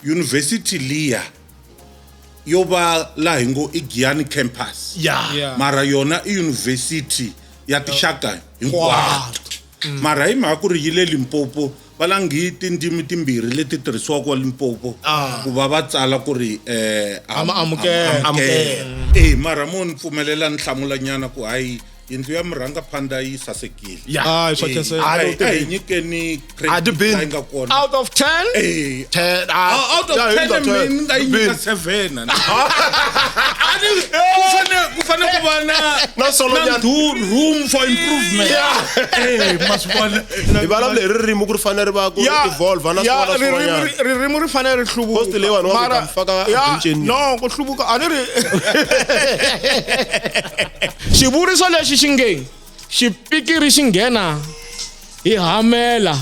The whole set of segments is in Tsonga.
University liya yo va laha hi ngo i Giyani campus. Yeah. Mara yona i university ya tinxaka hinkwato. Mara hi mhaka ku ri yi le Limpopo va langi tindzimi timbirhi leti tirhisiwaka wa Limpopo ku va va tsala ku ri Amukela. amukela. Eh mara mo ni pfumelela ni hlamula nyana ku hayi yindlu ya murhangaphandha yi sasekile. Hayi, swa khenseka. A hi nyikeni A ti credit bini. leyi nga kona. Out of 10? Eh, 10 out of 10 mina ni nga yi nyika 7. A ni ku fane ku va na Na solo na nyana. room for improvement. Eh, ma swi vona. Hi vulavula hi ririmi ku ri fanele ri va ku evolve na Ya, swin'wana na ririmi swin'wanyana. ririmi ri fanele ri hluvuka. Post leyiwani wa ku Mara- ta mi faka ya, benceni. No, ku hluvuka a ni ri Xivuriso lexi xi nge xipikiri xi nghena hi hamela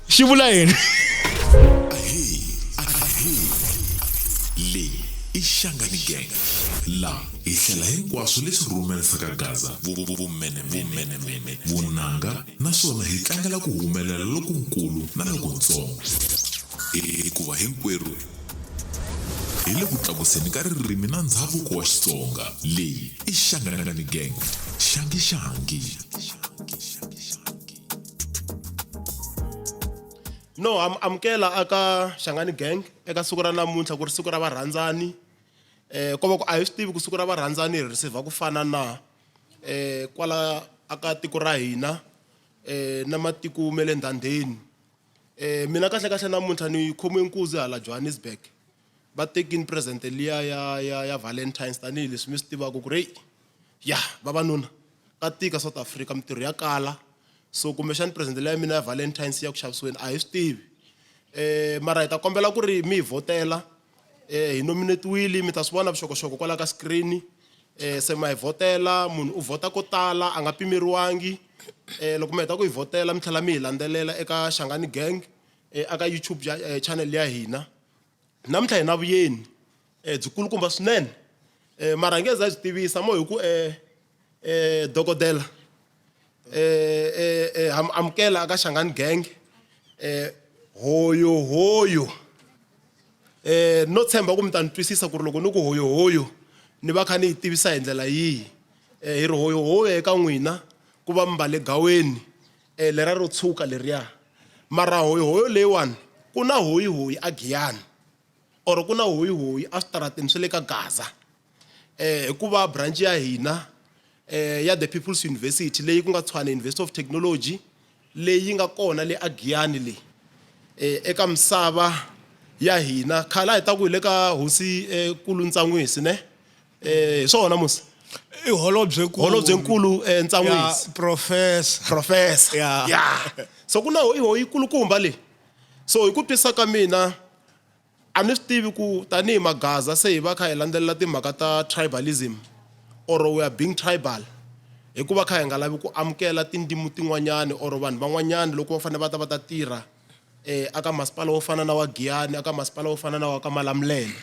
xi vula yini? Leyi i Shangani Gang la hi hlela hinkwaswo leswi rhumerisaka Gaza vumenemene vunanga naswona hi tlangela ku humelela lokunkulu na lokuntsongo hikuva hinkwerhu hi le ku tlakuseni ka ririmi na ndzhavuko wa Xitsonga. Leyi i Shangani Gang. Xangi xangi. No, am amukela aka Shangani Gang eka siku ra namuntlha ku ri siku ra varhandzani. Ko va ku a hi swi tivi ku siku ra varhandzani hi receive ku fana na kwala aka tiko ra hina na matiko ma le ndhandeni. Mina kahle kahle namuntlha ni khomiwe nkuzi hala Johannesburg. Va tekini present liya ya ya ya Valentine's tanihileswi mi swi tivaka ku ri hey ya vavanuna ka tika South Africa mintirho ya kala. So kumbexani present liya ya mina ya Valentine's ya ku xavisiweni a hi swi tivi. Mara hi ta kombela ku ri mi hi vhotela hi nominate-wile mi ta swi vona vuxokoxoko kwala ka screen. Se ma hi vhotela munhu u vhota ko tala a nga pimeriwangi. Loko mi heta ku hi vhotela mi tlhela mi hi landzelela eka Shangani Gang aka YouTube channel ya hina. Namuntlha hi na vuyeni byi kulukumba swinene. Mara hi nge za hi byi tivisa mo hi ku dokodela ha mi amukela aka Shangani Gang. Hoyo hoyo. No tshemba ku mi ta ni twisisa ku ri loko ni ku hoyo hoyo ni va kha ni yi tivisa hi ndlela yihi. Hi ri hoyo hoyo eka n'wina ku va mi mbale gaweni lera ro tshuka leriya. Mara hoyo hoyo leyiwani ku na hoyi hoyi a Giyani or ku na hoyi hoyi a switarateni swa le ka Gaza. Hikuva branch ya hina ya The People's University leyi ku nga Tshwane University of Technology leyi nga kona le a Giyani leyi eka misava ya hina khale a hi ta ku hi le ka hosi Kulu Ntsan'wisi ne hi swona musi I holobye nkulu. Holobye nkulu Ntsan'wisi. Ya, professor. Professor. Ya. Ya. So ku na hoyi hoyi kulukumba leyi. So hi ku twisisa ka mina a ni swi tivi ku tanihi Magaza se hi va kha hi landzelela timhaka ta tribalism or we are being tribal hikuva kha hi nga lavi ku amukela tindzimi tin'wanyani or vanhu van'wanyani loko va fanele va ta va ta tirha aka masipala wo fana na wa Giyani aka masipala wo fana na wa ka Malamulele.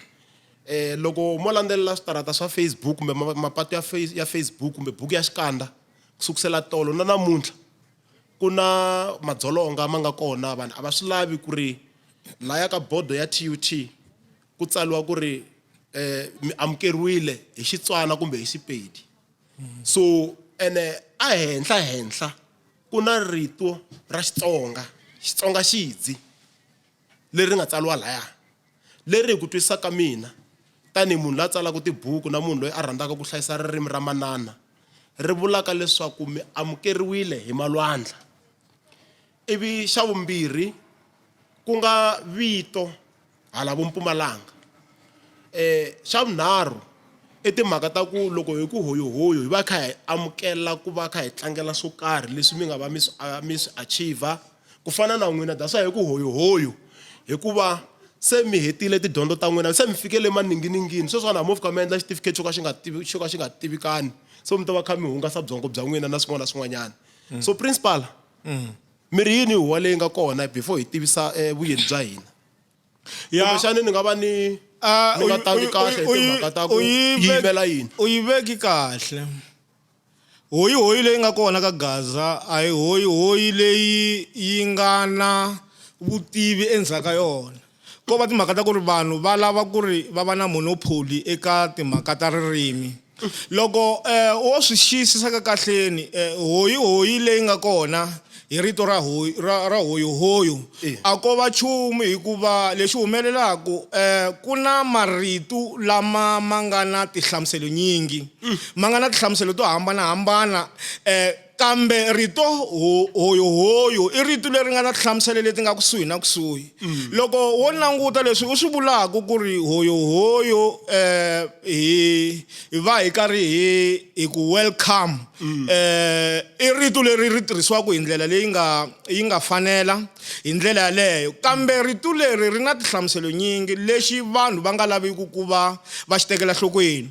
Loko mo landzelela switarata swa Facebook kumbe mapatu ya ya Facebook kumbe buku ya xikandza ku sukusela tolo na namuntlha ku na madzolonga ma nga kona vanhu a va swi lavi ku ri laya ka bodo ya TUT ku tsariwa ku ri mi amukeriwile hi Xitswana kumbe hi Xipedi. So ene a henhla henhla ku na rito ra Xitsonga, Xitsonga xidzi leri nga tsariwa laya leri hi ku twisisa ka mina tanihi munhu la tsalaka tibuku na munhu loyi a rhandzaka ku hlayisa ririmi ra manana ri vulaka leswaku mi amukeriwile hi malwandla. Ivi xa vumbirhi ku nga vito hala vo Mpumalanga. Xa vunharhu i timhaka ta ku loko hi ku hoyohoyo hi va kha hi amukela ku va kha hi tlangela swo karhi leswi mi nga va mi swi mi swi achiever ku fana na n'wina that's why hi ku hoyohoyo hikuva se mi hetile tidyondzo ta n'wina se mi fikele maninginingini sweswiwani a mo fika mi endla xitifiketi xo ka xi nga tivi xo ka xi nga tivikani so mi ta va kha mi hungasa byongo bya n'wina na swin'wana na swin'wanyana. So principal mi ri yini huwa leyi nga kona before hi tivisa vuyeni bya hina? Kumbexani ni nga va ni ni nga tangi kahle hi timhaka ta ku yimela yini? U yi veki kahle. Hoyi hoyi leyi nga kona ka Gaza a hi hoyi hoyi leyi yi nga na vutivi endzhaku ka yona. Ko va timhaka ta ku ri vanhu va lava ku ri va va na monopoly eka timhaka ta ririmi. Loko wo swi xiyisisa ka kahleni hoyihoyi leyi nga kona hi rito ra hoyi ra ra hoyohoyo a ko va nchumu hikuva lexi humelelaku ku na marito lama ma nga na tinhlamuselo nyingi ma nga na tinhlamuselo to hambanahambana Kambe rito hoyohoyo i rito leri nga na tinhlamuselo leti nga kusuhi na kusuhi. Loko wo languta leswi u swi vulaka ku ri hoyohoyo hi hi va hi karhi hi hi ku welcome i rito leri ri tirhisiwaka hi ndlela leyi nga yi nga fanela hi ndlela yaleyo. Kambe rito leri ri na tinhlamuselo nyingi lexi vanhu va nga laviki ku va va xi tekela nhlokweni.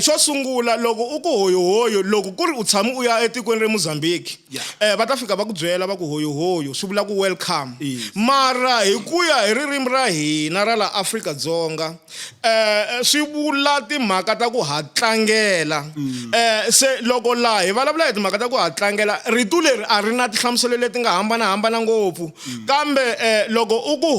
Xo sungula loko u ku hoyohoyo loko ku ri u tshame u ya etikweni ra Mozambique va ta fika va ku byela va ku hoyohoyo swi vula ku welcome. Mara hi ku ya hi ririmi ra hina ra la Afrika-Dzonga swi vula timhaka ta ku ha tlangela. Se loko laha hi vulavula hi timhaka ta ku ha tlangela rito leri a ri na tinhlamuselo leti nga hambanahambana ngopfu kambe loko u ku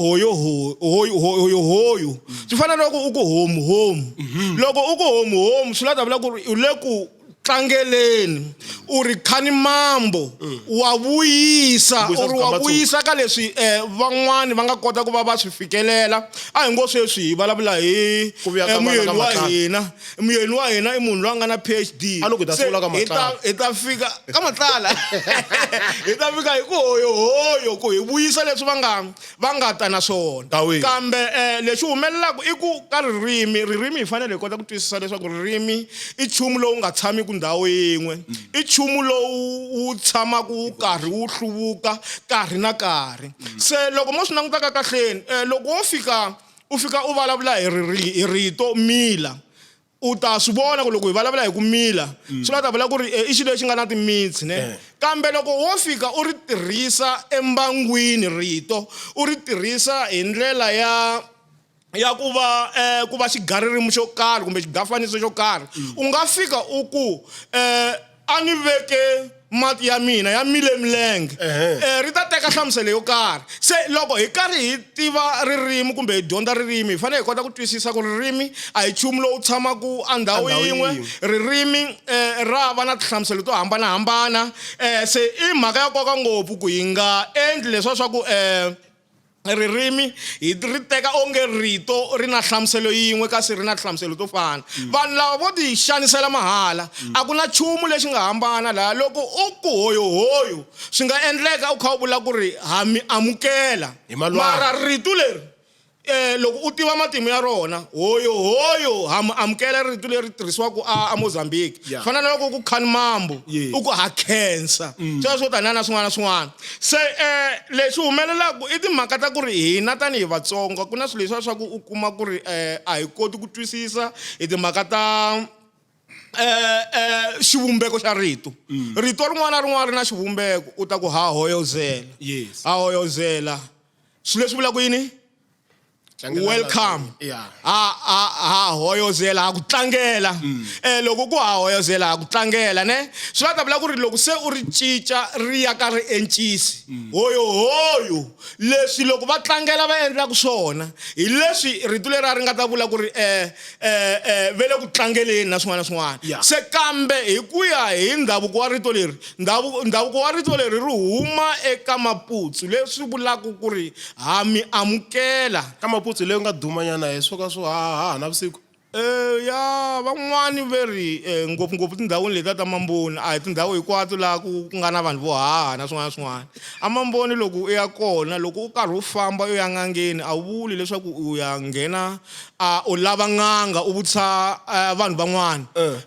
hoyohoyo swi fana na loko u ku homu homu loko u ku homu homu swi la ta vula ku ri u le ku tlangeleni u ri khani mambo wa vuyisa Vuyisa u ri wa swigambatshuku. vuyisa ka leswi van'wani va nga kota ku va va swi fikelela a hi ngo sweswi hi vulavula hi Ku vuya ka vana muyeni ka wa Matlala. hina muyeni wa hina i munhu loyi a nga na PhD A ni ku hi ta Se sungula ka hi ta Matlala. hi ta fika ka Matlala hi ta fika hi ku hoyohoyo ku hi vuyisa leswi va nga va nga ta na swona Dawini. kambe lexi humelelaka i ku ka ririmi ririmi hi fanele hi kota ku twisisa leswaku ririmi i nchumu lowu nga tshamiki ndhawu yin'we i nchumu lowu wu tshamaka wu karhi wu hluvuka nkarhi na nkarhi se loko mo swi languta ka kahleni loko wo fika u fika u vulavula hi hi rito mila u ta swi vona ku loko hi vulavula hi ku mila swi la ta vula ku ri i xilo lexi nga na timitsi ne kambe loko wo fika u ri tirhisa embangwini rito u ri tirhisa hi ndlela ya ya ku va ku va xigaririmi xo karhi kumbe xigafaniso xo karhi u nga fika u ku a ni veke mati ya mina ya mile milenge ri ta teka nhlamuselo yo karhi se loko hi karhi hi tiva ririmi kumbe hi dyondza ririmi hi fanele hi kota ku twisisa ku ririmi a hi nchumu lowu tshamaka endhawu yin'we ririmi ra va na tinhlamuselo to hambanahambana se i mhaka ya nkoka ngopfu ku hi nga endli leswiya swa ku ririmi hi ri teka onge rito ri na nhlamuselo yin'we kasi ri na tinhlamuselo to fana vanhu lava vo ti xanisela mahala a ku na nchumu lexi nga hambana laha loko u ku hoyohoyo swi nga endleka u kha u vula ku ri ha mi amukela Hi malwandla. mara rito leri loko u tiva matimu ya rona hoyohoyo ha mi amukela rito leri tirhisiwaka a Mozambique Yeah. fana na loko ku khani mambo Yes. u ku ha khensa sweswo taniya na swin'wana na swin'wana se lexi humelelaka i timhaka ta ku ri hina tanihi Vatsonga ku na swilo leswiya swa ku u kuma ku ri a hi koti ku twisisa hi timhaka ta xivumbeko xa rito rito rin'wana na rin'wana ri na xivumbeko u ta ku ha hoyozela Yes. ha hoyozela swilo leswi vulaka yini Tlangela welcome Yeah. ha ha ha hoyozela ha ku tlangela loko ku ha hoyozela ha ku tlangela ne swi la ta vula ku ri loko se u ri cinca ri ya ka ri encisi hoyo hoyo leswi loko va tlangela va endlaka swona hi leswi rito leri a ri nga ta vula ku ri ve le ku tlangeleni na swin'wana na swin'wana Yeah. se kambe hi ku ya hi ndhavuko wa rito leri ndhavuko ndhavuko wa rito leri ri huma eka maputsu leswi vulaka ku ri ha mi amukela Ka maputsu leyi nga duma nyana hi swo ka swo haha na vusiku Ya van'wani ve ri ngopfungopfu tindhawini letiya ta mamboni a hi tindhawu hinkwato laha ku ku nga na vanhu vo haha na swin'wana na swin'wana a mamboni loko u ya kona loko u karhi u famba u ya n'angeni a wu vuli leswaku u ya nghena a u lava n'anga u vutisa vanhu van'wana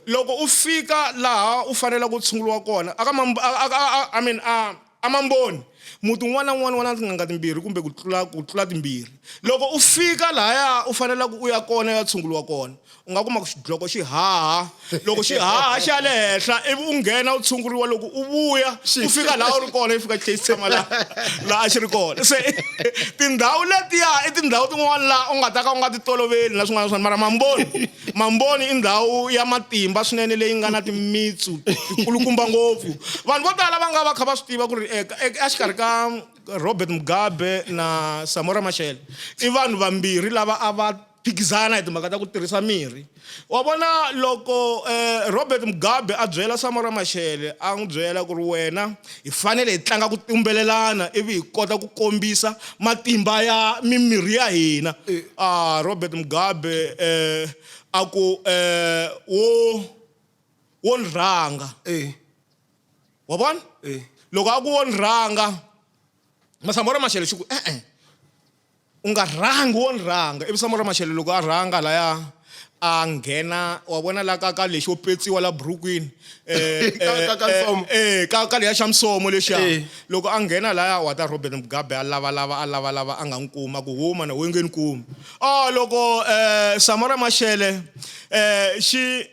loko u fika laha u faneleke u tshunguriwa kona aka a I mean a a mamboni muti wun'wana na wun'wana wa na tin'anga timbirhi kumbe ku tlula ku tlula timbirhi loko u fika lahaya u faneleke u ya kona u ya tshunguriwa kona u nga kuma ku xidloko xi haha loko xi haha xi ya le henhla ivi u nghena u tshunguriwa loko u vuya u fika laha u ri kona i fika xi tlhela xi tshama laha laha a xi ri kona se tindhawu letiya i tindhawu tin'wana laha u nga ta ka u nga ti toloveli na swin'wana na swin'wana mara mamboni mamboni i ndhawu ya matimba swinene leyi nga na timitsu tikulukumba ngopfu vanhu vo tala va nga va kha va swi tiva ku ri exikarhi exikarhi ka Robert Mugabe na Samora Machel i vanhu vambirhi lava a va phikizana hi timhaka ta ku tirhisa mirhi wa vona loko eh, Robert Mugabe a byela Samora Machel a n'wi byela ku ri wena hi fanele hi tlanga ku tumbelelana ivi hi kota ku kombisa matimba ya mimirhi ya hina ah Robert Mugabe eh, a ku eh, wo wo ni rhanga Eh. wa vona Eh. loko a ku wo ni rhanga Masamora Machel xi ku e-e u nga rhangi wo ni rhanga ivi Samora Machel loko a rhanga laya a nghena wa vona la ka ka lexo petsiwa la burukwini eh, Ka- ka nsomo. eh, ka ka leya xa msomo lexiya Eh. loko a nghena laya wa ta Robert Mugabe a lavalava a lavalava a nga n'wi kuma ku huma na we nge ni kumi ah loko eh, Samora Machel eh, xi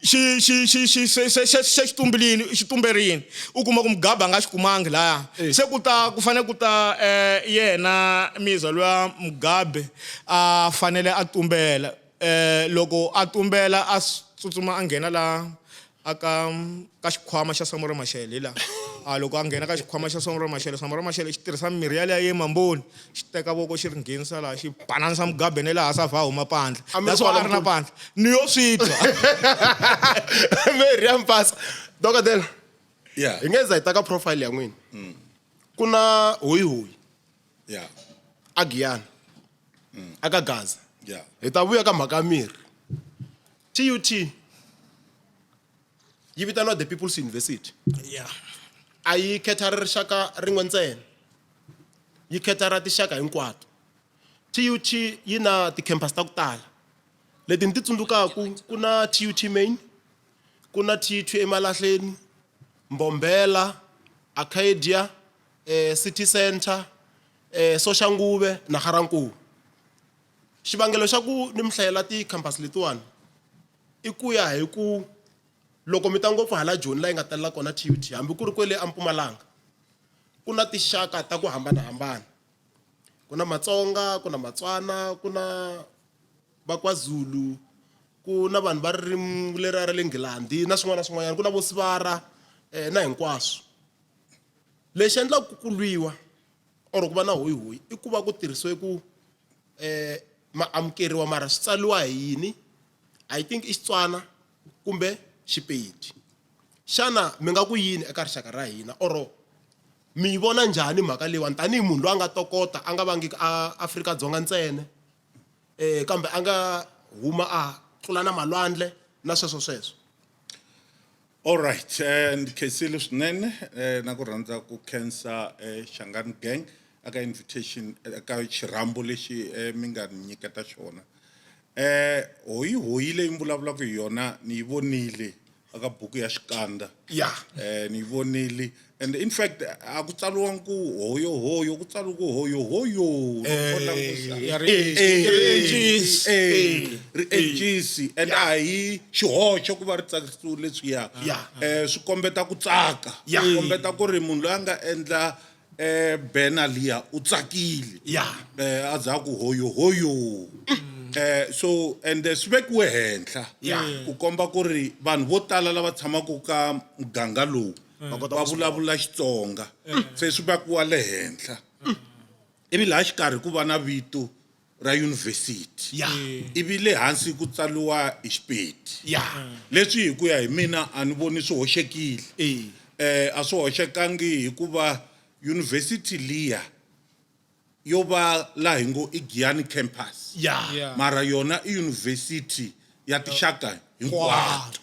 xi xi xi xi se se se se xi tumbilini xi tumberini u kuma ku Mugabe a nga xi kumangi laya se ku ta ku fanele ku ta eh, yena Miza luya Mugabe a fanele a tumbela eh, loko a tumbela a tsutsuma a nghena la aka ka xikhwama xa Samora Machel hi laha a loko a nghena ka xikhwama xa Samora Machel Samora Machel xi tirhisa mirhi yaliya ye mamboni xi teka voko xi ri nghenisa laha xi bananisa Mugabe ne laha sa vha huma pandla A mi that's why kwala a ri na mukulu. pandla ni yo swi twa mirhi ya mpasa dokodela yeah hi nge za hi ta ka profile ya n'wina ku na hoyihoyi yeah a giyani a ka gaza yeah hi ta vuya ka mhaka ya mirhi tut yi vitaniwa the people's university yeah a yi khetha rixaka rin'we ntsena yi khetha ra tinxaka hinkwato tut yi na ti-campus ta ku tala leti ni ti tsundzukaku ku na tut main ku na tut emalahleni mbombela acadia eh, city center eh, soshanguve na garankuwa xivangelo xa ku ni mi hlayela ti-campus letiwani i ku ya hi ku loko mi ta ngopfu hala joni la yi nga talela kona tut hambi ku ri kwele empumalanga ku na tinxaka ta ku hambanahambana ku na matsonga ku na matswana ku na vakwazulu ku na vanhu va ririmi leriya ra le nghilandi na swin'wana na swin'wanyana ku na vo sivara um na hinkwaswo lexi endlaka ku lwiwa or ku va na hoyihoyi i ku va ku tirhisiwe ku um ma amukeriwa mara swi tsariwa hi yini i think i xitswana kumbe xipedi xana mi nga ku yini eka rixaka ra hina or mi yi vona njhani mhaka leyiwani tanihi munhu loyi a nga tokota a nga vangiki a Afrika-Dzonga ntsena um kambe a nga huma a tlula na malwandle na sweswo sweswo All right, ndzi khensile swinene na ku rhandza ku khensa Shangani Gang aka invitation eka xirhambo lexi mi nga ni nyiketa xona. Hoyi hoyi leyi mi vulavulaka hi yona ni yi vonile aka buku ya xikandza. Ya. Ni yi vonile and in fact a ku tsariwangi ku hoyo hoyo ku tsariwe ku hoyo hoyo ya ri encisi ri encisi and a hi xihoxo ku va ri tsakisiwe leswiya Ya. Swi kombeta ku tsaka Ya. swi kombeta ku ri munhu loyi a nga endla bena liya u tsakile Ya. A za ku hoyo hoyo so and swi vekiwe henhla Ya. ku komba ku ri vanhu vo tala lava tshamaka ka muganga lowu Va kota va ku swi vulavula Xitsonga se swi vekiwa le henhla ivi laha xikarhi ku va na vito ra yunivhesiti Ya. ivi le hansi ku tsariwa hi Xipedi Ya. leswi hi ku ya hi mina a ni voni swi hoxekile Eh. A swi hoxekangi hikuva yunivhesiti liya yo va laha hi ngo i Giyani campus Ya. Yeah. mara yona i yunivhesiti ya tinxaka hinkwato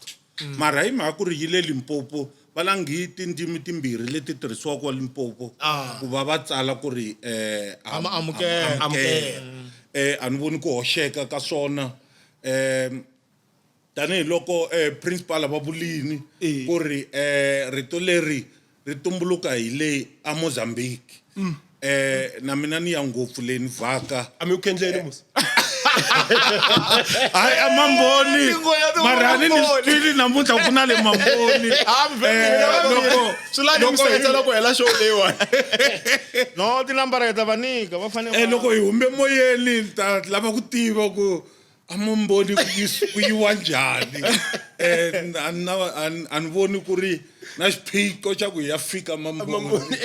mara hi mhaka ku ri yi le Limpopo va langi tindzimi timbirhi leti tirhisiwaka wa Limpopo ku va va tsala ku ri Ama amukela. amukela a ni voni ku hoxeka ka swona tanihiloko principal va vulini ku ri rito leri ri tumbuluka hi le a Mozambique na mina ni ya ngopfu le ni vhaka A mi ku endleni musi hayi a mamboni Tingoya ti mara ni ni swi Mamboni. twile namuntlha ku na le mamboni loko swi la ni mi loko hi- seketela ku hela show leyiwani no tinambara hi ta va nyika va fanele loko hi hume moyeni ni ta lava ku tiva ku A mamboni ku ku yiwa njhani a ni na a ni voni ku ri na xiphiqo xa ku hi ya fika mamboni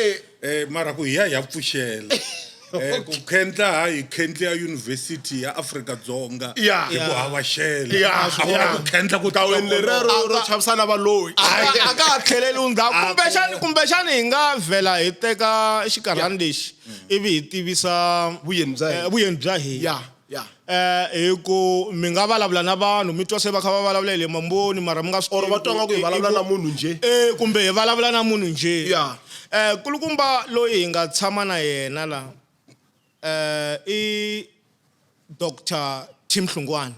mara ku hi ya hi ya pfuxela ku khendla ha hi khendli ya University ya Afrika-Dzonga hi ku hava xele a ku na ku khendla ku gawini leriya ro chavisana valoyi a ka ha tlheleli ndzhaku kumbexani kumbexani hi nga vhela hi teka xikarhani lexi ivi hi tivisa vuyeni bya hina vuyeni bya hina ya eh hi ku mi nga vulavula na vanhu mi twa se va kha va vulavula hi le mamboni mara mi nga swi or va twa nga ku hi vulavula na munhu njhe eh kumbe hi vulavula na munhu njhe ya eh kulukumba loyi hi nga tshama na yena la eh i Dr Tim Hlungwane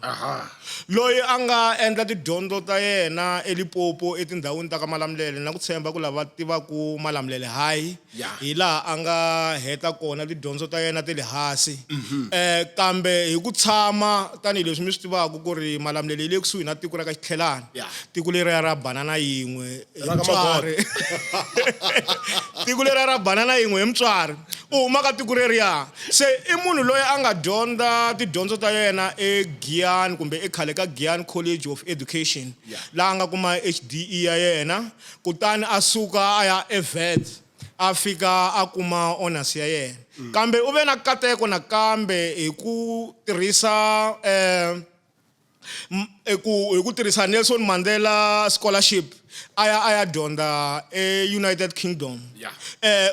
loyi a nga endla tidyondzo ta yena eLimpopo etindhawini ta ka Malamulele na ku tshemba ku lava tivaku Malamulele High Yeah. hi laha a nga heta kona tidyondzo ta yena ta le hansi eh kambe hi ku tshama tanihileswi mi swi tivaka ku ri Malamulele yi le kusuhi na tiko ra ka Xitlhelani Yeah. tiko leriya ra banana yin'we hi Ra ka mutswari tiko leriya ra banana yin'we hi mutswari u huma ka tiko reriya se i munhu loyi a nga dyondza tidyondzo ta yena eGiyani kumbe ekhale ka Giyani College of Education Yeah. laha a nga kuma H_D_E ya yena kutani a suka a ya eWits a fika a kuma honors ya yena kambe u ve na nkateko nakambe hi ku tirhisa ku hi ku tirhisa Nelson Mandela scholarship a ya a ya dyondza eUnited Kingdom Yeah.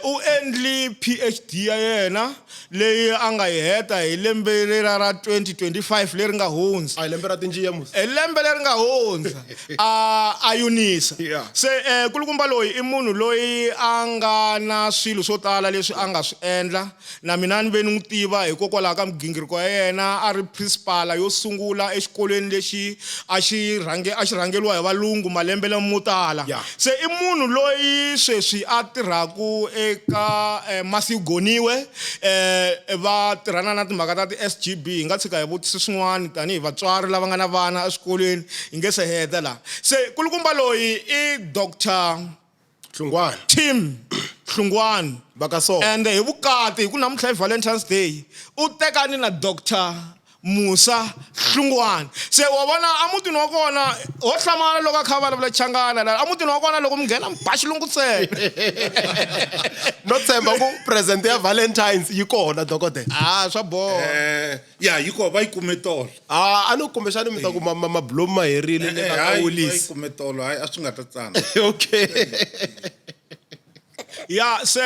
U endli P_H_D ya yena leyi a nga yi heta hi lembe lera ra 2025 leri nga hundza a hi lembe ra tinjiya musi hi lembe leri nga hundza a a yunisa Yeah. se kulukumba loyi i munhu loyi a nga na swilo swo tala leswi a nga swi endla na mina ni ve ni n'wi tiva hikokwalaho ka migingiriko ya yena a ri principal yo sungula exikolweni lexi a xi rhange a xi rhangeriwa hi valungu malembe lamo tala Yeah. se i munhu loyi sweswi a tirhaku eka Matthew Goniwe va tirhana na timhaka ta ti-S_G_B hi nga tshika hi vutisa swin'wana tanihi vatswari lava nga na vana eswikolweni hi nge se heta laha se kulukumba loyi i Doctor Hlungwani Tim Hlungwani va ka so ende hi vukati hi ku namuntlha i Valentine's Day u tekani na Doctor Musa Hlungwani se wa vona emutini wa kona ho hlamala loko a kha a vulavula Changana la emutini wa kona loko mi nghena mi ba xilungu ntsena no tshemba ku present ya Valentine's yi kona dokodela ah swa boha Ya yi kona va yi kume tolo ah a ni kumbexani mi ta ku mabulomu ma herile le ka hayi va yi Willis kume tolo hayi a swi nga ta tsana okay ya se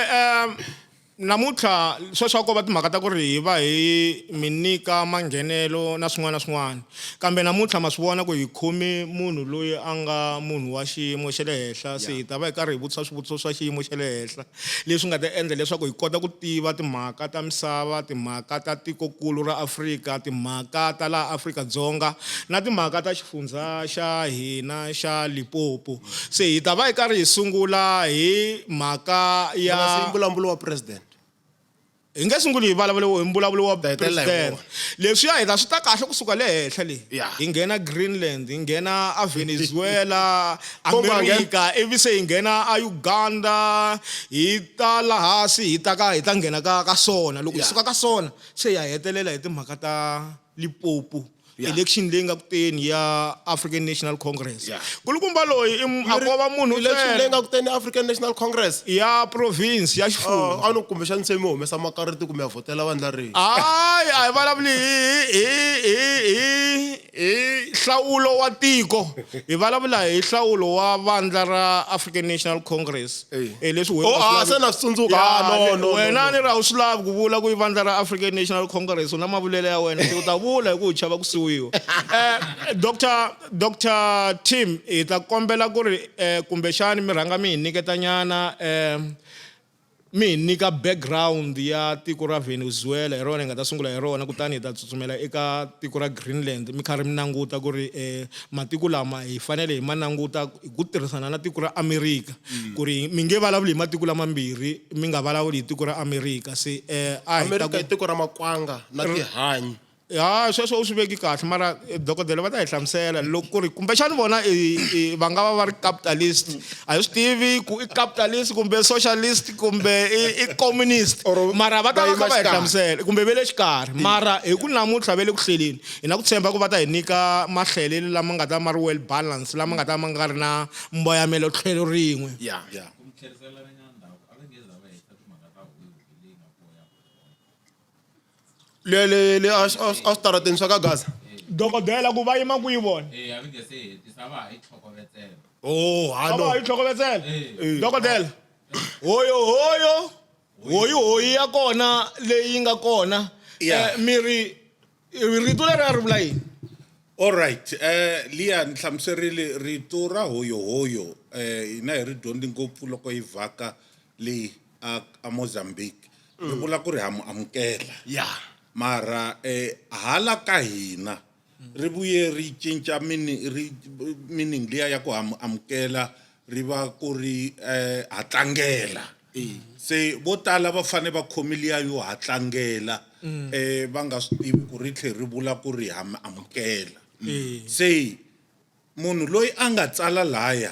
namuntlha sweswo a ko va timhaka ta ku ri hi va hi mi nyika manghenelo na swin'wana na swin'wana kambe namuntlha ma swi vona ku hi khome munhu loyi a nga munhu wa xiyimo xa le henhla se hi ta va hi karhi hi vutisa swivutiso swa xiyimo xa le henhla leswi nga ta endla leswaku hi kota ku tiva timhaka ta misava timhaka ta tikokulu ra Afrika timhaka ta laha Afrika-Dzonga na timhaka ta xifundza xa hina xa Limpopo se hi ta va hi karhi hi sungula hi mhaka ya mbulavulo wa president hi nge sunguli hi vulavula hi mbulavulo wa Ta hetelela hi president wona. leswiya hi ta swi ta kahle kusuka le henhla le Yeah. hi nghena Greenland hi nghena a Venezuela Kongo a nghena. America ivi se hi nghena a Uganda hi ta la hansi hi ta ka hi ta nghena ka ka swona loko hi Yeah. suka ka swona se hi ya hetelela hi timhaka ta Limpopo Yeah. election leyi nga ku teni ya African National Congress Yeah. kulukumba loyi i a ko va munhu election leyi ntsena nga ku teni African National Congress ya province ya xifundza a ni kumbexani se mi humesa makarati kumbe ya vhotela vandla rihi hayi a hi vulavuli hi hi hi hi hi nhlawulo wa tiko hi vulavula hi nhlawulo wa vandla ra African National Congress Eh. Eh, leswi wena Oh, u nga ah, swi lavi- se na swi tsundzuka. Ya, Ah, no, no, wena no, ni ri a wu swi lavi ku vula ku i vandla ra African National Congress u na mavulelo ya wena se u ta vula hi ku u chava ku siwiwa Dr Dr Tim hi ta kombela ku ri kumbexani mi rhanga mi hi nyiketa nyana mi hi nyika background ya tiko ra Venezuela hi rona hi nga ta sungula hi rona kutani hi ta tsutsumela eka tiko ra Greenland mi karhi mi languta ku ri matiko lama hi fanele hi ma languta hi ku tirhisana na tiko ra America ku ri mi nge vulavuli hi matiko lamambirhi mi nga vulavuli hi tiko ra America se a hi ta America ku i tiko ra makwanga na tihanyi. Ha sweswo u swi veki kahle mara eh, dokodela va ta hi hlamusela loko ku ri kumbexani vona va nga va va ri capitalist a hi swi tivi ku i capitalist kumbe socialist kumbe i communist mara va ta va kha va hi hlamusela kumbe ve le xikarhi mara hi ku namuntlha ve le ku hleleni hi na ku tshemba ku va ta hi nyika mahlelelo lama nga ta ma ri well balance lama nga ta ma nga ri na mboyamelo tlhelo rin'we yeah. Yeah. Le le le a a a switarateni swa ka Gaza. Dokodela ku va yima kwihi vona? Eh, a va nge se hetisa va ha yi tlhokovetsela. Oh, A va ha ha yi no. tlhokovetsela? Eh. Dokodela. Hoyo hoyo hoyi hoyi ya kona leyi nga kona. Yeah. Eh, mi ri rito leri a ri vula yini? All right, eh liya ni hlamuserile rito ra hoyohoyo eh hina hi ri dyondzi ngopfu loko hi vhaka le a a Mozambique. Ri vula ku ri ha mu amukela. Yeah. Mara eh hala ka hina ri vuye ri cinca meaning ri meaning liya ya ku ha mu amukela ri va ku ri eh ha tlangela. Se vo tala va fane va khomi liya yo ha tlangela eh va nga swi tivi ku ri tlhe ri vula ku ri ha mi amukela. Se Munhu loyi a nga tsala laya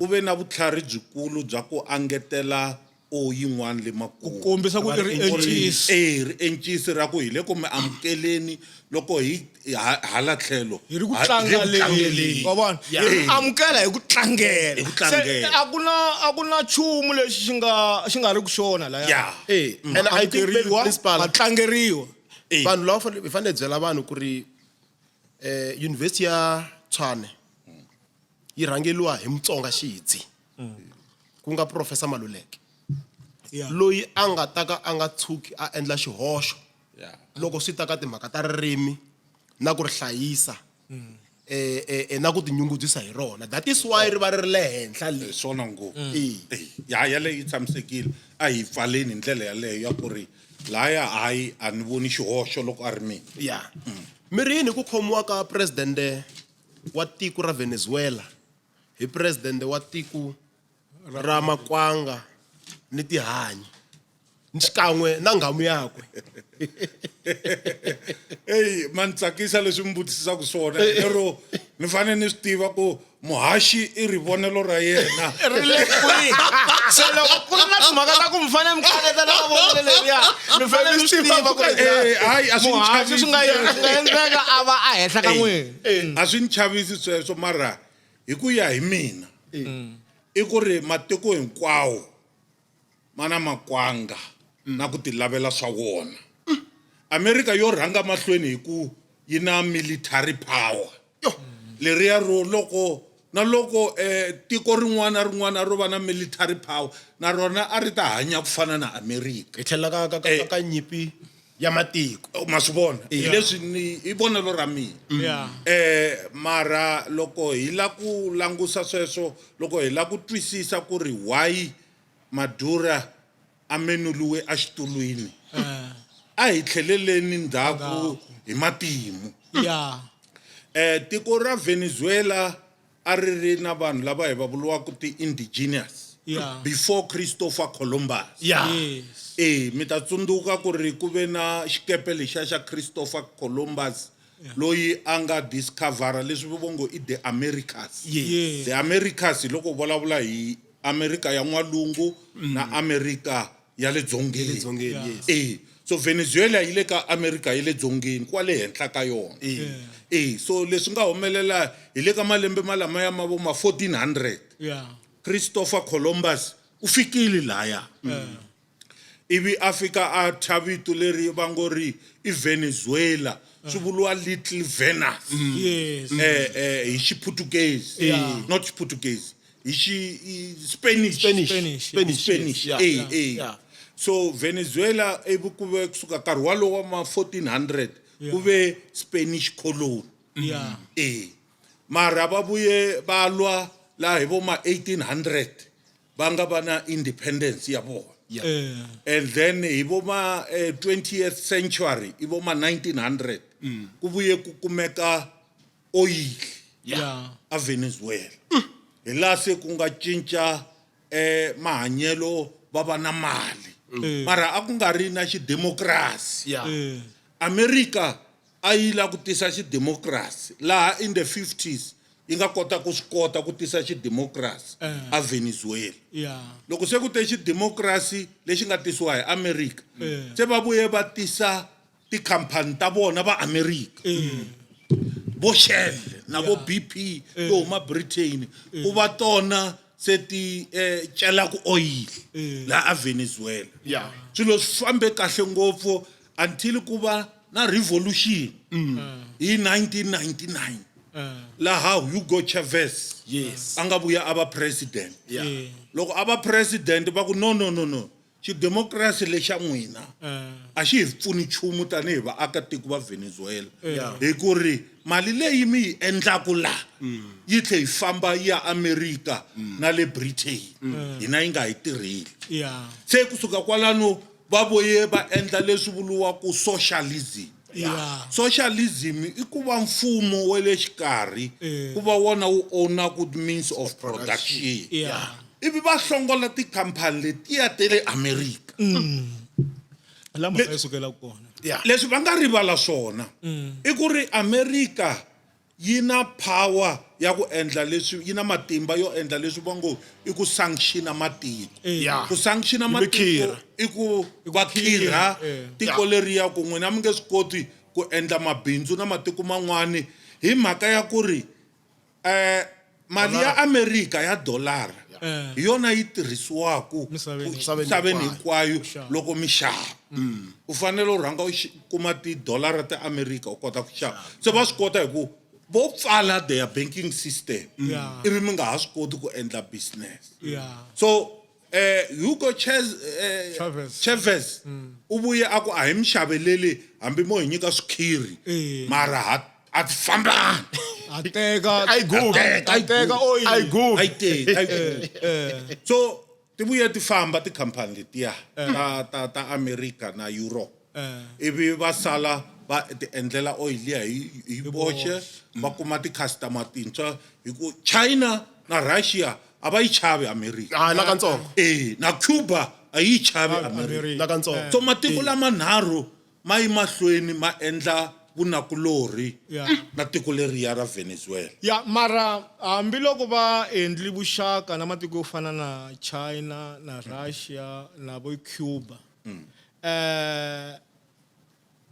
u ve na vutlhari byikulu bya ku angetela o yin'wana le makumu. Ku kombisa ku i riencisi. E, riencisi ra ku hi le ku mi amukeleni loko hi hala tlhelo. Hi ri ku tlangeleni. Wa vona? Hi ri amukela hi ku tlangela. Hi ku tlangela. Se a ku na a ku na nchumu lexi xi nga xi nga ri ku xona laya. Yeah. Eh, and I think maybe Amukeriwa, principal ma tlangeriwa. Eh. vanhu lava fanele hi fanele hi byela vanhu ku ri eh University ya Tshwane yi rhangeriwa hi Mutsonga Xidzi ku nga Professor Maluleke Yeah. loyi a nga ta ka a nga tshuki a endla xihoxo Yeah. loko swi ta ka timhaka ta ririmi na ku ri hlayisa eh, eh, eh, na ku tinyungubyisa hi rona that is why ri va ri ri le henhla le Swona ngopfu. Eh. Eh, ya yaleyo yi tshamisekile a hi pfaleni hi ndlela yaleyo ya ku ri laya hayi a ni voni xihoxo loko a ri mina ya mi ri yini ku khomiwa ka presidente wa tiko ra venezuela hi presidente wa tiko ra makwanga ni tihanyi xikan'we na nghamu yakwe eyi ma ni tsakisa leswi mi vutisisaka swona lero ni fanele ni swi tiva ku muhaxi i rivonelo ra yena ri le kwihi se loko ku ri na timhaka ta ku mi fanele mi kaneta na mavonelo leriya mi fanele mi swi tiva ku ri Eh, hayi, a swi ni muhaxi swi nga chavisi. swi nga endleka a va a henhla ka n'wina a swi ni chavisi sweswo mara hi ku ya hi mina i ku ri matiko hinkwawo ma na makwanga na ku tilavela swa wona amerika yo rhanga mahlweni hi ku yi na military power leriya ro loko na loko eh, tiko rin'wana na rin'wana ro va na military power na rona a ri ta hanya ku fana na amerika hi tlhela ka ka ka, ka nyimpi ya matiko ma swi vona hi leswi ni i vonelo ra mina Yeah. eh mara loko hi la ku langusa sweswo loko hi la ku twisisa ku ri why Madura a menuliwe exitulwini a hi tlheleleni ndzhaku hi matimu Yeah. eh tiko ra Venezuela a ri ri na vanhu lava hi va vuriwaka ti-indigenous Yeah. before Christopher Columbus Yeah. Yes. Eh mi ta tsundzuka ku ri ku ve na xikepe lexiya xa Christopher Columbus loyi a nga discovera leswi vo ngo i the Americas Yes. the Americas hi loko vulavula hi Amerika ya n'walungu na Amerika ya le dzongeni Dzongeni, yes. Eh so Venezuela yi le ka Amerika ya le dzongeni kwale henhla ka yona eh so leswi nga humelela hi le ka malembe malamaya ma vo ma 1400 Yeah. Christopher Columbus u fikile laya ivi a fika a thya vito leri va ngo ri i Venezuela swi vuriwa Little Venus Yes. eh eh hi Xiputukezi Yeah. not Xiputukezi hi xi i- Spanish Spanish. Spanish, Spanish. Spanish yes. Yeah. eh eh Yeah. so Venezuela ivi ku ve kusuka nkarhi walowo wa ma 1400 ku ve Spanish colony Yeah. eh mara va vuye va lwa laha hi vo ma 1800 va nga va na independence ya vona Yeah. Eh. and then hi vo ma 20th century i vo ma 1900 ku vuye ku kumeka oyili Yeah. a Venezuela hi laha se ku nga cinca eh mahanyelo va va na mali Mm. mara a ku nga ri na xidemokirasi Yeah. Eh. America a yi lava ku tisa xidemokirasi laha in the 50s yi nga kota ku swi kota ku tisa xidemokirasi Eh. a Venezuela Yeah. loko se ku te xidemokirasi lexi nga tisiwa hi America Eh. se va vuye va tisa tikhampani ta vona va America Eh. vo Shell na vo BP to huma Britain ku va tona se ti eh, celaku oyili laha a Venezuela Yeah. swilo swi fambe kahle ngopfu until ku va na revolution hi 1999 laha Hugo Chavez Yes. a nga vuya a va president Yeah. Eh. loko a va president va ku no no no no xidemokirasi lexa n'wina a xi hi pfuni nchumu tanihi vaakatiko va Venezuela Yeah. hi ku ri mali leyi mi yi endlaku la yi tlhe yi famba yi ya America na le Britain hina yi nga hi tirheli Yeah. se kusuka kwalano va vuye va endla leswi vuriwaka socialism Yeah. socialism i ku va mfumo wa le xikarhi Eh. ku va wona wu ownaku means of production Yeah. ivi va hlongola tikhampani letiya ta le America La mhaka yi sukelaka kona. Yeah. leswi va nga rivala swona i ku ri America yi na power ya ku endla leswi yi na matimba yo endla leswi va ngo i ku sanctiona matiko Yeah. ku sanctiona Yi mi matiko khirha. i ku va khirha eh. tiko leriya ku n'wina mi nge swi koti ku endla mabindzu na matiko man'wani hi mhaka ya ku ri um mali ya America ya dolara Eh. hi yona yi tirhisiwaku Misaveni. misaveni hinkwayo Xava. loko mi xava u fanele u rhanga u kuma tidolara ta America u kota ku xava se va swi kota hi ku vo pfala their banking system Yeah. ivi mi nga ha swi koti ku endla business Yeah. so Hugo Chavez, Chavez. Chavez u vuye a ku a hi mi xaveleli hambi mo hi nyika swikhiri Eh. mara a ti fambani A teka A yi gubi. A teka oil. A yi gubi. a yi teki a yi gubi. So ti vuye ti famba tikhampani letiya ta America na Europe Eh. ivi va sala va ti endlela oil liya hi voxe va kuma ti-customer tintshwa hi ku China na Russia a va yi chavi America Ah, nakantsongo. eh na Cuba a yi chavi America America. Nakantsongo. so matiko lamanharhu ma yi mahlweni ma endla vunakulorhi Yeah. na tiko leriya ra Venezuela Ya mara hambiloko va endli vuxaka na matiko yo fana na China na Russia na vo Cuba. Eh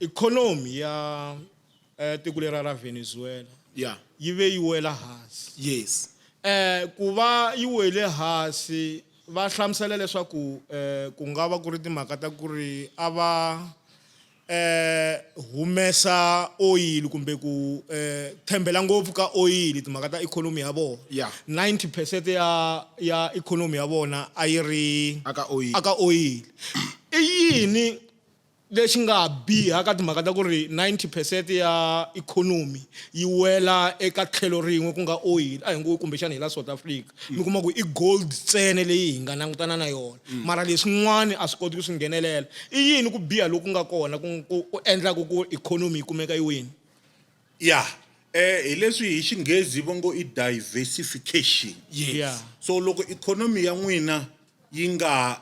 economy ya tiko lera ra Venezuela Yeah. yi ve yi wela hansi. Yes. Ku va yi wele hansi va hlamusela leswaku ku nga va ku ri timhaka ta ku ri a va humesa oyili kumbe ku thembela ngopfu ka oyili timhaka ta ikhonomi ya vona. Yeah. 90% ya ikhonomi ya vona a yi ri Aka oyili. aka oyili. I yini lexi nga biha ka timhaka ta ku ri 90% ya ikhonomi yi wela eka tlhelo rin'we ku nga oyili a hi ngo kumbexana hi la South Africa mi kuma ku i gold ntsena leyi hi nga langutana na yona mara leswin'wana a swi koti ku swi nghenelela i yini ku biha loku nga kona ku endlaku ku ikhonomi yi kumeka yi wini ya hi leswi hi xinghezi va ngo i diversification Yes. Yeah. so loko ikhonomi ya n'wina yi nga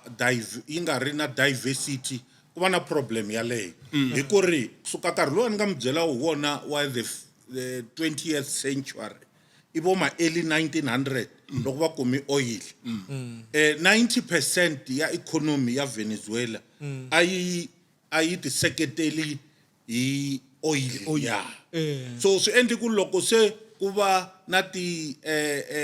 yi nga ri na diversity ku va na problem yaleyo hi ku ri kusuka nkarhi lowu ni nga mi byela hi wona wa the 20th century i vo ma early 1900 loko va kume oil 90% ya ikhonomi ya Venezuela a yi tiseketeli hi oil ya so swi endli ku loko se ku va na ti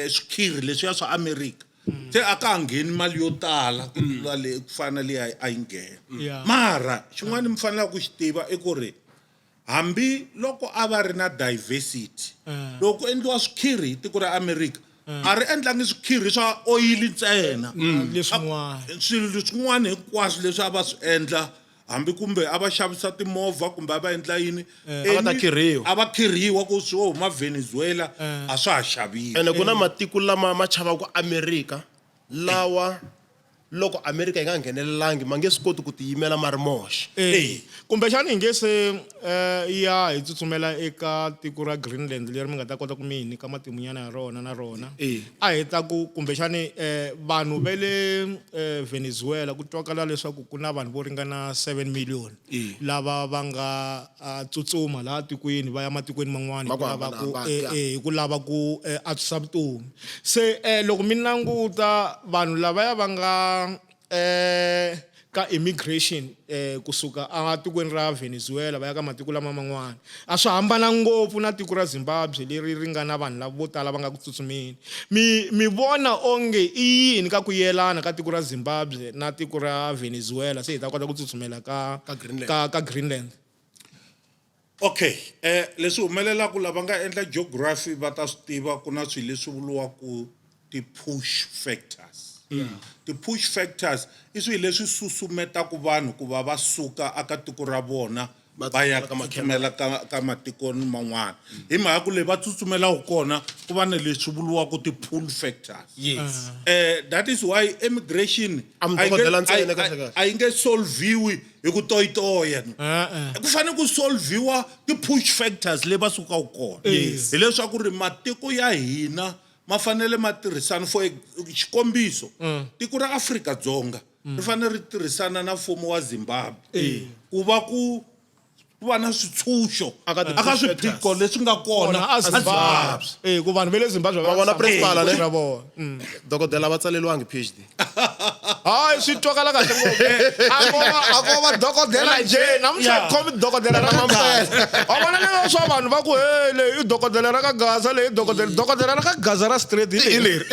swikhiri leswiya swa America se a ka ha ngheni mali yo tala ku tlula le ku fana na leyi a yi nghena Yeah. mara xin'wana mi faneleke ku xi tiva i ku ri hambi loko a va ri na diversity loko ku endliwa swikhiri hi tiko ra America a ri endlangi swikhiri swa oyili ntsena Leswin'wana. swilo leswin'wana hinkwaswo leswi a va swi endla hambi kumbe a va xavisa timovha kumbe a va endla yini A va ta khirhiwa. a va khirhiwa ku swi huma Venezuela a swa ha xaviwi Ene ku na matiko lama ma chavaka America lawa Loko Amerika yi nga nghenelelangi ma nge swi koti ku tiyimela ma ri moxe. E. Kumbexana hi nge se ya hi tsutsumela eka tiko ra Greenland leri mi nga ta kota ku mi hi nyika matimunyana ya rona na rona. A hi ta ku kumbexani vanhu va le Venezuela ku twakala leswaku ku na vanhu vo ringana 7 million lava va nga tsutsuma laha tikweni va ya matikweni man'wana hi ku lava ku hi ku lava ku antswisa vutomi. Se loko mi languta vanhu lavaya va nga ka immigration kusuka atikweni ra Venezuela va ya ka matiko lama man'wana a swi hambana ngopfu na tiko ra Zimbabwe leri ri nga na vanhu lava vo tala va nga ku tsutsumeni. Mi mi vona onge i yini ka ku yelana ka tiko ra Zimbabwe na tiko ra Venezuela se hi ta kota ku tsutsumela ka Ka Greenland. ka ka Greenland? Okay leswi humelelaka lava nga endla geography va ta swi tiva ku na swilo leswi vuriwaka ti-push factors. Ti-push factors i swilo leswi susumetaka vanhu ku va va suka aka tiko ra vona va ya tsutsumela ka ka matiko man'wana hi mhaka ku leyi va tsutsumelaka kona ku va na leswi vuriwaka ti-pull factors. Yes. That is why immigration A mi a yi nge- dokodela ntsena a yi- kahle kahle. a yi nge solviwi hi ku toyitoya E-e. ku fanele ku solviwa ti-push factors leyi va sukaka kona hileswaku ri matiko ya hina ma fanele ma tirhisana for xikombiso tiko ra Afrika-Dzonga ri fanele ri tirhisana na mfumo wa Zimbabwe ku va ku ku va na switshunxo Aka ti aka push swiphiqo factors. leswi nga kona Kona a Zimbabwe. Eh, ku vanhu va le Zimbabwe Va vona principal, ne? ra vona. Mm. Dokodela va tsaleriwangi PhD. Hayi swi twakala kahle ngopfu. A ko va a ko va dokodela njhe namuntlha hi khomi dokodela ra ka Gaza. Wa vona leswi swa vanhu va ku he leyi i dokodela ra ka Gaza leyi i dokodela dokodela ra ka Gaza ra straight hi leri.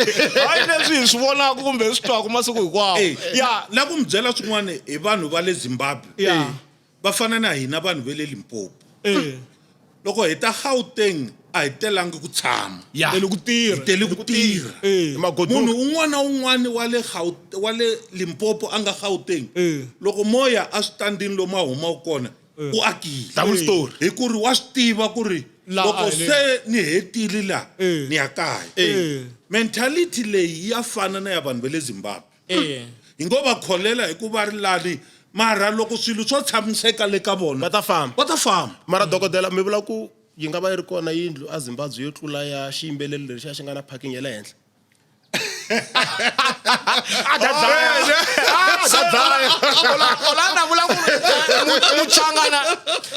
Hayi leswi hi swi vonaka kumbe hi swi twaka masiku hinkwawo. Eh, Ya. la ku mi byela swin'wana hi vanhu va le Zimbabwe Ya. va fana na hina vanhu va le Limpopo Eh. loko hi ta Gauteng a hi telangi ku tshama Ya. Tele ku tirha. hi tele ku tirha Eh. Magoduka. munhu un'wana na un'wana wa le wa le Limpopo a nga Gauteng Eh. loko moya a switandini lomu a humaka kona u akile Double story. hi ku ri wa swi tiva ku ri La loko a hi le- se ni hetile la Eh. ni ya kaya Eh. mentality leyi ya fana na ya vanhu va le Zimbabwe Eh. hi ngo va kholela hi ku va ri lani mara loko swilo swo tshamiseka le ka vona Va ta famba. va ta famba Mara dokodela mi vula ku yi nga va yi ri kona yindlu a Zimbabwe yo tlula ya xiyimbeleri lexiya xi nga na parking ya le henhla. Olanda vula ku muchangana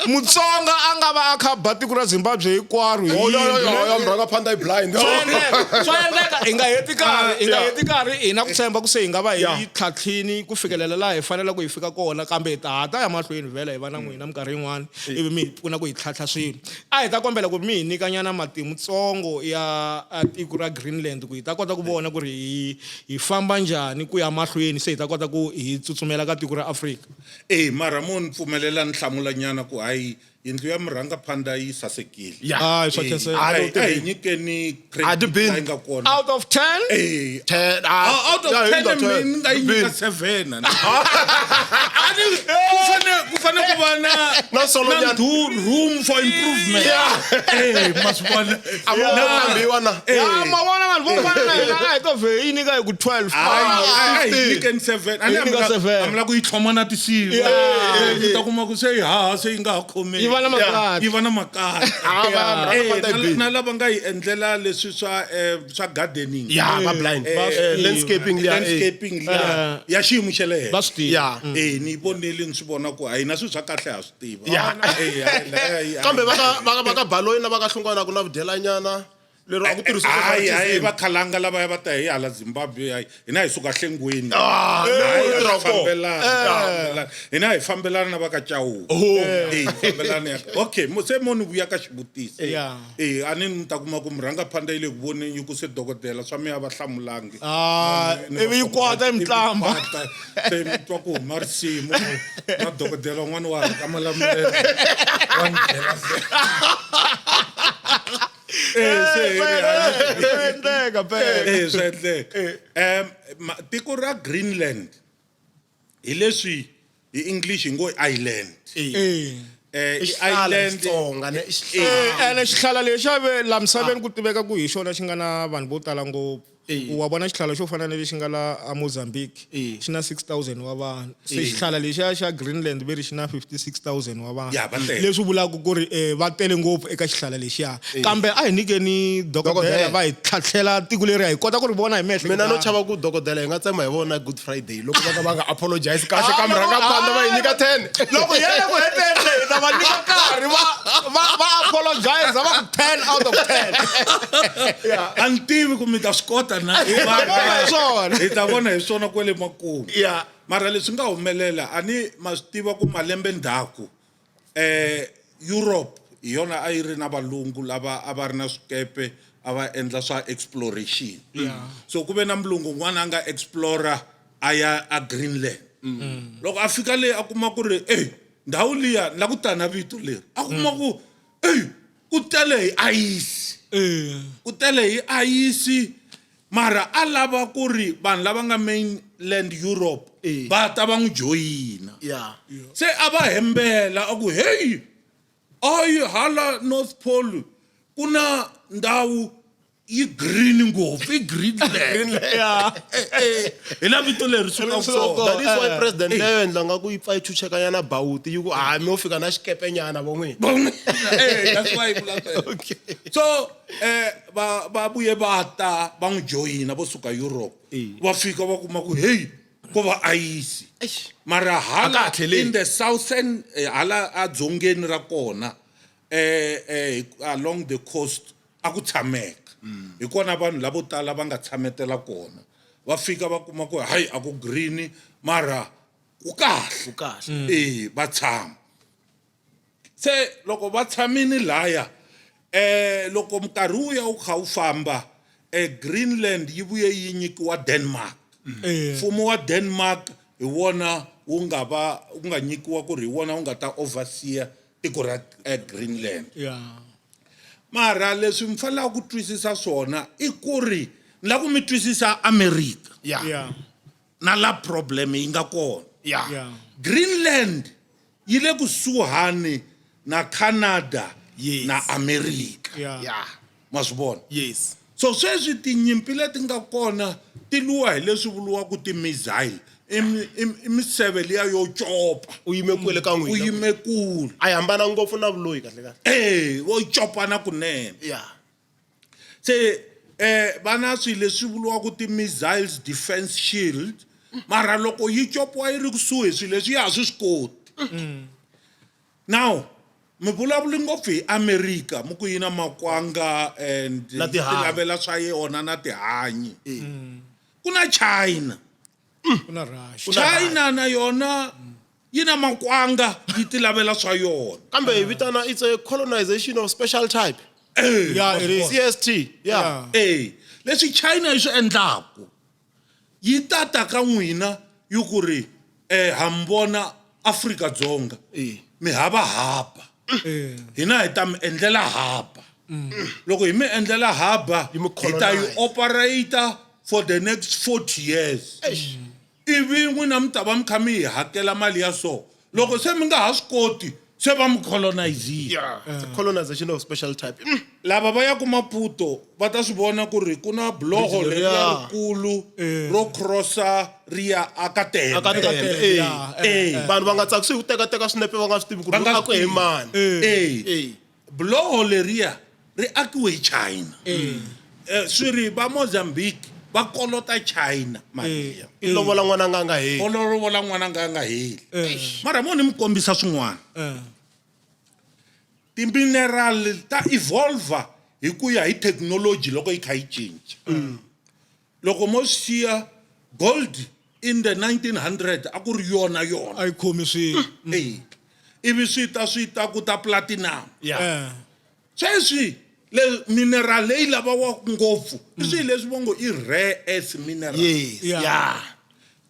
Mutsonga a nga va a kha ba tiko ra Zimbabwe hinkwaro hi Oh, yo, yo, yo, yindlu. yo, murhangaphandha yi blind. Swa endleka, swa endleka hi nga heti nkarhi hi nga heti nkarhi hi na ku tshemba ku se hi nga va hi Yeah. tlhatlhini ku fikelela laha hi faneleke hi fika kona kambe hi ta ha ta ya mahlweni vhela hi va na n'wina minkarhi yin'wana ivi mi hi pfuna ku hi tlhatlha swilo a hi ta kombela ku mi hi nyikanyana matimutsongo ya a tiko ra Greenland ku hi ta kota ku vona ku ri hi hi famba njhani ku ya mahlweni se hi ta kota ku hi tsutsumela ka tiko ra Afrika e mara mo ni pfumelela ni hlamulanyana ku hayi yindlu ya murhangaphandha yi sasekile Ya. hayi swa khenseka A hi- a hi nyikeni A ti credit bini. leyi nga kona out of 10 Eh, 10 ah, out of yeah, 10 hi nga mi ni nga yi nyika 10. 7 A ni- ku fane ku fane ku va na Na solo na nyana. room for improvement eh ma swi vona A va Na- lambiwa na. ya ma vona vanhu vo fana na hina a hi to vhe yi nyika hi ku 12 Hayi, a hi nyikeni 7 a ni Hi nyika seven. amla ku yi tlhoma na tisiva Yeah. Eh, u ta kuma ku se yi haha se yi nga ha khomeki Yi va na makati. yi va na makati Ah, va- Eh, murhangaphandha yi na- bini. na lava nga yi endlela leswi swa swa gardening Ya, va blind. Va swi tiva. Landscaping liya, eh. landscaping liya ya xiyimo xa le henhla Va swi tiva. Ya. Eh, ni vonile ni swi vona ku a hina swilo swa kahle ha swi tiva Ya. Eh, hayi, hayi, hayi. Kambe va ka va ka va ka Baloyi na va ka Hlongwane ku na vudyelanyana lero a ku tirhisiwa swo hayi hayi fana va khalanga lavaya va ta hi hala Zimbabwe hayi hina hi suka hlengweni Ah, Hayi, no, a tirha swi kona. fambelani, a swi fambelani. hina hi fambelana na va ka Chauke Eh, hi fambelana ya okay se mo ni vuya ka xivutiso Yeah. eh a ni mi ta kuma ku murhangaphandha yi le ku voneni yi ku se dokodela swa mi a va hlamulangi Ah, ivi yi kwata yi mitlamba. Kwata, se mi twa ku huma risimu na dokodela un'wana wa ha ka Malamulele wa ni byela se. Eh, se hi ri, hayi, endleka phela Eh, swa endleka tiko ra Greenland hi leswi hi English hi ngo i island Eh. Eh, I i xihlala island Xitsonga ne i xihlala. ene xihlala lexi xa ve la misaveni ku tiveka ku hi xona xi nga na vanhu vo tala ngopfu Wa vona xihlala xo fana na lexi nga la a Mozambique xi na 6000 wa vanhu. Se xihlala lexiya xa Greenland ve ri xi na 56000 wa vanhu. Ya, va tele. Leswi vulaka ku ri va tele ngopfu eka xihlala lexiya. Kambe a hi nyikeni dokodela Dokodela. va hi tlhatlhela tiko leri hi kota ku ri vona hi miehleketo. Mina no chava ku dokodela hi nga tsema hi vona Good Friday loko va ka va nga apologize kahle ka murhangaphandla va hi nyika 10. Loko yena ku hetelele hi ta va nyika nkarhi va va va apologize va ku 10 out of 10. A ni tivi ku mi ta swi kota na. Hi ta vona hi swona. Hi ta vona hi swona kwale makumu. Yeah. Mara leswi nga humelela a ni ma swi tiva ku malembe ndzhaku Europe hi yona a yi ri na valungu lava a va ri na swikepe a va endla swa exploration. So ku ve na mulungu un'wana a nga explorer a ya a Greenland. Loko a fika le a kuma ku ri ey ndhawu liya ni la ku ta na vito leri a kuma ku ey ku tele hi ayisi. Ku tele hi ayisi mara a lava ku ri vanhu lava nga mainland Europe va ta va n'wi joyina. Yeah. Se a va hembela a ku hey ayi hala North Pole ku na ndhawu yi green ngopfu i Greenland. Hi la vito leri sukaka kona. That is why president leyo endla nga ku yi pfa yi chuchekanyana bawuti yi ku ha mi yo fika na xikepenyana vo n'wina. That's why yi vula sweswo. So va va vuye va ta va n'wi joyina vo suka Europe. Va fika va kuma ku hey ko va ayisi. Mara hala A ka ha tlheleli. in the southern hala a dzongeni ra kona along the coast a ku tshameka. Hi kona vanhu lavo tala va nga tshametela kona. Va fika va kuma ku hayi a ku green mara ku kahle. Ku kahle. Va tshama. Se loko va tshamini laya loko nkarhi wu ya wu kha wu famba Greenland yi vuye yi nyikiwa Denmark. Mfumo wa Denmark hi wona wu nga va wu nga nyikiwa ku ri hi wona wu nga ta overseer tiko ra Greenland. Mara leswi mi fanelaka ku twisisa swona i ku ri ni lava ku mi twisisa America. Na la problem yi nga kona. Greenland yi le kusuhani na Canada na America. Ma swi vona? So sweswi tinyimpi leti nga kona ti lwiwa hi leswi vuriwaka ti-missile. I miseve liya yo copa. U yime kwele ka n'wina. U yime kule. A yi hambana ngopfu na vuloyi kahle kahle. Wo copana kunene. Se va na swilo leswi vuriwaka ti-missiles defense shield. Mara loko yi copiwa yi ri kusuhi swilo leswi ya ha swi swi koti. Now mi vulavuli ngopfu hi America mi ku yi na makwanga and Na tihanyi. ti lavela swa yona na tihanyi. Ku na China. Ku na Russia. China na yona yi na makwanga yi ti lavela swa yona. Kambe hi vitana it's a colonization of special type. Yeah, it is. CST. Yeah. Leswi China yi swi endlaku yi tata ka n'wina yi ku ri ha mi vona Afrika Dzonga. Mi hava haba. Hina hi ta mi endlela haba. Loko hi mi endlela haba, Yi mi hi ta yi colonize. operate for the next 40 years. Ivi n'wina mi ta va mi kha mi hi hakela mali ya so. Loko se mi nga ha swi koti, se va mi colonizile. Yeah. It's a colonization of special type. Lava va ya ku Maputo va ta swi vona ku ri ku na bloho Bridge leriya leriya. rikulu ro crossa ri ya aka Tembe. Aka Tembe. Vanhu va nga tsakisi hi ku tekateka swinepe va nga swi tivi ku Va ri nga swi akiwe hi tivi. mani. Bloho leriya ri akiwe hi China. Swi ri va Mozambique va kolota China mali ya. I lovola n'wana nga nga heli. O lovola n'wana nga nga heli. Mara mo ni mi kombisa swin'wana. Ti-mineral ta evolve hi ku ya hi technology loko yi kha yi cinca. Loko mo siya gold in the 1900 a ku ri yona yona. A yi khomi swilo. Ivi swi ta swi ta ku ta platinum. Sweswi le mineral leyi lavawaka ngopfu i swilo leswi va ngo i rare earth minerals.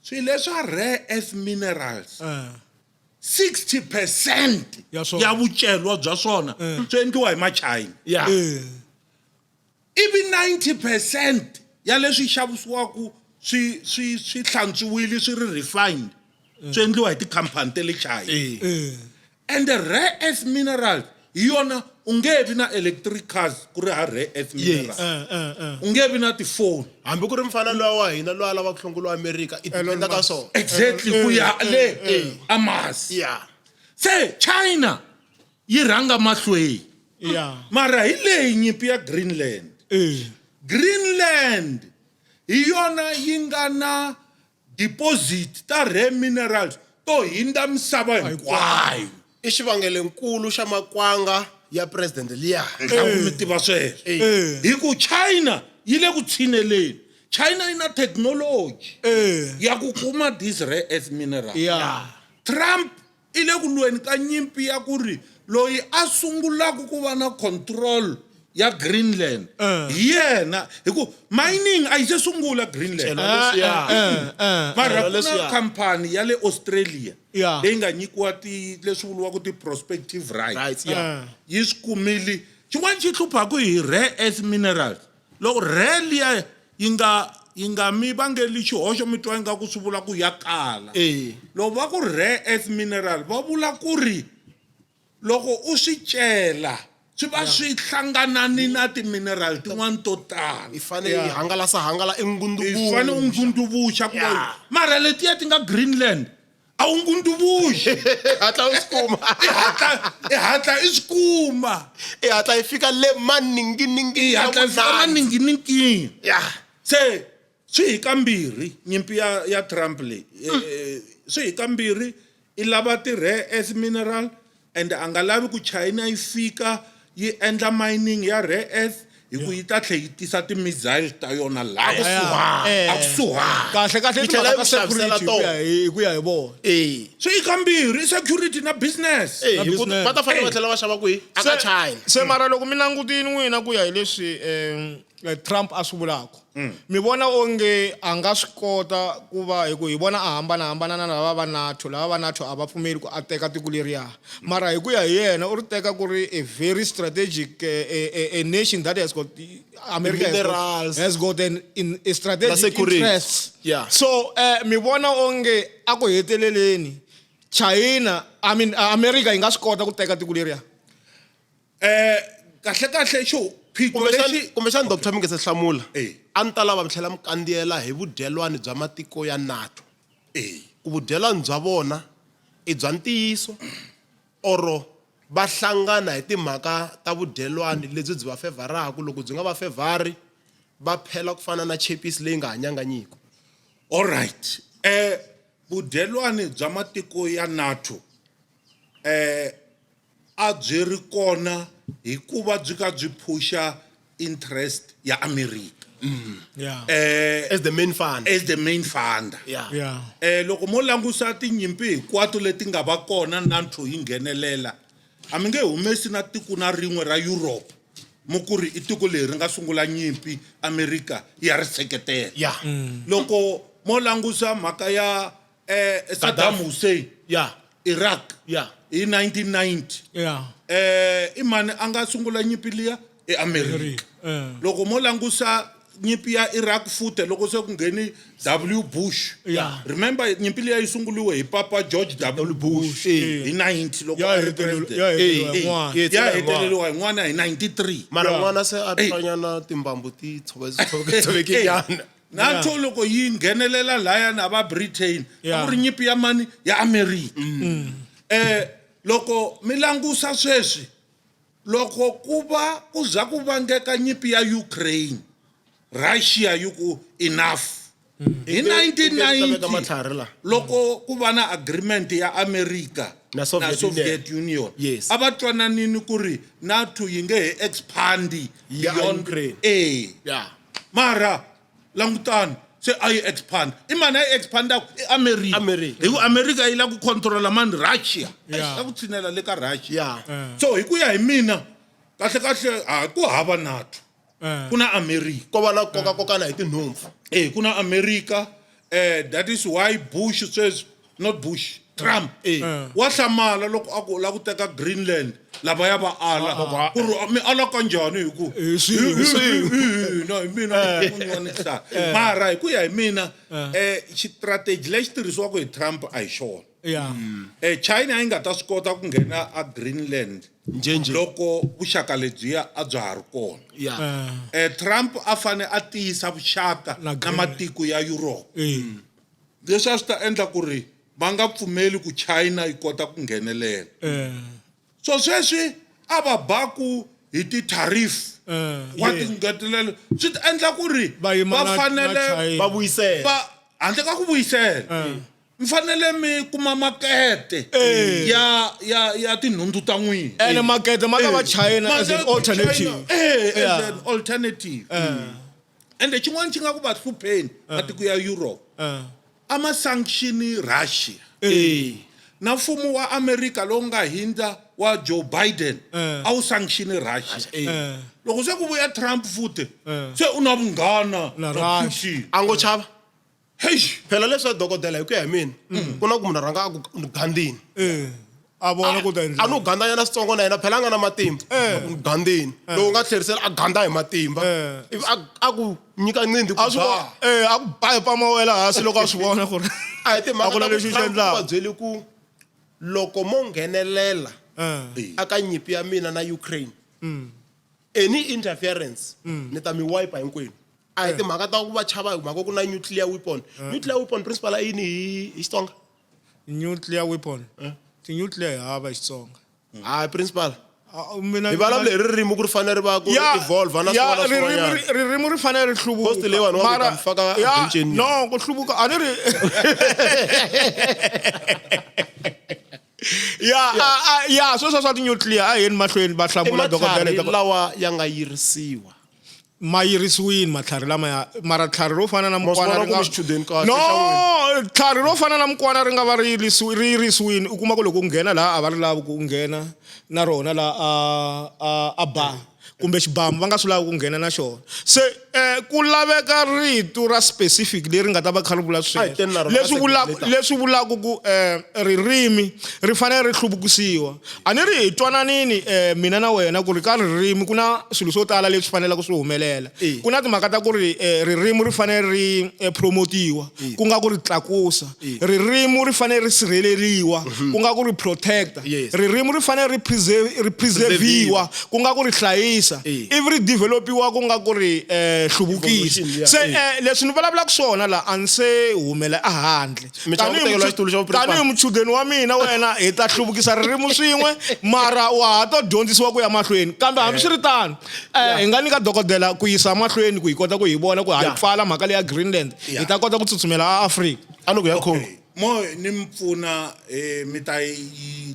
Swilo leswa rare earth minerals. 60% Ya swona. ya vucelwa bya swona swi endliwa hi Machina. Ivi 90% ya leswi xavisiwaka swi hlantswiwile swi ri refined. Swi endliwa hi tikhampani ta le China. And the rare earth mineral hi yona U nge vi na electric cars ku ri ha rare earth mineral. Eh, U nge vi na tifoni. Hambi ku ri mfana luya wa hina loyi a lavaka ku hlongoliwa Amerika, i dependa ka swona. Exactly, ku ya le a Mars. Se China yi rhanga mahlweni. Mara hi leyi nyimpi ya Greenland. Greenland hi yona yi nga na deposit ta rare minerals to hindza misava hinkwayo. I xivangelonkulu xa makwanga ya president liya. Nhlamu mi tiva sweswo. Hi ku China yi le ku tshineleni. China yi na technology ya ku kuma these rare earth minerals. Trump i le ku lweni ka nyimpi ya ku ri loyi a sungulaka ku va na control ya Greenland hi yena, hi ku mining a yi se sungula Greenland. Mara ku na khampani ya le Australia leyi nga nyikiwa ti leswi vuriwaka ti-prospective rights. Rights, yeah. Yi swi kumile. Xin'wana xi hluphaka hi rare earth minerals, loko rare liya yi nga mi vangeli xihoxo mi twa ingaku swi vula ku ya kala. Loko va ku rare earth mineral va vula ku ri loko u swi cela swi va swi hlanganani na ti-mineral tin'wana to tala. I fanele yi hangalasa hangala i I fanele u ngunduvuxa. ngunduvuxa ku va mara letiya ti nga Greenland a wu ngunduvuxi. Hatla u swi kuma. I hatla i swi kuma. I hatla yi fika le maninginingini I hatla yi fika maninginingini. Se swi hi kambirhi nyimpi ya Trump leyi. Swi hi kambirhi, i lava ti-rare earth mineral and a nga lavi ku China yi fika yi endla mining ya rare earth hi ku yi ta tlhela yi tisa ti-missile ta yona laha. A kusuhani. Kahle kahle Yi tlhela timhaka ta yi xavisela security tona. hi ku ya hi vona. Swi hi kambirhi, i security na business. Hi ku business. va ta fanele va tlhela va xava kwihi? Aka China. Se mara loko mi langutini n'wina ku ya hi leswi Trump a swi vulaka, mi vona onge a nga swi kota ku va hi ku hi vona a hambanahambana na lava va NATO, lava va NATO a va pfumeli ku a teka tiko leriya. Mara hi ku ya hi yena u ri teka ku ri a very strategic, a nation that has got America has got, Minerals. has got an in, a strategic Na security. interest. So mi vona onge a ku heteleleni China, I mean America yi nga swi kota ku teka tiko leriya? Kahle kahle xo phiqo lexi Kumbexani Doctor mi nge se hlamula. A ni ta lava mi tlhela mi kandziyela hi vudyelwani bya matiko ya NATO. Ku vudyelwani bya vona i bya ntiyiso oro va hlangana hi timhaka ta vudyelwani lebyi byi va fevharaka, loko byi nga va fevhari va phela ku fana na chepisi leyi nga hanyanganyiki. All right. Vudyelwani bya matiko ya NATO a byi ri kona hikuva byi ka byi phusha interest ya America. As the main fund. As the main funder. Loko mo langusa tinyimpi hinkwato leti nga va kona NATO yi nghenelela, a mi nge humesi na tiko na rin'we ra Europe mo ku ri i tiko leri nga sungula nyimpi America ya ri seketela. Loko mo langusa mhaka ya Saddam Hussein, Iraq, hi 1990. I mani a nga sungula nyimpi liya? I America. Loko mo langusa nyimpi ya Iraq futhi loko se ku ngheni W Bush. Remember nyimpi liya yi sunguliwe hi Papa George W Bush hi 90 loko a ri president. Ya heteleriwa hi n'wana. Ya heteleriwa hi n'wana hi 93. Mara n'wana se a twanyana timbambu ti tshovekenyana. NATO loko yi nghenelela laya na va Britain, a ku ri nyimpi ya mani? Ya America. Loko mi langusa sweswi, loko ku va ku za ku vangeka nyimpi ya Ukraine, Russia yi ku enough. Hi 1990, Matlhari la. loko ku va na agreement ya America Na Soviet na Soviet Union. Yes. A va twananini ku ri NATO yi nge he expand Ya beyond Ukraine. Mara langutani se a yi expand. I mani a yi expandaka? I America. America. Hi ku America yi lava ku controla mani? Russia. La ku tshinela le ka Russia. So hi ku ya hi mina, kahle kahle a ku hava NATO. Ku na America. Ko va na kokakokana hi tinhompfu. Ku na America. That is why Bush says, not Bush. Trump Eh. wa hlamala loko a ku u lava ku teka Greenland lavaya va ala ku ri mi ala kanjhani hi ku Hi swin'we, hi- hi- hi- hina hi mina n'winyi wa nhlaya mara hi ku ya hi mina um xitrateji lexi tirhisiwaka hi Trump a hi xona ya China yi nga ta swi kota ku nghena a Greenland Njhenjhe. loko vuxaka lebyiya a bya ha ri kona ya Trump a fane a tiyisa vuxaka Na na Greenland. matiko ya Europe Eh. leswi a swi ta endla ku ri va nga pfumeli ku China yi kota ku nghenelela Eh. so sweswi a va baku hi ti-tariff Eh. wa tingetelelo swi ta endla ku ri Va yima va na- na fanele China. va vuyisela va handle ka ku vuyisela mi fanele mi kuma makete ya ya ya tinhundzu ta n'wina ene makete ma ta va China as an alternative Eh, as Yeah. an alternative ende xin'wana xi nga ku va hlupheni matiko ya Europe Eh. a ma sanction Russia eh na mfumo wa America lowu nga hindza wa Joe Biden Eh. a wu sanction Russia Eh. loko se ku vuya Trump futhi Eh. se u na vunghana Na na Russia. Putin a ngo chava hey phela leswa dokodela hi ku ya hi mina ku na ku munhu a rhanga a ku ni gandini Eh. a vona ku ta endla a no gandanyana switsongo na yena phela a nga na matimba Eh. A ku ni gandini loko u nga tlherisela a ganda hi matimba Eh. ivi a ku nyika ncindi ku a swi ba. eh a ku ba hi pama wela hansi loko a swi vona ku ri a hi a ku na timhaka lexi xi ta ku Trump u endlaka va byeli ku loko mo nghenelela Eh. aka nyimpi ya mina na Ukraine any interference ni ta mi wipe hinkwenu a hi timhaka ta ku va chava hi mhaka ku na nuclear weapon nuclear weapon principal a yini hi hi Xitsonga nuclear weapon ti-nuclear hi hava hi Xitsonga hayi principal Ah, mina hi vulavula hi ririmi ku ri fanele ri va ku Ya, evolve na ya, swin'wana na ririmi swin'wanyana ririmi ri fanele ri hluvuka Post leyiwani wa ku Mara- ta mi faka ya, benceni. no ku hluvuka a ni ri ya ya sweswo swa ti-nuclear a yeni mahlweni va i hlamula dokodela matlhari hi ta- lawa ya nga yirisiwa ma yirisiwini matlhari lamaya mara tlhari ro fana na mukwana vona ri nga ku mi xichudeni kahle no xa tlhari ro fana na mukwana ri nga va ri yirisiwi- ri yirisiwini u kuma ku loko u nghena laha a va ri lavi ku u nghena na rona laha a ba kumbe xibamu va nga swi lavi ku nghena na xona se ku laveka rito ra specific leri nga ta va kha ri vula A hi teni na sweswo rona leswi ka vulaka segment leswi vulaka ku ririmi ri fanele ri hluvukisiwa a ni ri hi twananini mina na wena ku ri ka ririmi ku na swilo swo tala leswi faneleke swi humelela Eh. ku na timhaka ta ku ri ririmi ri fanele ri promotiwa ku nga ku ri tlakusa ririmi ri fanele ri sirheleriwa ku nga ku ri protecta Yes. ririmi ri fanele ri ri preserviwa ku nga ku ri hlayisa Eh. ivi ri developiwa ku nga ku ri hluvukisa Evolution, yeah. se Eh. leswi ni vulavulaka swona la a ni se humela ehandle Mi chava ku Tanihi tekeriwa xitulu xa vuprincipal. tanihi muchudeni wa mina wena hi ta hluvukisa ririmi swin'we mara wa ha to dyondzisiwa ku ya mahlweni kambe hambiswiritano hi nga nyika dokodela ku yisa mahlweni ku hi kota ku hi vona ku ha yi Yeah. pfala mhaka leya Greenland hi ta kota ku tsutsumela a Afrika a ni ku ya Congo mo ni mi pfuna mi ta yi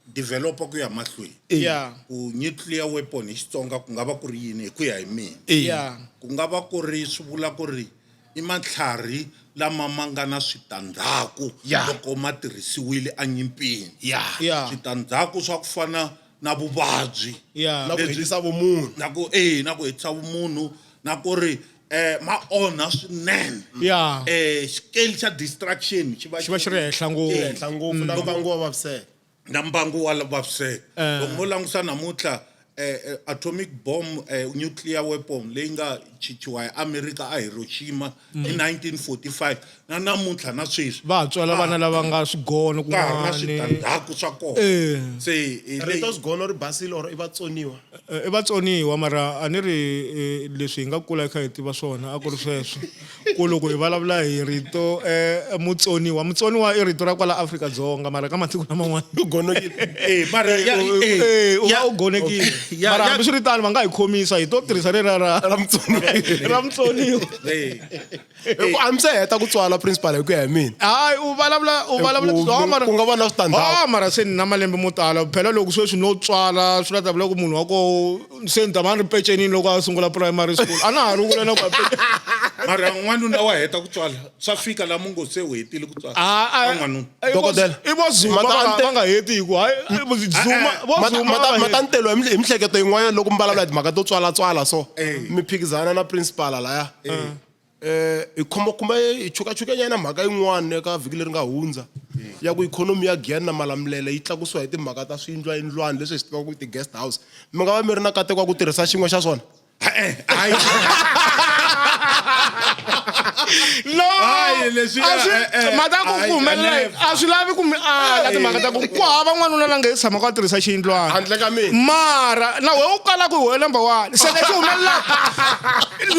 developa ku ya mahlweni Yeah. ku nuclear weapon hi Xitsonga ku nga va ku ri yini hi ku ya hi mina Yeah. ku nga va ku ri swi vula ku ri i matlhari lama ma nga na switandzhaku Yeah. loko ma tirhisiwile enyimpini ya Yeah. switandzhaku swa ku fana na vuvabyi Yeah. na ku hetisa vumunhu na ku na ku hetisa vumunhu na ku ri ma onha swinene Yeah. xikeli xa distraction xi va Xi va xi ri henhla ngopfu. henhla ngopfu na mbangu wa vaviseka na mbangu wa vaviseka loko mo langusa namuntlha atomic bomb nuclear weapon leyi nga chichiwa hi America a Hiroshima hi 1945 na namuntlha na sweswi Va ha tswala vana lava nga swigono ka ha ri na kun'wani switandzhaku swa kona Eh. se hi leyi- rito swigono ri basile or i vatsoniwa I vatsoniwa mara a ni ri leswi hi nga kula hi kha hi tiva swona a ku ri sweswo ku loko hi vulavula hi rito mutsoniwa mutsoniwa i rito ra kwala Afrika-Dzonga mara ka matiko laman'wana u gonokile Eh, mara ya- u va u gonekile Ya- mara ya- hambiswiritano va nga hi khomisa hi to tirhisa leriya ra ra mutsoniwa ra mutsoniwa Eh, hi ku a mi se heta ku tswala principal hi ku ya hi mina hayi u vulavula u vulavula Ku- ah, mara ku nga va na switandzhaku. Ah, mara se ni na malembe mo tala phela loko sweswi no tswala swi la ta vula ku munhu wa koho se ni ta va ni ri pecenini loko a sungula primary school a na ha ri kule na ku ya pece- mara n'wanuna wa heta ku tswala swa fika la mungo se u hetile ku tswala Ah, ah, Wa n'wanuna i vo- Dokodela. i vo Zuma Mata va nga- ante- va nga heti hi ku hayi i vo Zuma vo Zuma va nga heti. matantelo hi mihleketo yin'wanyana loko mi vulavula hi timhaka to tswalatswala so Eh. mi phikizana na principal laya Hi khoma kumbe hi chukachukenyana mhaka yin'wana eka vhiki leri nga hundza ya ku ikhonomi ya Giyani na Malamulele yi tlakusiwa hi timhaka ta swiyindlwayindlwana leswi hi swi tivaka ku i ti-guest house. Mi nga va mi ri na nkateko wa ku tirhisa xin'we xa swona? E-e, hayi. No! Hayi, leswiya, A swi- eh, eh, mhaka ya ku hayi, ku humelela never. a swi lavi ku mi ala timhaka ta ku ku hava n'wanuna la nga se tshamaka a tirhisa xiyindlwana Handle ka mina. mara na wehe u kalaka hi wehe number one se lexi humelelaka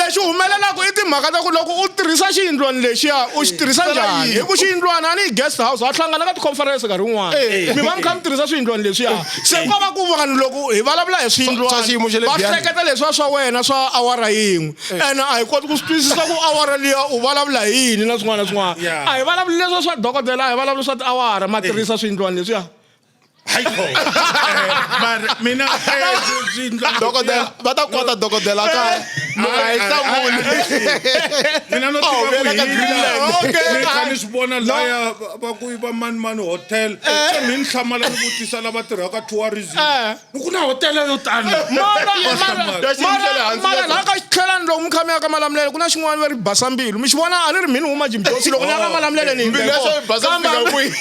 lexi humelelaka i timhaka ta ku loko u tirhisa xiyindlwana lexiya u xi tirhisa njhani hi ku xiyindlwana a ni yi guest house ha hlangana ka ti-conference nkarhi wun'wana mi va mi kha mi tirhisa swiyindlwana leswiya se ko va ku vanhu loko hi vulavula hi Swa xiyimo xa le swiyindlwana va Giyani. hleketa leswiya swa wena swa awara yin'we ene a hi koti ku swi twisisa ku awara liya u vulavula hi yini na swin'wana na swin'wana Yeah. a hi vulavuli leswiya swa dokodela a hi vulavuli swa tiawara ma tirhisa swiyindlwana leswiya Hayi kho. Mara mina swiyindlwana Dokodela va ta kota dokodela kaya. Mi nga hi hlamuli. Mina no Oh, tiva vuyela ka ku Greenland. Okay. Ni kha ni swi vona laya va ku i va mani mani hotel. Se mi ni hlamala ni vutisa lava tirhaka tourism. Eh. Ni ku na hotela yo tani. mara Va hlamala. Ya xiyimo xa le hansi mara ya laha ka xitlhelani loko mi kha mi ya ka malamulele ku na xin'wana va ri basa mbilu mi xi vona a ni ri mhini huma jimjosi loko ni ya ka malamulele ni Mbilu ya xo yi basa Kambe- ku fika kwihi?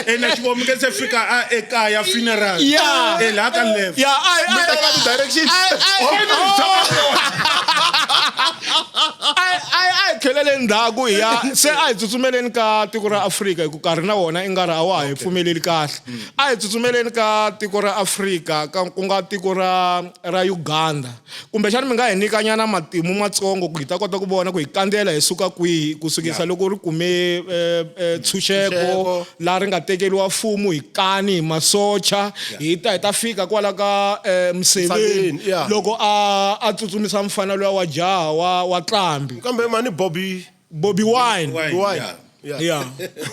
Eh, na xi mi nge se fika a ekaya funeral. Yeah. Eh, laha ka left. ya Mi ta ka ti-direction. a hi tlheleleni ndzhaku hi ya se a hi tsutsumeleni ka tiko ra Afrika hi ku nkarhi na wona i nga ri a wa ha hi pfumeleli kahle a hi tsutsumeleni ka tiko ra Afrika ka ku nga tiko ra ra Uganda kumbexana mi nga hi nyikanyana matimu matsongo ku hi ta kota ku vona ku hi kandzela hi suka kwihi ku sukisa loko ri kume ntshunxeko Ntshunxeko. laha ri nga tekeriwa mfumo hi kani hi masocha hi ta hi ta fika kwala ka Museveni Museveni, yeah. loko a a tsutsumisa mfana luya wa jaha wa wa tlambi Kambe mani Bobby Bobby Wine Wine, Wine. yeah. Yeah.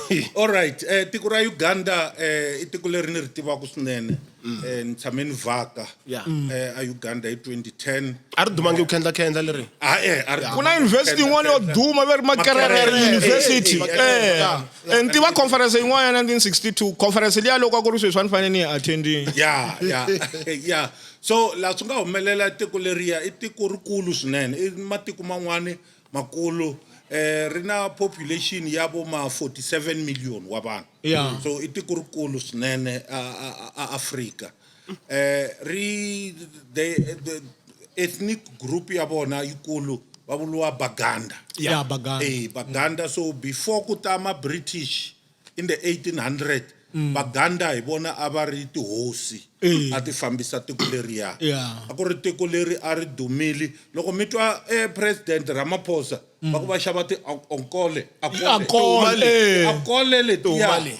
yeah All right, tiko ra Uganda i tiko leri ni ri tivaka swinene. Ni tshame ni vhaka Yeah. a Uganda hi 2010. A ri dumangi ku khendla khendla leri. Ah a ri ku na university yin'wana yo duma va ri Makerere Makerere. University Eh, eh, ni tiva conference yin'wana ya 1962 conference liya loko a ku ri sweswi a ni fanele ni yi attendini Ya, ya, ya. So laha swi nga humelela tiko leriya i tiko rikulu swinene, i matiko man'wani makulu ri na population ya vo ma 47 million wa vanhu. Yeah. So i tiko rikulu swinene a Afrika. Ri the ethnic group ya vona yikulu va vuriwa Baganda. Yeah, Baganda. Baganda. So before ku ta ma British in the 1800 Baganda hi vona a va ri tihosi a ti fambisa tiko leriya. Yeah. A ku ri tiko leri a ri dumile loko mi twa President Ramaphosa va ku va xava ti onkole Ankole, eh. akole letiya Tihuma le.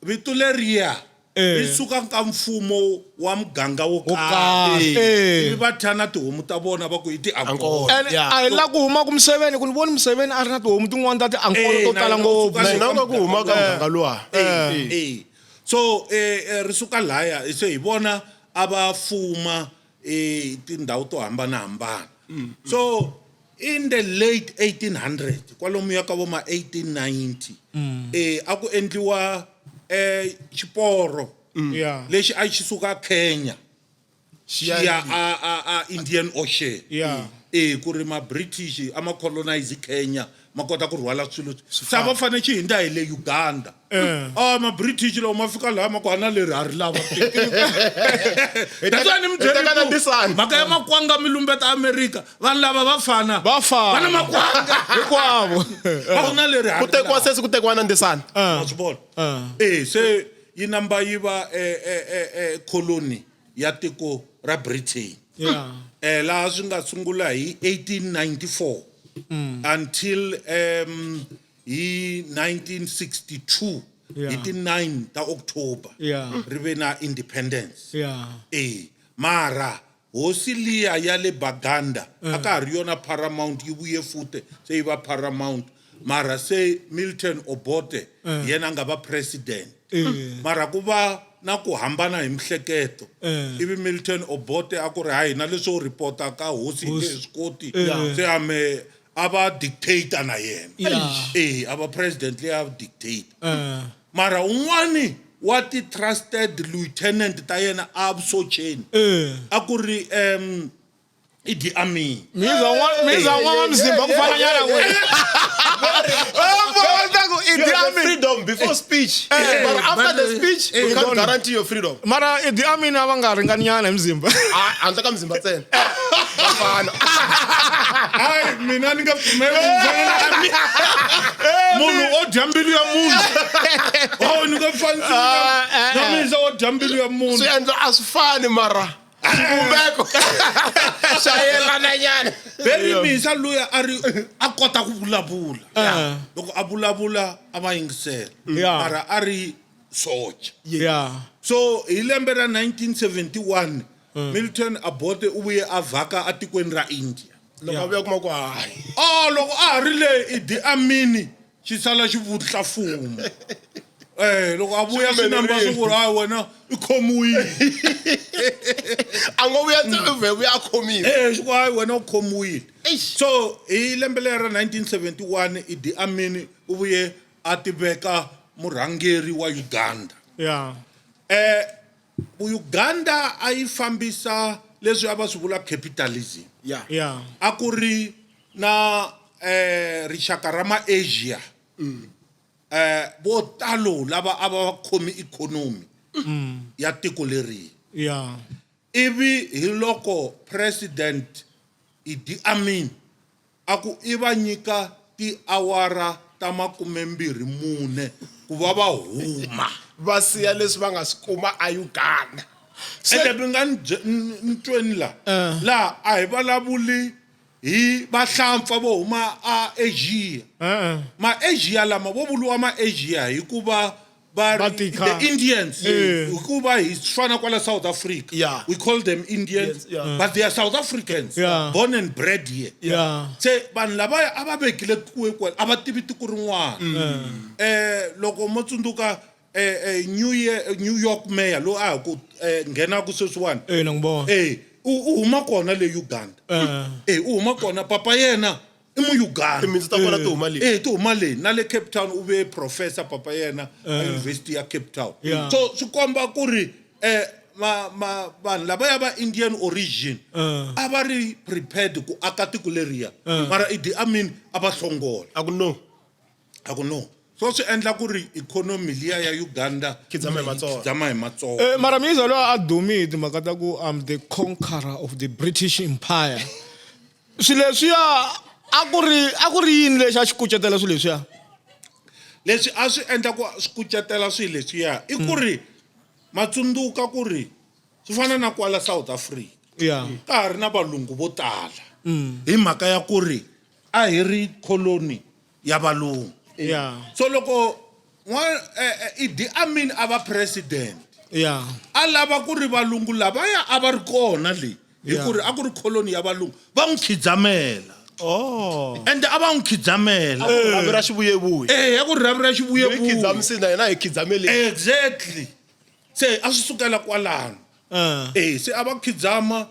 vito leriya Eh. ri suka ka mfumo wa muganga wo Wo karhi. karhi Eh. ivi va thya na tihomu ta vona va ku i ti-ankole. Ankole. And Yeah. a hi la ku huma ku Museveni ku ni voni Museveni a ri na tihomu tin'wana ta ti-ankole Eh, to na tala yena u ngopfu suka Na hina u nga ku huma ka muganga luwa. So ri suka laya se hi vona a va fuma tindhawu to hambanahambana. So in the late 1800 kwalomuya ka vo ma 1890 a ku endliwa xiporo Yeah. lexi a xi suka Kenya xi ya a Indian Ocean. Yeah. Ku ri ma British a ma colonize Kenya ma kota ku rhwala swilo se a va fanele xi hindza hi le Uganda. Ma British loko ma fika laha ma ku ana leri ha ri lava. That's why ni mi Hi teka byele na ku Ndisani. mhaka ya makwanga mi lumbeta America vanhu lava va fana. Va fana. Va na makwanga. Hinkwavo. Va ku na leri ha Ku ri tekiwa lava. sesi ku tekiwa na Ndisani. Ma swi vona? Se yi namba yi va colony ya tiko ra Britain. Yeah. Laha swi nga sungula hi 1894 until hi 1962 Yeah. hi ti 9 ta October Yeah. ri ve na independence. Yeah. Mara hosi liya ya le Baganda a ka ha ri yona Paramount yi vuye futhi se yi va Paramount mara se Milton Obote yena a nga va president. Mara ku va na ku hambana hi mihleketo. Ivi Milton Obote a ku ri hayi na leswo reporta ka hosi hi nge swi koti. Se ame a va dictator na yena. Yeah. A va president leyi a dictator. Mara un'wani wa ti-trusted lieutenant ta yena a vusocheni. A ku ri Idi Amin Mi za n'wana mzimba ku fana nyana n'wina. You have the freedom before speech. But after the speech, we can't guarantee your freedom. Mara Idi Amin a va nga ringani nyana hi mzimba. Ah, handle ka mzimba ntsena. Vafana. Hayi, mina ni nga pfumeli ku fana na Amin. Munhu o dya mbilu ya munhu. Oh, ni nga fanisi na mina o dya mbilu ya munhu. Swiendlo a swi fani mara xivumbeko xa yelana nyana. Barry Misa luya a ri a kota ku vulavula. Loko a vulavula a va yingisela. Mara a ri socha. So hi lembe ra 1971 Milton Obote u vuye a vhaka atikweni ra India. Loko a vuya kuma ku hayi. Oh, loko a ha ri le Idi Amin xi sala xi vutla mfumo. Loko a vuya swi namba swi ku hayi wena i khomiwile. A ngo vuya ntsena u vhe vuya a khomiwa. Xi ku hayi wena u khomiwile. Eish. So hi lembe leri ra 1971 Idi Amin u vuye a tiveka murhangeri wa Uganda. Uganda a yi fambisa leswi a va swi vula capitalism. A ku ri na rixaka ra ma-Asia. Vo talo lava a va khomi ikhonomi ya tiko leri. Ivi hi loko President Idi Amin a ku i va nyika tiawara ta 24 ku va va huma. Va siya leswi va nga swi kuma a Uganda. Ende mi nga ni tweni la. La a hi vulavuli hi vahlampfa vo huma a Asia. Ma Asia lama vo vuriwa ma Asia hikuva va Va ri tika. the Indians. Hikuva hi fana kwala South Africa. We call them Indians, Yes, yeah. but they are South Africans, born and bred here. Se vanhu lavaya a va vekile kuwe kwala, a va tivi tiko rin'wana. Loko mo tsundzuka, New Year, New York mayor loyi a ha ku nghenaka sweswiwani. Na n'wi vona. U huma kona le Uganda. U huma kona, papa yena i mu Uganda. Timintsu ta kona ti huma le. Ti huma le. Na le Cape Town u ve professor papa yena a University ya Cape Town. So swi komba ku ri vanhu lavaya va Indian origin a va ri prepared ku aka tiko leriya. Mara Idi Amin a va hlongola. A ku no. A ku no. So swi endla ku ri economy liya ya Uganda Khidzama hi matsoho. Khidzama hi matsoho. Mara Misa loyi a dumi hi timhaka ta ku I'm the conqueror of the British Empire. Swilo leswiya a ku ri yini lexi a xi kucetela swilo leswiya? Leswi a swi endla ku swi kucetela swilo leswiya i ku ri matsundzuka ku ri swi fana na kwala South Africa. Ka ha ri na valungu vo tala. Hi mhaka ya ku ri a hi ri colony ya valungu. So loko Idi Amin a va president. A lava ku ri valungu lavaya a va ri kona le. Hi ku ri a ku ri colony ya valungu va n'wi khidzamela. Ende a va n'wi khidzamela. A ku rhavi ra xivuyevuye. A ku ri rhavi ra xivuyevuye. Hi khidzamisile na yena hi khidzamele. Exactly. Se a swi sukela kwalano. Se a va khidzama,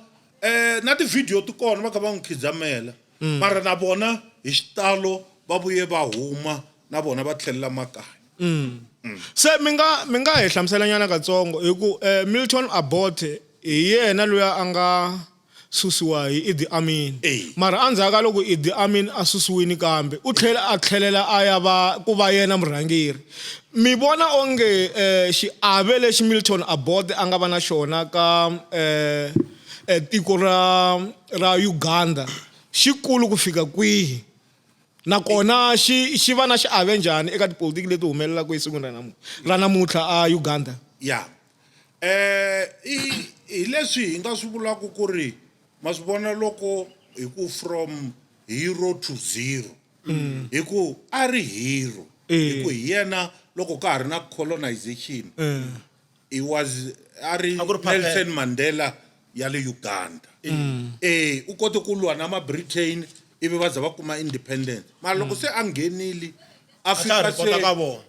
na ti-video ti kona va kha va n'wi khidzamela. Mara na vona hi xitalo va vuye va huma na vona va tlhelela makaya. Se mi nga hi hlamusela nyana katsongo hi ku Milton Obote hi yena loyi a nga susiwa hi Idi Amin. Mara endzhaku ka loko Idi Amin a susiwile kambe u tlhela a tlhelela a ya va ku va yena murhangeri. Mi vona onge xiave lexi Milton Obote a nga va na xona ka tiko ra Uganda xikulu ku fika kwihi? Nakona xi va na xiave njhani eka tipolitiki leti humelelaka esikwini ra namuntlha a Uganda? Ya. Hi leswi hi nga swi vulaka ku ri ma swi vona loko hi ku from hero to zero. Hi ku a ri hero. Hi ku hi yena loko ka ha ri na colonization. He was a ri A ku ri Papa. Nelson Mandela ya le Uganda. U kote ku lwa na ma Britain ivi va za va kuma independence. Mara loko se a nghenile, a A fika tlhela a report-a se ka vona.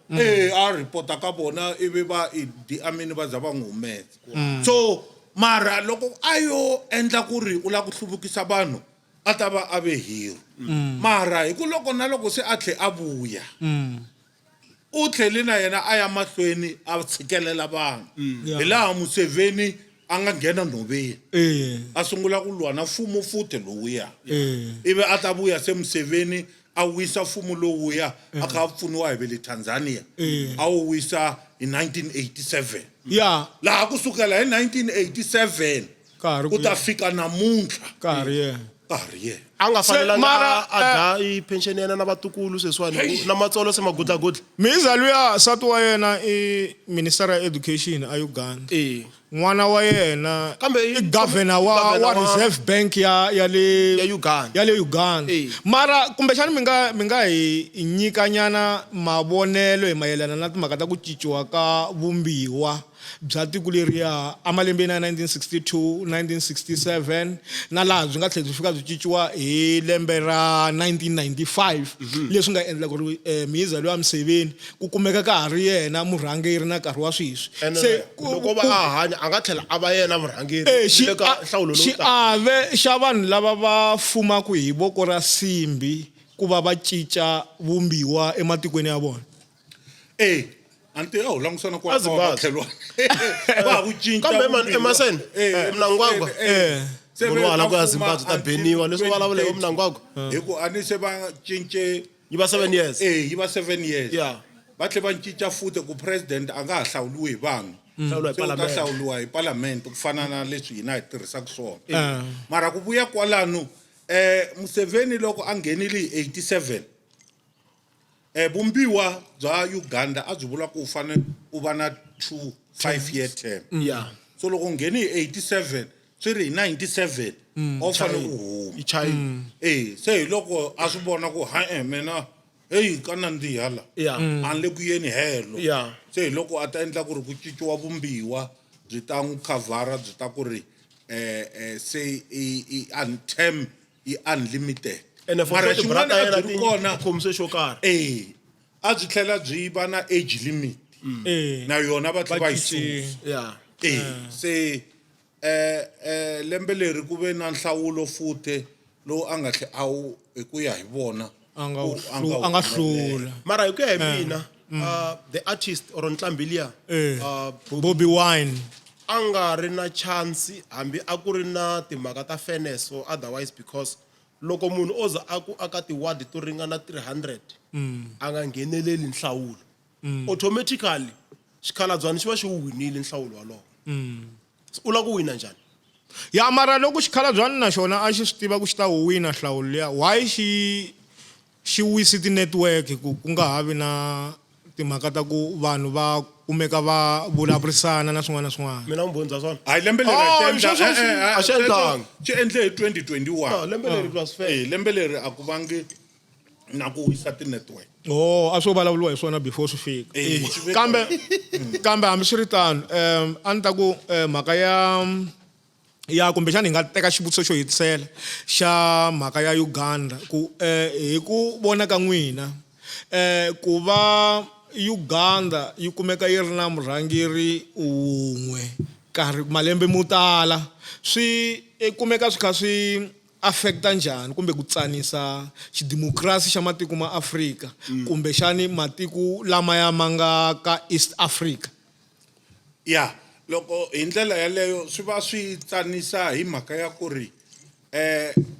A report-a ka vona ivi va Idi Amin va za va n'wi humesa. So mara loko a yo endla ku ri u lava ku hluvukisa vanhu a ta va a ve hero. Mara hi ku loko na loko se a tlhe a vuya, u tlhele na yena a ya mahlweni a tshikelela vanhu. Hi laha Museveni a nga nghena nhoveni Eh. a sungula ku lwa na mfumo futhi lowuya Eh. ivi a ta vuya se Museveni a wisa mfumo lowuya a kha a pfuniwa hi ve le Tanzania Eh. a wu wisa hi 1987 Ya laha kusukela hi 1987 Ka ha ri ku ku ta ya. fika namuntlha ka ha ri yena. ka ha ri yena a nga Se, fanelanga mara, a dya i pension ya yena na vatukulu sweswiwani na matsolo se magudlagudla Miza luya nsati wa yena i minister ya education a Uganda. Eh. N'wana wa yena Kambe i governor wa, governor wa wa- Reserve Bank ya ya le Ya Uganda. Ya le Uganda. Eh. Mara kumbexana mi nga mi nga hi nyikanyana mavonelo hi mayelana na timhaka ta ku cinciwa ka vumbiwa bya tiko leriya emalembeni ya 1962 1967 na laha byi nga tlhela byi fika byi cinciwa hi lembe ra 1995 leswi nga endla ku ri Mhiza loyi a Museveni ku kumeka ka ha ri yena murhangeri na nkarhi wa sweswi Ene se loko va a hanya a nga tlhela a va yena murhangeri Eh, ni le ka nhlawulo lowu taka. xiave xa vanhu lava va fumaka hi voko ra simbi ku va va cinca vumbiwa ematikweni ya vona Eh, anti a wu langusana A Zimbabwe. tlhelo va ha ku cinca Kambe man, vumbiwa. emaseni, Eh, Mnangagwa. eh, eh. Se Munhu wa hala ku ya va Zimbabwe fuma ta beniwa, leswi until vulavula hi 2030. Mnangagwa. Hi ku a ni se va cince Yi va 7 years. eh yi va 7 years Yeah. va tlhe va cinca futhi ku president a nga ha hlawuliwi hi vanhu Hlawuliwa hi Se u ta palamende. hlawuliwa hi palamende ku fana na leswi hina hi tirhisaka swona Eh. mara ku vuya kwalano Museveni loko a nghenile hi 87 vumbiwa bya Uganda a byi vula ku u fanele u va na 2 5 year term Yeah. so loko u nghene hi 87 swi ri hi 97 a wu fanele u huma Yi chayile. eh se hi loko a swi vona ku ha mina heyi ka nandziha la Yeah. a ni le ku yeni helo Yeah. se hi loko a ta endla ku ri ku cinciwa vumbiwa byi ta n'wi khavhara byi ta ku ri se i term i unlimited Ene for mara sure xin'wana tibrata a yena byi ti ri kona khomise xo karhi. eh a byi tlhela byi va na age limit Eh. na yona va tlhela va yi cinci. susa Yeah. eh se lembe leri ku ve na nhlawulo futhi lowu a nga tlhe a wu hi ku ya hi vona A nga ku wu a nga hlula. Mara hi ku ya hi mina, the artist or nqambi liya, Eh. Bobby Bobby Wine a nga ri na chance hambi a ku ri na timhaka ta fairness or otherwise because loko munhu o za a ku aka ti-ward to ringana 300 a nga ngheneleli nhlawulo automatically xikhalabyana xi va xi wu winile nhlawulo walowo So, u lava ku wina njhani ya mara loko xikhalabyana na xona a xi swi tiva ku xi ta wu wina nhlawulo liya why xi xi wisi ti-network ku ku nga ha vi na timhaka ta ku vanhu va kumeka va vulavurisana na swin'wana na swin'wana mina vumbhoni bya swona hayi lembe leri Oh, a xi endla- sweswo swi- eh, eh, a xi endlanga. xi endle hi 2021 Ah, lembe leri it was fair eh lembe leri a ku vangi na ku wisa ti-network oh a swo vulavuriwa hi swona before swi fika Eh, swi ve- kambe kambe hambiswiritano a ni ta ku mhaka ya ya kumbexana hi nga teka xivutiso xo hetisela xa mhaka ya Uganda ku hi ku vona ka n'wina ku va Uganda yi kumeka yi ri na murhangeri wun'we nkarhi malembe mo tala swi kumeka swi kha swi affecta njhani kumbe ku tsanisa xidimokirasi xa matiko ma Afrika kumbexani matiko lamaya ma nga ka East Africa ya loko hi ndlela yaleyo swi va swi tsanisa hi mhaka ya ku ri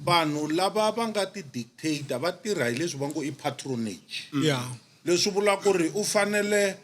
vanhu lava va nga ti-dictator va tirha hi leswi va ngo i patronage ya leswi vula ku ri u fanele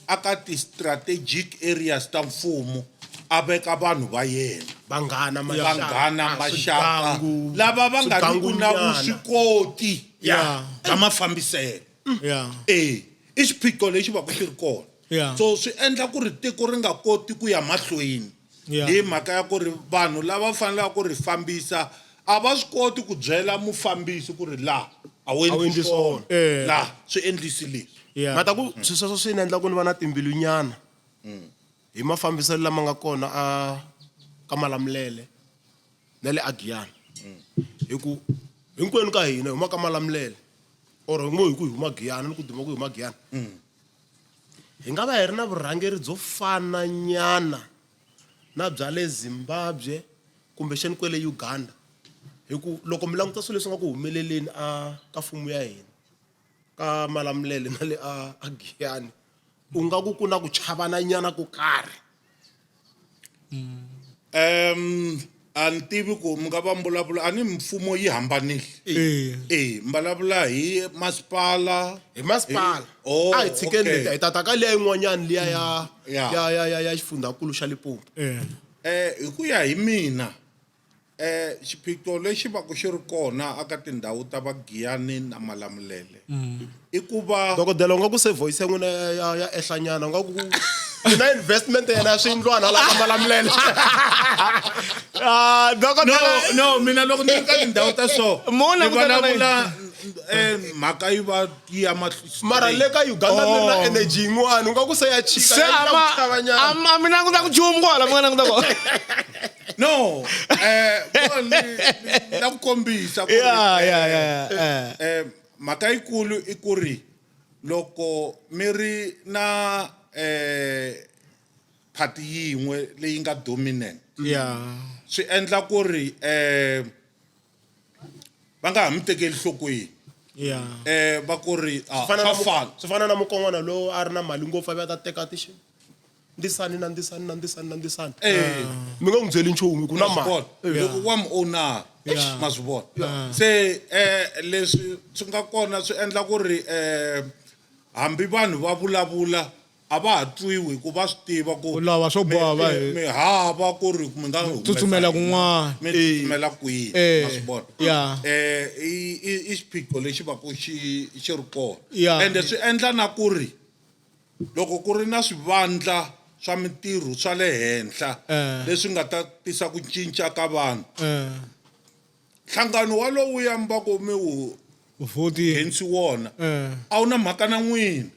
aka ti-strategic areas ta mfumo a veka vanhu va yena vanghana vanghana maxaka swigangu, lava va nga ri ku na swigangunyana. vuswikoti Yeah. bya mafambiselo ya e i xiphiqo lexi va ku xi ri kona Yeah. so swi endla ku ri tiko ri nga koti ku ya mahlweni Yeah. hi mhaka ya ku ri vanhu lava fanelaka ku ri fambisa a va swi koti ku byela mufambisi ku ri laha a wu A wu endli endli swona swona. Eh. laha swi endlisi leswi ya mhata ku swilo sweswo swi ni endla ku ni va na timbilunyana hi mafambiselo lama nga kona a ka Malamulele na le Agiyani hi ku hinkwenu ka hina hi huma ka Malamulele or hi ngo hi ku hi huma Giyani ni ku duma ku hi huma Giyani hi nga va hi ri na vurhangeri byo fana nyana na bya le Zimbabwe kumbexani kwele Uganda hi ku loko mi languta swilo leswi nga ku humeleleni a ka mfumo ya hina ka Malamulele na le a a Giyani u nga ku ku na ku chavana nyana ko karhi. A ni tivi ku mi nga va mi vulavula a ni mfumo yi hambanile. Eh. E mi vulavula hi masipala. Hi masipala. Oh, a hi tshikeni okay. leti hi tata ka liya yin'wanyana liya ya Yeah. ya ya ya ya xifundzankulu xa Limpopo. Eh. Hi ku ya hi mina xiphiqo lexi va ku xi ri kona aka tindhawu ta va Giyani na Malamulele i ku va Dokodela u nga ku se voice ya n'wina ya ya ya ehlanyana u nga ku ku na investment ya yena ya swiyindlwana la ka Malamulele. Ah, dokodela no no mina loko ni ri ka tindhawu ta so Mo ni langutana na vulavula mhaka yi va yi ya mahlweni. Mara le ka Uganda mi ri na Oh. energy yin'wana u nga ku se ya chika se ya a ku ma chavanyana. a mi languta ku nchumu kwala mi nga languta kona. No ni la ku kombisa ku ri, Ya ya ya ya. Mhaka yikulu i ku ri loko mi ri na party yin'we leyi nga dominant Ya. swi endla ku ri va nga ha mi tekeli nhlokweni. Ya. Va ku ri Swi fana na swa fana. swi fana na mukon'wana lowu a ri na mali ngopfu a vuya a ta teka ndisani na ndisani na ndisani na ndisani. Mi nga n'wi byeli nchumu ku na Ma swi mali. vona. Loko wa mi owner ma swi vona. Se leswi swi nga kona swi endla ku ri hambi vanhu va vulavula a va ha twiwi hi ku va swi tiva ku Ku lava swo boha va hi- mi hava ku ri mi nga humesa Tsutsumela yini. kun'wana. Mi tsutsumela kwihi ma swi vona. I xiphiqo lexi va ku xi ri kona. Ende swi endla na ku ri loko ku ri na swivandla swa mintirho swa le henhla leswi nga ta tisa ku cinca ka vanhu. Nhlangano walowu ya mi va ku mi wu Vhoti. nghenisi wona a wu na mhaka na n'wina.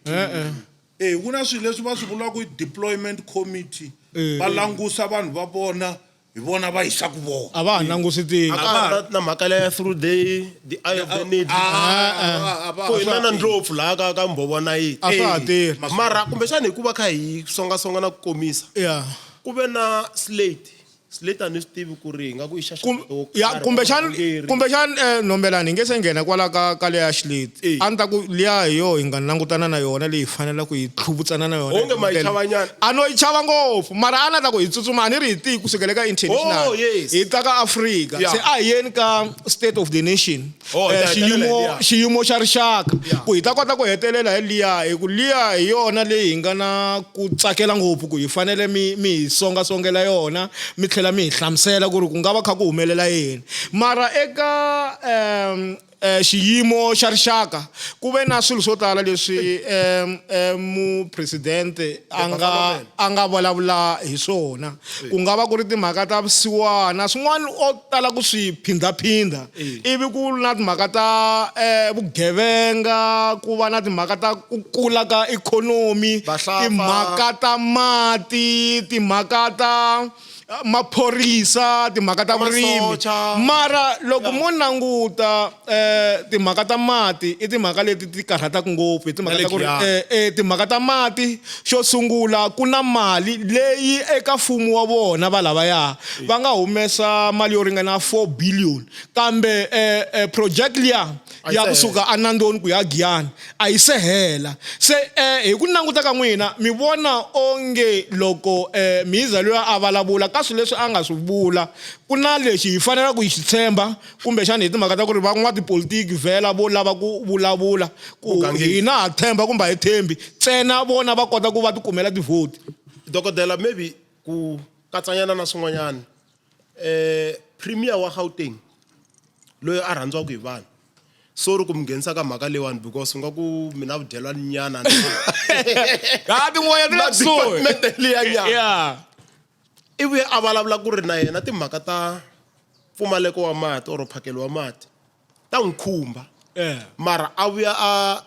Ku na swilo leswi va swi vulaka deployment committee. Va langusa vanhu va vona hi vona va yisaka vona. A va ha langusi tiko. A ka ha ri na mhaka leya through the eye of the needle. A va Ku hi na ha na ndlopfu laha ka mbhovo na yini. A swa ha tirhi. Mara kumbexana hi ku va kha hi songasonga na ku komisa. Ku ve na slate. Slate a ni swi tivi ku ri hi nga ku i xaxameti wo karhi wa Kumbexana Nombelani hi nge se nghena kwala ka leya Slate. A ni ta ku liya hi yo hi nga langutana na yona leyi hi fanelaka hi tlhuvutsana na yona. Onge ma yi chavanyana. A no yi chava ngopfu, mara a na ta ku hi tsutsuma a ni ri hi tihi kusukela ka international. Oh, yes. Hi ta ka Africa. Se a hi yeni ka State of the Nation. Oh, hi ta hetelela hi liya. Xiyimo xa rixaka. Ku hi ta kota ku hetelela hi liya, hi ku liya hi yona leyi hi nga na ku tsakela ngopfu ku hi fanele mi hi songasongela yona, mi tlhela mi hi hlamusela ku ri ku nga va kha ku humelela yini. Mara eka xiyimo xa rixaka ku ve na swilo swo tala leswi mupresidente a nga vulavula hi swona. Ku nga va ku ri timhaka ta vusiwana, swin'wana o tala ku swi phindhaphindha. Ivi ku na timhaka ta vugevenga, ku va na timhaka ta ku kula ka ikhonomi, Vahlampfa. timhaka ta mati, timhaka ta maphorisa, timhaka ta vurimi. Masocha. Mara loko mo languta timhaka ta mati i timhaka leti ti karhataka ngopfu, i timhaka ta ku ri, Giyani. timhaka ta mati xo sungula ku na mali leyi eka mfumo wa vona va lavaya va nga humesa mali yo ringana 4 billion, kambe project liya A yi ya se kusuka eNandoni ku ya Giyani a yi se hela. Se hi ku languta ka n'wina mi vona onge loko Mhiza loyi a vulavula ka swilo leswi a nga swi vula ku na lexi hi fanelaka ku hi xi tshemba, kumbexana hi timhaka ta ku ri van'watipolitiki vhela vo lava ku vulavula ku Vugangisi. hina ha tshemba kumbe a hi tshembi ntsena vona va kota ku va tikumela tivhoti. Dokodela, maybe ku katsanyana na swin'wanyana, Premier wa Gauteng loyi a rhandziwaka hi vanhu, sorry ku mi nghenisa ka mhaka leyiwani because u nga ku mina vudyelwani nyana na Ha, tin'wana ti le Na kusuhi. department liya nyana. I vuye a vulavula ku ri na yena timhaka ta mpfumaleko wa mati or mphakelo wa mati ta n'wi khumba. Mara a vuya a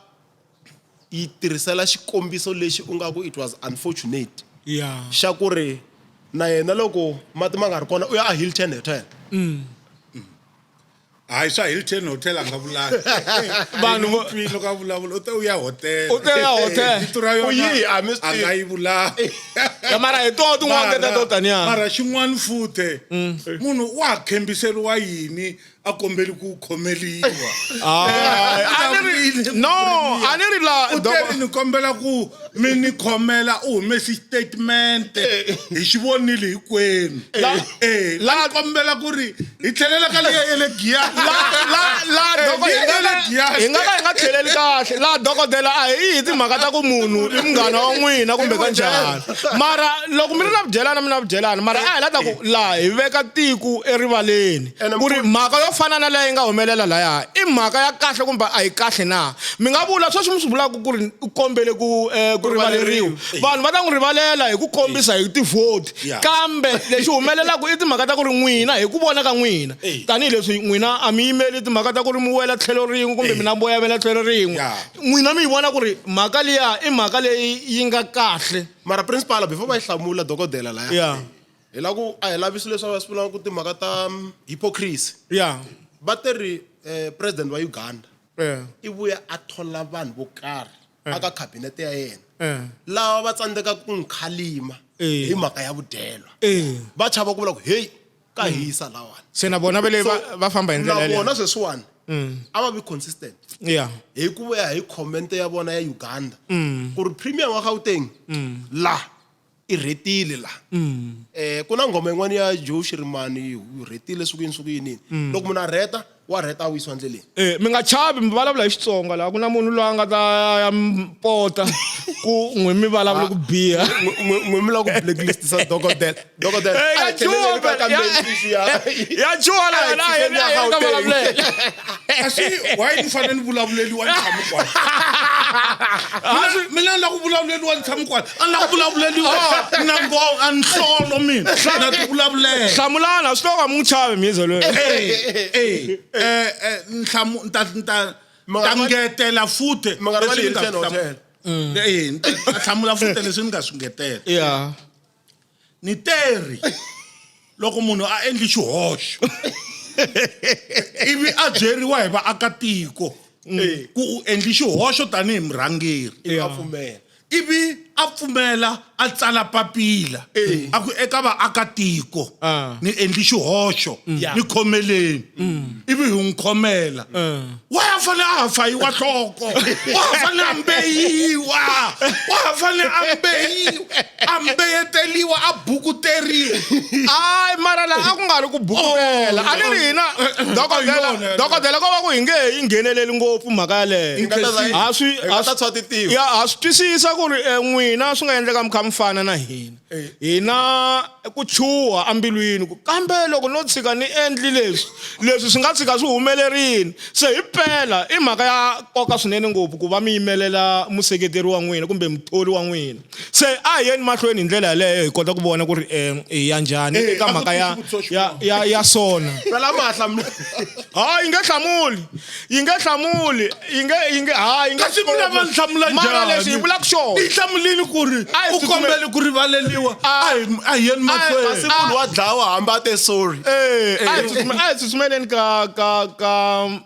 yi tirhisela xikombiso lexi u nga ku it was unfortunate. Xa ku ri na yena loko mati ma nga ri kona u ya a Hilton Hotel. Hayi, swa Hilton Hotel a nga vulanga. Vanhu vo- Ni twile loko a vulavula, u te u ya hotel. U te u ya hotel. Vito ra yona U yihi? A mi swi a nga yi vulanga. Ya, mara hi toho tin'wana teta to taniya. Mara xin'wana futhe, munhu wa ha khembiseriwa yini a kombeli ku khomeliwa A ni ri no a ni ri la u teri ni kombela ku mi ni khomela u humesi statement hi xi vonile hinkwenu eh la kombela ku ri hi tlhelela ka leya ya le Giyani la la la doko hi nga ka hi nga ka hi nga tlheleli kahle la dokodela a hi hi timhaka ta ku munhu i munghana wa n'wina kumbe ka njhani mara loko mi ri na vudyelana mi na vudyelana mara a hi la ta ku laha hi veka tiku erivaleni ku ri mhaka yo fana na leyi nga humelela laya i mhaka ya kahle kumbe a yi kahle na mi nga vula sweswi mi swi vulaka ku ri u kombele ku eh, ku rivaleriwa vanhu va ta n'wi rivalela hi ku kombisa hi tivhoti kambe lexi humelelaka i timhaka ta ku ri n'wina hi ku vona ka n'wina tanihileswi n'wina a mi yimeli timhaka ta ku ri mi wela tlhelo rin'we kumbe mi na voyamela tlhelo rin'we n'wina mi yi vona ku ri mhaka liya i mhaka leyi yi nga kahle mara principal before va yi hlamula dokodela laya yeah. hi la ku a hi lavi swilo leswi va swi vulaka ku timhaka ta hypocrisy yeah. va te ri president wa Uganda i vuya a thola vanhu vo karhi aka khabinete ya yena lava va tsandzekaka ku n'wi khalima hi mhaka ya vudyelwa va chava ku vula ku heyi ka hisa lawani se na vona va le va famba hi ndlela na vona sweswiwani a va vi consistent yeah hi ku ya hi comment ya vona ya Uganda ku ri premier wa Gauteng la i rhetile la ku na nghoma yin'wana ya Joe Shirimani yi rhetile swi ku yini swi ku yini loko munhu a rheta wa rheta a wisiwa ndleleni Eh, mi nga chavi mi vulavula hi Xitsonga laha ku na munhu loyi a nga ta ya pota ku n'wi mi vulavula ku biha n'wi mi lava ku blacklistisa dokodela dokodela Eh, a ya hi tlheleleni chuha ka phela, main issue ya ya chuha la A hi yena, a hi tshikeni ya a hi ka Gauteng. vulavulele kasi why ni fanele ni vulavuleliwa ni tshame kwala mina ni lava ku vulavuleliwa ni tshame kwala a ni lava ku vulavuleliwa na ngo a ni hlolo mina na ti vulavulela hlamulana swi loko mi n'wi chavi mhizo loyi Eh, eh, eh, nhlamu ni ta ni ta Mi nga ta rivali- ngetela futhi Mi nga rivali leswi ni nga Hilton swi Hotel. Eh, ni ta hlamula futhi leswi ni nga swi ngetela ya ni teri loko munhu a endli xihoxo ivi a byeriwa hi vaakatiko ku u endli xihoxo tanihi murhangeri ivi a pfumela ivi a pfumela a tsala papila a ku eka vaakatiko Ah. ni endli xihoxo ni khomeleni ivi hi n'wi khomela wa ha fanele a ha fayiwa nhloko wa ha fanele a mbeyiwa wa ha fanele a mbeyiwa a mbeyeteliwa a bukuteriwa hayi mara laha a ku nga ri ku bukutela a ni ri hina dokodela Yona, yona. dokodela ko va ku hi nge yi ngheneleli ngopfu mhaka yaleyo Hi nga ta za- Ha swi- hi nga ha ta swi- tshwa titiwa. ya ha swi twisisa ku ri eh, n'wina swi nga endleka mi kha mi fana na hina hina ku chuha embilwini ku kambe loko no tshika ni endli leswi leswi swi nga tshika swi humelerini se hi pela i mhaka ya nkoka swinene ngopfu ku va mi yimelela museketeri wa n'wina kumbe muthori wa n'wina se a hi yeni mahlweni hi ndlela yaleyo hi kota ku vona ku ri um hi ya njhani Eh, eka a ku mhaka ya xivutiso ya ya ya sona phela ma hlamula ha yi nge hlamuli yi nge hlamuli yi nge yi nge ha yi nge kasi mi lava ni hlamula mara njhani lexi hi vulaka xona ni hlamulini ku ri A hi u kombele ku rivaleliwa a hi a hi yeni mahlweni kasi munhu wa dlawa hambi a te sorry Eh, a hi tsutsuma- a hi tsutsumeleni ka ka ka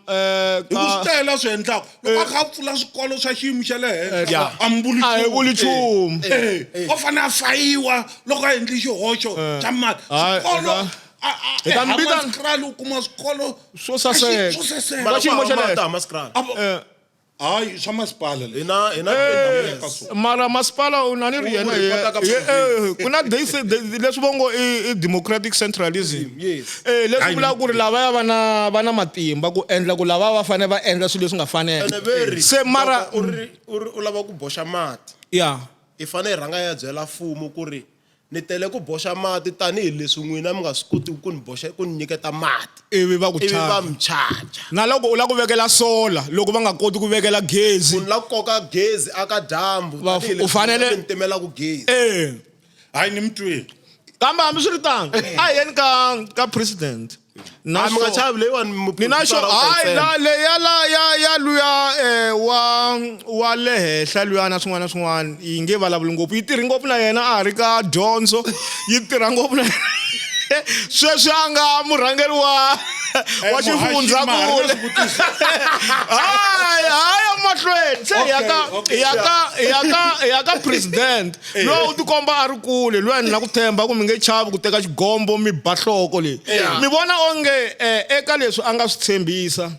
eh, hi ku ka swi tele swi endlaka loko a kha a pfula swikolo swa xiyimo xa le henhla Ya. a mi vuli a hi vuli nchumu Eh, u fanele a fayiwa loko a endli xihoxo xa mali Hayi, swikolo hi hi ta mi vita- eHammanskraal u kuma swikolo Swo saseka. swo saseka Mara xiyimo xa le henhla. Hammanskraal. A- hayi swa masipala le Hina hina ka swona. mara masipala u na ni ri yena U report ka ku na leswi vo ngo i democratic centralism Yes. Eh, leswi Hayi, vulaka ku ri lavaya va na va na matimba ku endla ku lava va fanele va endla swilo leswi nga fanela Ene ve ri, se mara loko u ri u ri u lava ku boxa mati ya i fanele i rhanga ya byela mfumo ku ri ni tele ku boxa mati tanihileswi n'wina mi nga swi kotiki ku ni boxa ku ni nyiketa mati ivi va ku ivi va charge mi charger na loko u lava ku vekela solar loko va nga koti ku vekela gezi ku ni la ku koka gezi aka dyambu Va- tanihileswi u fanele- n'wina mi ni timelaka gezi eh hayi ni mi twile kambe hambiswiritano a hi yeni ka ka president na Ah, mi nga swo- chavi leyiwani ni na xo hayi la le ya la ya ya luya eh, wa wa le henhla luya na swin'wana na swin'wana yi nge vulavuli ngopfu yi tirhi ngopfu na yena a ha ri ka dyondzo yi tirha ngopfu na Sweswi a nga murhangeri wa wa xifundzakulu. Hayi, hayi mahlweni. Se hi ya ka hi ya ka hi ya ka hi ya ka president. Loyi u tikomba a ri kule, loyi ni na ku tshemba ku mi nge chavi ku teka xigombo mi ba nhloko leyi. Mi vona onge eka leswi a nga swi tshembisa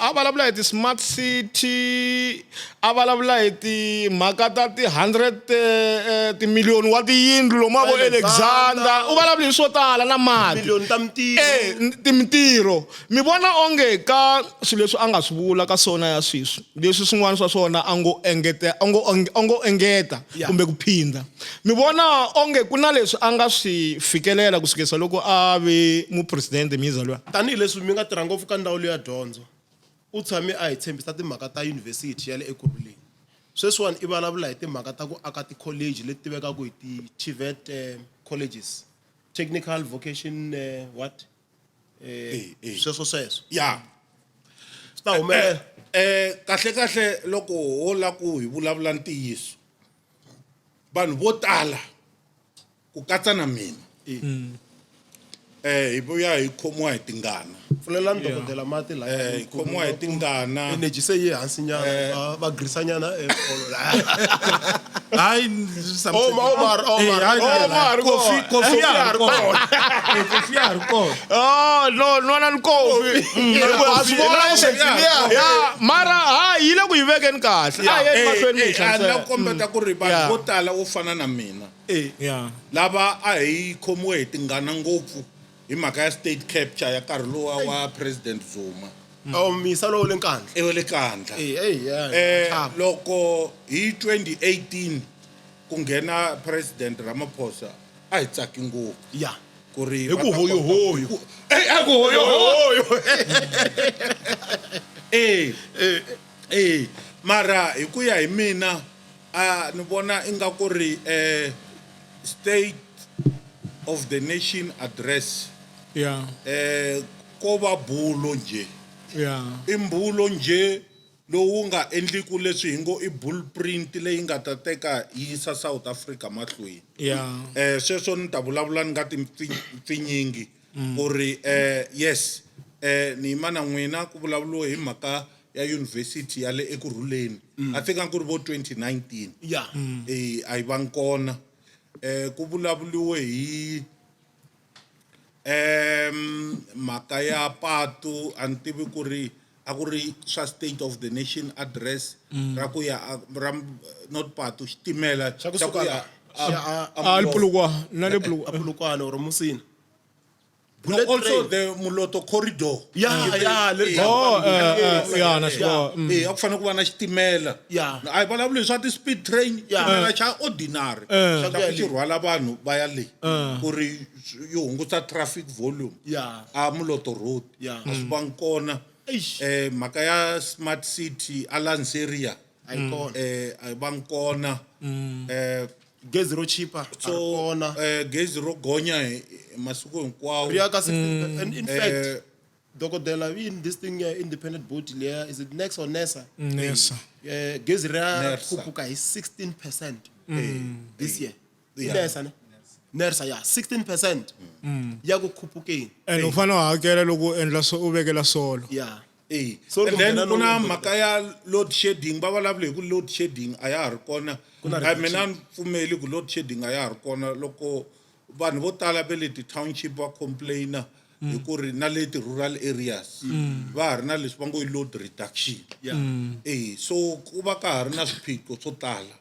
a vulavula hi ti-smart city, a vulavula hi timhaka ta ti-hundred timiliyoni wa tiyindlu lomu a vo Alexander, u vulavula hi swo tala na mati. Timiliyoni ta mintirho. Mintirho. Mi vona onge ka swilo leswi a nga swi vula ka sona ya sweswi, leswi swin'wana swa swona a ngo engeta, a ngo a ngo engeta kumbe ku phindha. Mi vona onge ku na leswi a nga swi fikelela ku sukisa loko a ve mupresidente Mhiza luya? Tanihi leswi mi nga tirha ngopfu ka ndzawulo ya dyondzo, u tshame a hi tshembisa timhaka ta yunivhesiti ya le Ekurhuleni. Sweswiwani i vulavula hi timhaka ta ku aka tikholeji leti tivekaka hi ti-TVET colleges, technical vocation what? Sweswo sweswo. Swi ta humelela. Kahle kahle loko ho la ku hi vulavula ntiyiso, vanhu vo tala ku katsa na mina hi vuya hi khomiwa hi tingana. Pfulelani dokodela mati laya. Hi khomiwa hi tingana. Energy se yi hansi nyana, va grisa nyana, Hayi, Omar, Omar, Omar, Kofi, kofi ya ha ri kona. Kofi ya ha ri kona. Oh, no, nwana ni kofi. Wa swi vona ku ya, mara ha yi le ku yi vekeni kahle. A yi mahlweni mi yi A ni la hlamusela. kombeta ku ri vanhu vo tala wo fana na mina. Lava a hi khomiwe hi tingana ngopfu hi mhaka ya state capture ya nkarhi luwa wa President Zuma. Oh, misa lowu le Nkandla. Ewe le Nkandla. Loko hi 2018 ku nghena President Ramaphosa a hi tsaki ngopfu. Ku ri Hi ku va ta hoyo kota hoyo. ku a ku hoyo hoyo. Mara hi ku ya hi mina a ni vona ingaku ri State of the Nation Address. Ko va bulo nje. I mbulo nje lowu nga endliku leswi hi ngo i blueprint leyi nga ta teka yi yisa South Africa mahlweni. Sweswo ni ta vulavula ni nga ti pfinyingi ku ri yes, ni yima na n'wina ku vulavuriwe hi mhaka ya university ya le Ekurhuleni. I think a ku ri vo 2019. A yi vangi kona. Ku vulavuriwe hi mhaka ya patu, a ni tivi ku ri a ku ri swa State of the Nation Address ra ku ya ra not patu, xitimela Xa ku xa ku suka ya la. Xa a- a A le Polokwane, na le Polokwane. A Polokwane or Musina. No, Bullet also train. the Moloto corridor. Yeah, yeah, le Oh, yeah, na swi vona. A ku fanele ku va na xitimela. A hi vulavuli swa ti-speed train, xitimela xa ordinary. Xa ku xi rhwala vanhu va ya le. Ku ri yi hunguta traffic volume. A Moloto Road. A swi vangi kona. Eish. Mhaka ya smart city a Lanseria. A yi kona. A yi vangi kona. Gezi ro chipa, a ri kona. Gezi ro gonya hi masiku hinkwawo. Ri ya ka sixty, and in fact, dokodela, in this thing, independent board leya, is it Nexa or Nersa? Nersa. Gezi ri ya Nersa. khuphuka hi 16% this year. Nersa ne? Nersa, yeah, 16% ya ku khuphukeni. And u fanele u hakela loko u endla so, u vekela solo. So And then loko ku na nghena mhaka ya load shedding, va vulavula hi ku load shedding a ya ha ri kona. Ku na A mina reduction. ni pfumeli ku load shedding a ya ha ri kona loko vanhu vo tala va le ti-township va complaina hi ku ri na le ti-rural areas va ha ri na leswi va ngo i load reduction. So ku va ka ha ri na swiphiqo swo tala.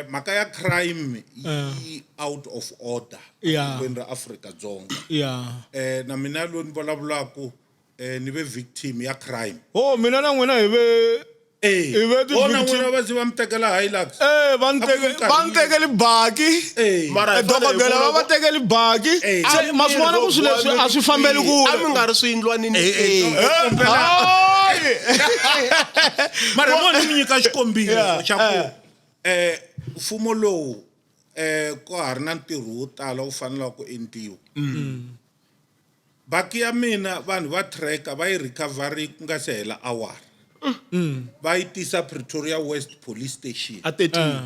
Mhaka ya crime yi out of order etikweni ra Afrika-Dzonga. Na mina loyi ni vulavulaka ni ve victim ya crime. Oh, mina na n'wina hi ve hi ve ti Oh, na victim. n'wina va ze va mi tekela Hilux. Va ni A ku teke, nkarhi va ni tekele baki. Mara hi fanele hi Dokodela va vona va tekele baki. Se, ma swi vona ku swilo leswi a swi fambeli kule. A mi nga ri swiyindlwanini. Hayi. Mara mo ni mi nyika xikombiso xa ku, mfumo lowu, ka ha ri na ntirho wo tala wu faneleke ku endliwa. Baki ya mina vanhu va tracker va yi recovery ku nga se hela awara. Va yi tisa Pretoria West Police Station. A 13.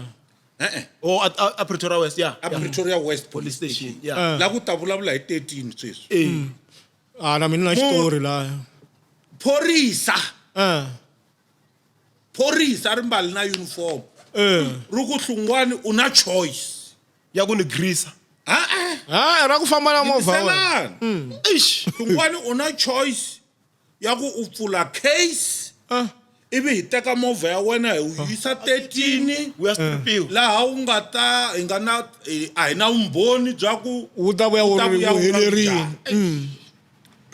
E-e. Oh, a Pretoria West, yeah. A Pretoria West Police Police Station, Station. yeah. La ku ta vulavula hi 13 sweswi. Eh. A na mina na xitori laya. Phorisa. Eh. Phorisa ri mbali na uniform. Eh. Ri ku Hlungwani u na choice. Ya ku ni greaser. Ha-e. Ha, ra ku famba na movha wa wena. Yingiselani. Eish. Hlungwani u na choice ya ku u pfula case Eh. ivi hi teka movha ya wena hi wu yisa 13 We are stripiwa. laha wu nga ta hi nga na a hi na vumbhoni bya ku Wu ta vuya wu ta ri vuya wu wu ri helerile. njhani.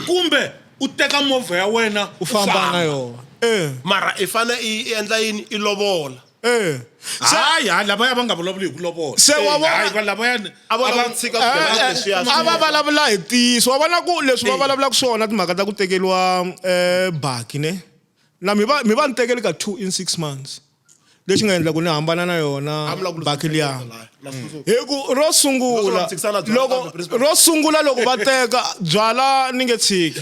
Kumbe u teka movha ya wena U famba na yona. Eh. Mara i fane i endla yini i lovola. Eh. Hayi hayi lavaya va nga vulavuli hi ku lovola. Se wa vona- Hayi, va lavaya A va lava ku tshika swigevenga leswiya swi- a va vulavula hi ntiyiso wa vona ku leswi va vulavulaka swona timhaka ta ku tekeriwa um baki ne na mi va mi va ni tekeli ka 2 in 6 months lexi nga endla ku ni hambana na yona A mi lava ku baki liya la- la tsundzuka. hi ku ro sungula Loko tshikisana byala loko kambe, principal. ro sungula loko va teka byala ni nge tshiki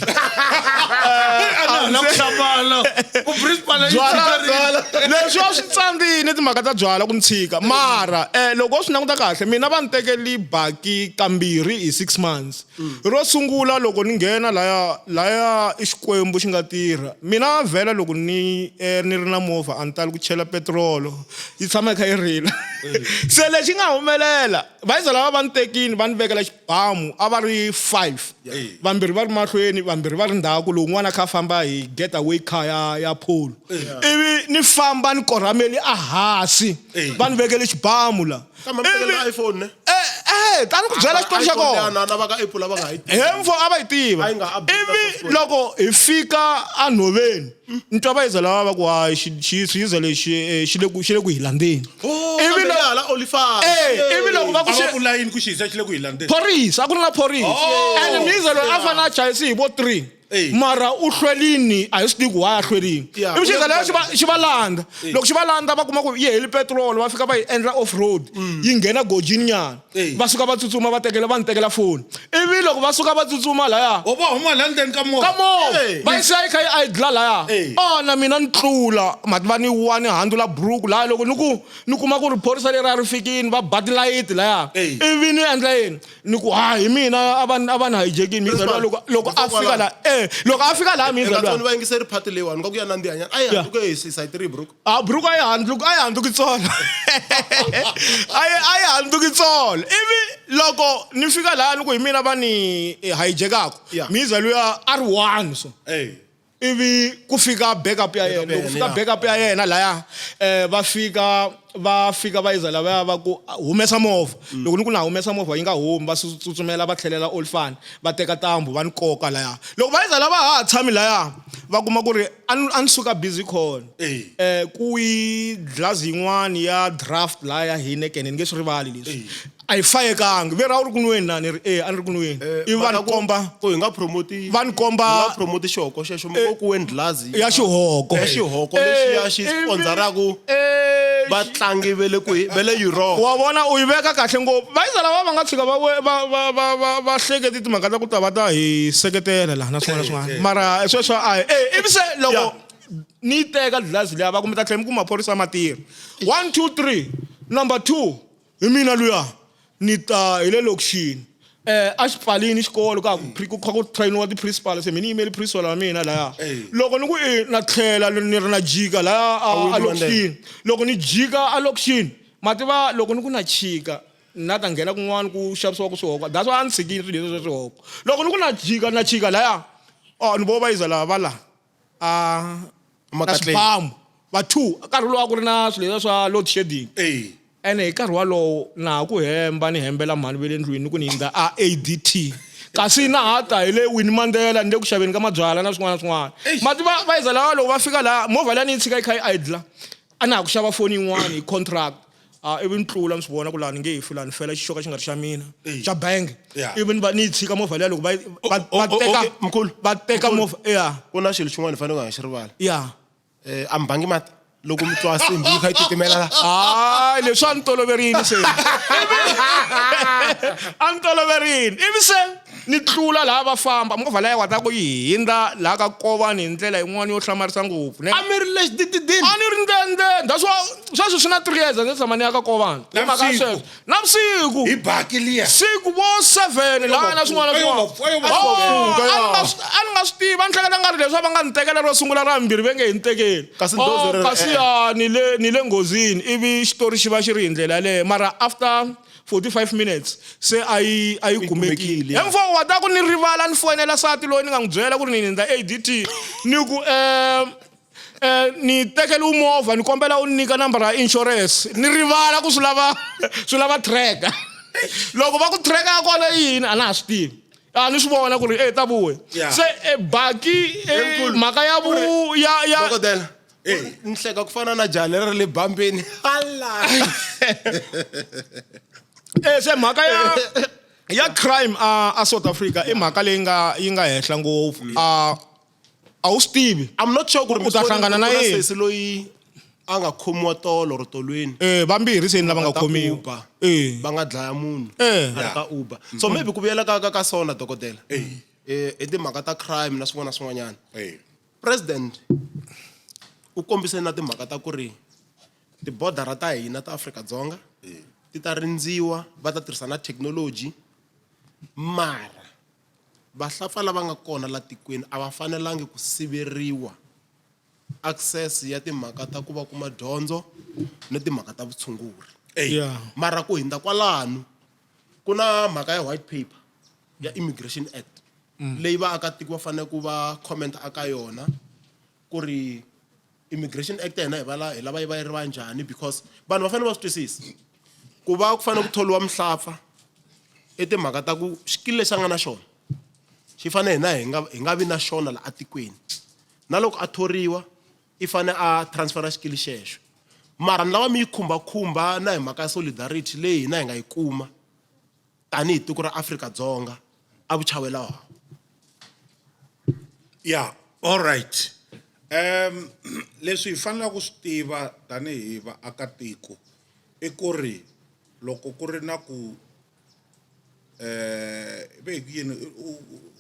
na ku hlamala ku principal yi byala tshikerile. leswi a swi tsandzini timhaka ta byala ku ni tshika mara um loko u swi languta kahle mina va ni tekeli baki kambirhi hi 6 months ro sungula loko ni nghena laya laya i xikwembu xi nga tirha mina vhela loko ni ni ri na movha a ni tali ku chela petirolo yi tshama yi kha yi rila se lexi nga humelela vayiza lava va ni tekini va ni vekela xibamu a va ri 5 vambirhi va ri mahlweni vambirhi va ri ndzhaku lowun'wana a kha a famba hi getaway car ya polo ivi ni famba ni korhameli a hansi va ni vekele xibamu la Kambe mi tekela Ivi- iPhone ne? eh eh tani ku byela xitori xa iPhone kona liya na va ka Apple a va nga ha yi tivi. he mfo a va yi tiva A yi nga update ivi na software. loko hi fika enhoveni ni twa vayiza lava va ku hayi xiyiza lexi xi le ku xi le ku hi landzeni Oh, ivi kambe loko hala Olifant. eh ivi loko va ku A va xi vula yini ku xi hisa xi le ku hi landzeni phorisa a ku ri na phorisa Oh. and miza loyi a fanele a chayisi hi vo 3 Eh. mara u hlwelini a hi swi tivi ku why a hlwelini Yeah. ivi xiza leyo xi va landza loko xi va landza va kuma ku yi heli petrol va fika va yi endla off road yi nghena gojini nyana Eh. va suka va tsutsuma va tekela va ni tekela foni ivi loko va suka va tsutsuma laya o va huma la ndzeni ka movha ka movha Eh. va yisa yi kha yi idla laya Eh. o na mina ni tlula mati va ni wa ni handzula buruku laya loko ni ku ni kuma ku ri phorisa leri a ri fikini va ba tilayiti laya Eh. ivi ni endla yini ni ku ha hi mina a va ni hijackini miza luya loko loko a fika la eh loko a fika laha miza Nga tsoni luya va yingiseri party leyiwani nga ku ya nandziha nyana. A yi Yeah. handzuke hi side 3 bro. a buruku a yi handzuki a yi handzuki tsolo a yi handzuki tsolo ivi loko ni fika laha ni ku hi mina va ni hijackaka Yeah. miza luya a ri one so Eh. ivi ku fika backup ya yena ya loko yena, fika yeah. backup ya yena laya va fika va fika va yiza lavaya va ku "Ah, humesa movha loko ni ku na humesa movha yi nga humi va tsutsumela va tlhelela olifani va teka tambu va ni koka laya loko va yiza lava ha ha tshami laya va kuma ku ri a ni suka busy khona Eh. ku yi glass yin'wani ya draft laya ya Heineken ni nge swi rivali leswi a yi fayekangi ve ra u ri ku nweni na ni ri e a ni ri ku nweni ivi va ni komba ku hi nga promoti va ni komba hi nga promoti xihoko xexo mi ko ku we ndlazi ya xihoko ya xihoko lexiya xi sponsoraka vatlangi va le kwihi va le Europe wa vona u yi veka kahle ngopfu vayiza lava va nga tshika va we- va va va va va hleketi timhaka ta ku ta va ta hi seketela laha na swin'wana na swin'wana mara sweswo a hi eh ivi se loko ni yi teka dlazi liya va ku mi ta tlhela mi ku maphorisa ma tirha 1 2 3 number 2 hi mina luya ni ta hi le lokixini a xi pfalini xikolo ka ku ku kha ku trainiwa ti-principal se mi ni yimeli principal wa mina laya loko ni ku i na tlhela ni ri na jika laya a lokixini loko ni jika a lokixini ma tiva loko ni ku na chika na ta nghena kun'wana ku xavisiwaka swihoko that's why a ni tshikile swilo leswi swa swihoko loko ni ku na jika na chika laya oh ni vo va yiza lava va la a na Makatleni. swibamu va 2 nkarhi lowu a ku ri na swilo leswiya swa load shedding Eh. ene hi nkarhi walowo na ha ku hemba ni hembela mhani ve le ndlwini ni ku ni hindza a ADT kasi na ha ta hi le Winnie Mandela ni le ku xaveni ka mabyalwa na swin'wana na swin'wana mati va va yiza lava loko va fika laha movha liya ni yi tshika yi kha yi idla a na ha ku xava foni yin'wana hi contract a ivi ni tlula ni swi vona ku laha ni nge he fi laha ni fela xixoka xi nga ri xa mina xa bank Yeah. ivi ni va ni yi tshika movha liya loko va va Oh, va oh, teka okay, mkhulu. va teka Mkhulu. movha ya ku na xilo xin'wana hi fanele ku nga xi rivala ya a mi bangi mati loko mi twa simbi yi kha yi titimela la hayi leswi a ni toloverini se a ni toloverini ivi se Ni tlula laha va famba movha liya wa ta ku yi hindza laha ka kovani hi ndlela yin'wana yo hlamarisa ngopfu ne A mi ri le xidididini. A ni ri ndzeni that's why sweswi swi na 3 years a ndzi tshama ni ya ka kovani. Hi mhaka ya Navusiku. sweswo navusiku Hi baki liya. Siku vo 7 laha na swin'wana na Ayo swin'wana. va- ayo va- Oh, pfuka, ya. a ni nga swi tivi a ni hleketa nga ri leswi a va nga ni tekela ro sungula ra vumbirhi va nge hi ni tekeli. Kasi ndozi Oh, rero, kasi eh. ya ni le ni le nghozini ivi xitori xi va xi ri hi ndlela yaleyo mara after 45 minutes se a yi a yi kumekile kumekile, ya. emfo wa ta ku ni rivala ni foyinela sati loyi ni nga n'wi byela ku ri ni hindza ADT ni ku um ni tekele movha ni kombela u ni nyika nambara ya insurance ni rivala ku swi lava swi lava tracker loko va ku tracker ya kona i yini a na ha swi tivi a ni swi vona ku ri e ta vuya Yeah. se e baki e, mhaka ya vu ya ya Dokodela. Ni hleka ku fana na jaha leri ra le bambeni. Hala. Eh se mhaka ya ya crime a a South Africa i mhaka leyi nga yi nga henhla ngopfu a a wu swi tivi I'm not sure ku ri U ta hlangana na ku yini? sesi loyi a nga khomiwa tolo or tolweni. eh vambirhi se ni lava nga Ta khomiwa Uber. eh Va nga dlaya munhu. Eh. A ri ka Uber. So maybe ku vuyela ka ka ka sona dokodela. Eh i timhaka ta crime na swin'wana na swin'wanyana. Eh. President u kombise na timhaka ta ku ri tibodara ta hina ta Afrika-Dzonga ti ta rindziwa va ta tirhisa na thekinoloji mara vahlapfa lava nga kona la tikweni a va fanelangi ku siveriwa access ya timhaka ta ku va kuma dyondzo na timhaka ta vutshunguri yeah mara ku hindza kwalano ku na mhaka ya white paper ya immigration act leyi vaakatiko va fanele ku va comment aka yona ku ri immigration act ya hina hi vala hi lava yi va yi ri va njhani because vanhu va fanele va swi twisisa ku va ku fanele ku tholiwa muhlapfa i timhaka ta ku xikili lexi a nga na xona xi fanele hina hi nga hi nga vi na xona la atikweni na loko a thoriwa i fane a transfera xikili xexo mara ni lava mi yi khumbakhumba na hi mhaka ya solidarity leyi hina hi nga yi kuma tanihi tiko ra Afrika-Dzonga a vuchavelawa Yeah, all right. Leswi hi faneleke ku swi tiva tanihi vaakatiko i ku ri loko ku ri na ku ve hi ku yini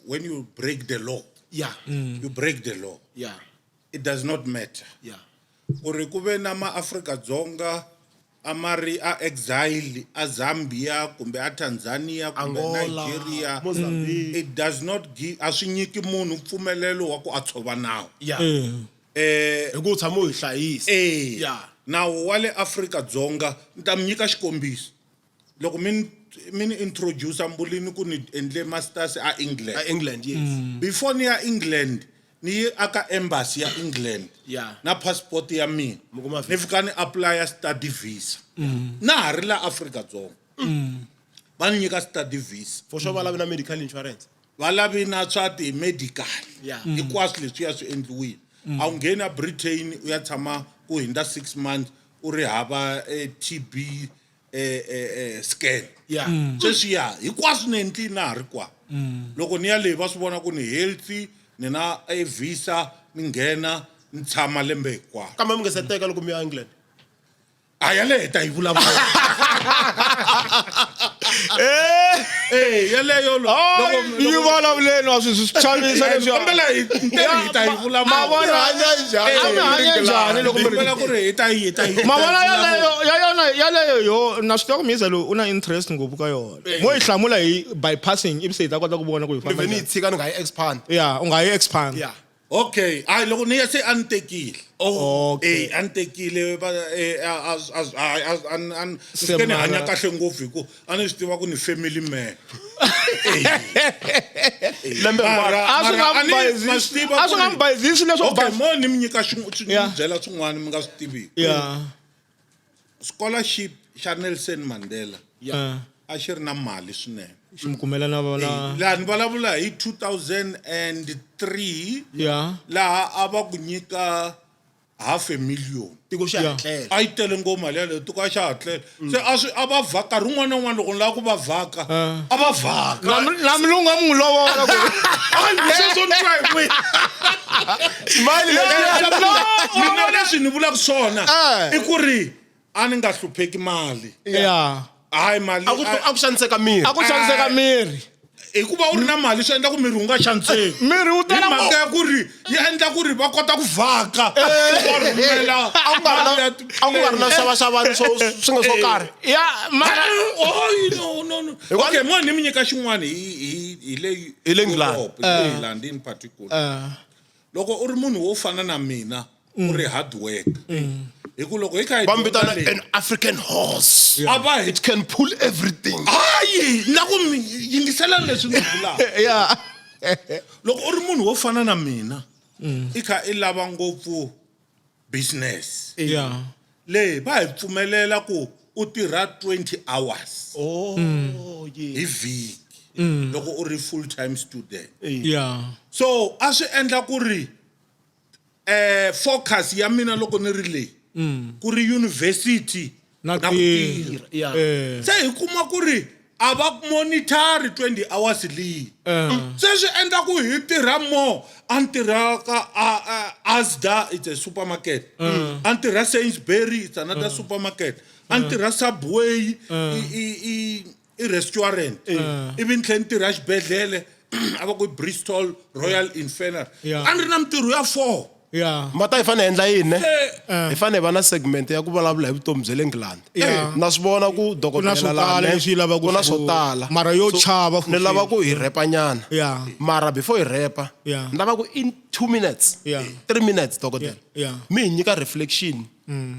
when you break the law yeah you break the law yeah it does not matter yeah ku ri ku ve na maAfrika-Dzonga a ma ri a exile a Zambia kumbe a Tanzania kumbe Angola, Nigeria Mozambique. it does not give a swi nyiki munhu mpfumelelo wa ku a tshova nawu yeah eh hi ku u tshama u hi hlayisa eh Yeah. nawu wa le Afrika-Dzonga ni ta mi nyika xikombiso loko mi ni mi ni introduce mbulini ku ni endle masters a England a England yes before ni ya England ni ye aka embassy ya England Yeah. na passport ya mina Mi kuma ni visa. fika ni apply study visa na ha ri la Afrika-Dzonga va ni nyika study visa for sure va lavi na medical insurance va lavi na swa ti-medical Yeah. hinkwaswo leswiya swi endliwile a wu ngheni a Britain u ya tshama ku hindza 6 months u ri hava TB scan yeah sweswiya hinkwaswo ni endlile na ha ri kwa loko ni ya leyi va swi vona ku ni healthy ni na e visa ni nghena ni tshama lembe hinkwaro kambe mi nga se teka loko mi ya England a yaleyo hi ta yi vulavula eh yaleyo loko yi vulavuleni wa swi swi chavisa leswi kombela hi nteri hi ta yi vulavula Ma vona hanya A mi hanya njhani loko mi ri kombela ku ri hi ta yi hi ta yi ma vona yaleyo ya yona yaleyo yo na swi tiva ku mhiza loyi u na interest ngopfu ka yona mo yi hlamula hi bypassing ivi se hi ta kota ku vona ku hi ni famba vhe ni yi njhani. tshika ni nga yi expand ya u nga yi expand yeah okay hayi loko ni ya se a ni tekile Okay. Eh, a ni tekile va a a a a ni Se fike ni hanya mara- kahle ngopfu hi ku a ni swi tiva ku ni family man lembe hinkwaro a swi nga Mara, a ni- mi ma swi tiva a swi nga ku mi ri- bayizisi leswo okay mo ni mi nyika ni Yeah. mi byela swin'wana mi nga swi tiviki ya scholarship xa Nelson Mandela yeah a xi ri na mali swinene xi mi kumela na na laha ni vulavula hi 2003 ya laha a va ku nyika half a million tiko xi Yeah. hatlela a yi tele ngopfu mali yaleyo tiko a xa hatlela se a swi a va vhaka nkarhi wun'wana na wun'wana loko ni lava ku va vhaka a va vhaka na mulungu a mi n'wi lovola ku sweswo ni twa hi kwihi mali mina leswi ni vulaka swona Eh. i ku ri a ni nga hlupheki mali ya hayi mali a ku a ku xaniseka miri a ku xaniseka miri Hikuva u ri na mali swi endla ku miri wu nga xaniseki. Miri wu Hi tala mhaka ya ku ri yi endla ku ri va kota ku vhaka. Va rhumela A ku nga ri na a ku nga ri na swixavaxavani swo swi nga swo karhi. Ya mara Oh, no, no, no. Okay, mo ni mi nyika xin'wana hi hi hi le Hi le England. Europe, hi le England in particular. Loko u ri munhu wo fana na mina, u ri hard work. Hi ku loko hi kha hi Va mi dyondza vitana leyi, an African horse. a va hi It can pull everything. hayi na ku mi yingisela leswi ni vulaka. ya Loko u ri munhu wo fana na mina, i kha i lava ngopfu business. Ya. Leyi va hi pfumelela ku u tirha 20 hours Oh, yeah. hi vhiki loko u ri full time student. Ya. So a swi endla ku ri focus ya mina loko ni ri leyi ku ri university Na na ku tirha. tirha. Yeah. Eh. Se hi kuma ku ri a va monitor 20 hours leyi. Se swi endla ku hi tirha more. A ni tirha ka Asda, it's a supermarket. A ni tirha Sainsbury, it's another supermarket. A ni tirha Subway, i restaurant. Ivi ni tlhela ni tirha xibedhlele, a va ku i Bristol Royal Infirmary. Yeah. A ni ri na mintirho ya 4. Ya. Mata hi fanele hi endla yini ne? Se Hi fanele hi va na segment ya ku vulavula hi vutomi bya le England. Yeah. Na swi vona ku Ku na dokodela swo la tala ne, leswi lavaka ku na ku swo swi tala. Mara yo chava Ni lava ku hi rhepa nyana. Yeah. Mara before hi rhepa, Yeah. ni lava ku in 2 minutes, Yeah. 3 minutes dokodela. Yeah. Yeah. Mi hi nyika reflection.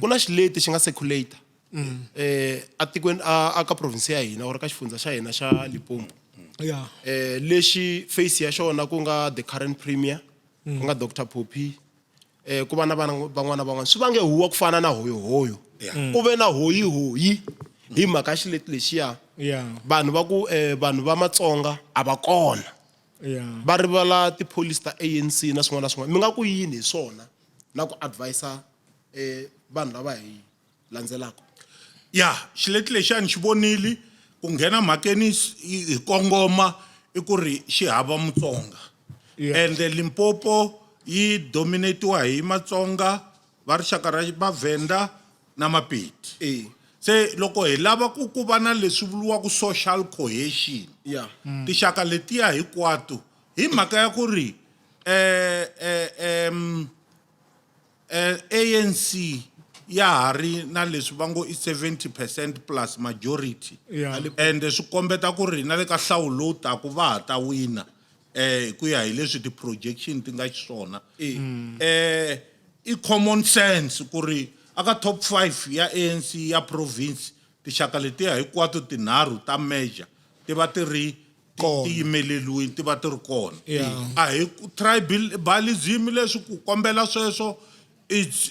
Ku na xileti xi nga circulate. Atikweni a ka province ya hina or ka xifundza xa hina xa Limpopo. Ya. Lexi face ya xona ku nga the current premier, ku nga Dr Phophi, ku va na vana van'wana van'wana swi vange huwa ku fana na hoyohoyo. Ku ve na hoyihoyi hi mhaka ya xileti lexiya. Yeah. Vanhu va ku vanhu va Matsonga a va kona. Yeah. Va rivala tipholisi ta ANC na swin'wana na swin'wana. Mi nga ku yini hi swona na ku advisa vanhu lava hi landzelaka? Ya, xileti lexiya ni xi vonile ku nghena mhakeni hi kongoma i ku ri xi hava Mutsonga. Yeah. Ende Limpopo yi dominatiwa hi Matsonga va rixaka ra Vavhenda na Mapedi. Se loko hi lava ku ku va na leswi vuriwaka social cohesion. Yeah. Tixaka letiya hinkwato hi mhaka ya ku ri ANC ya ha ri na leswi va ngo i 70% plus majority. Yeah. Ende swi kombeta ku ri na le ka nhlawulo lowu taka va ha ta wina hi ku ya hi leswi ti-projection ti nga xiswona. I common sense ku ri aka top 5 ya ANC ya province tixaka letiya hinkwato tinharhu ta major ti va ti ri Kona. ti yimeleliwini, ti va ti ri kona. Yeah. A hi ku tribalism leswi ku kombela sweswo it's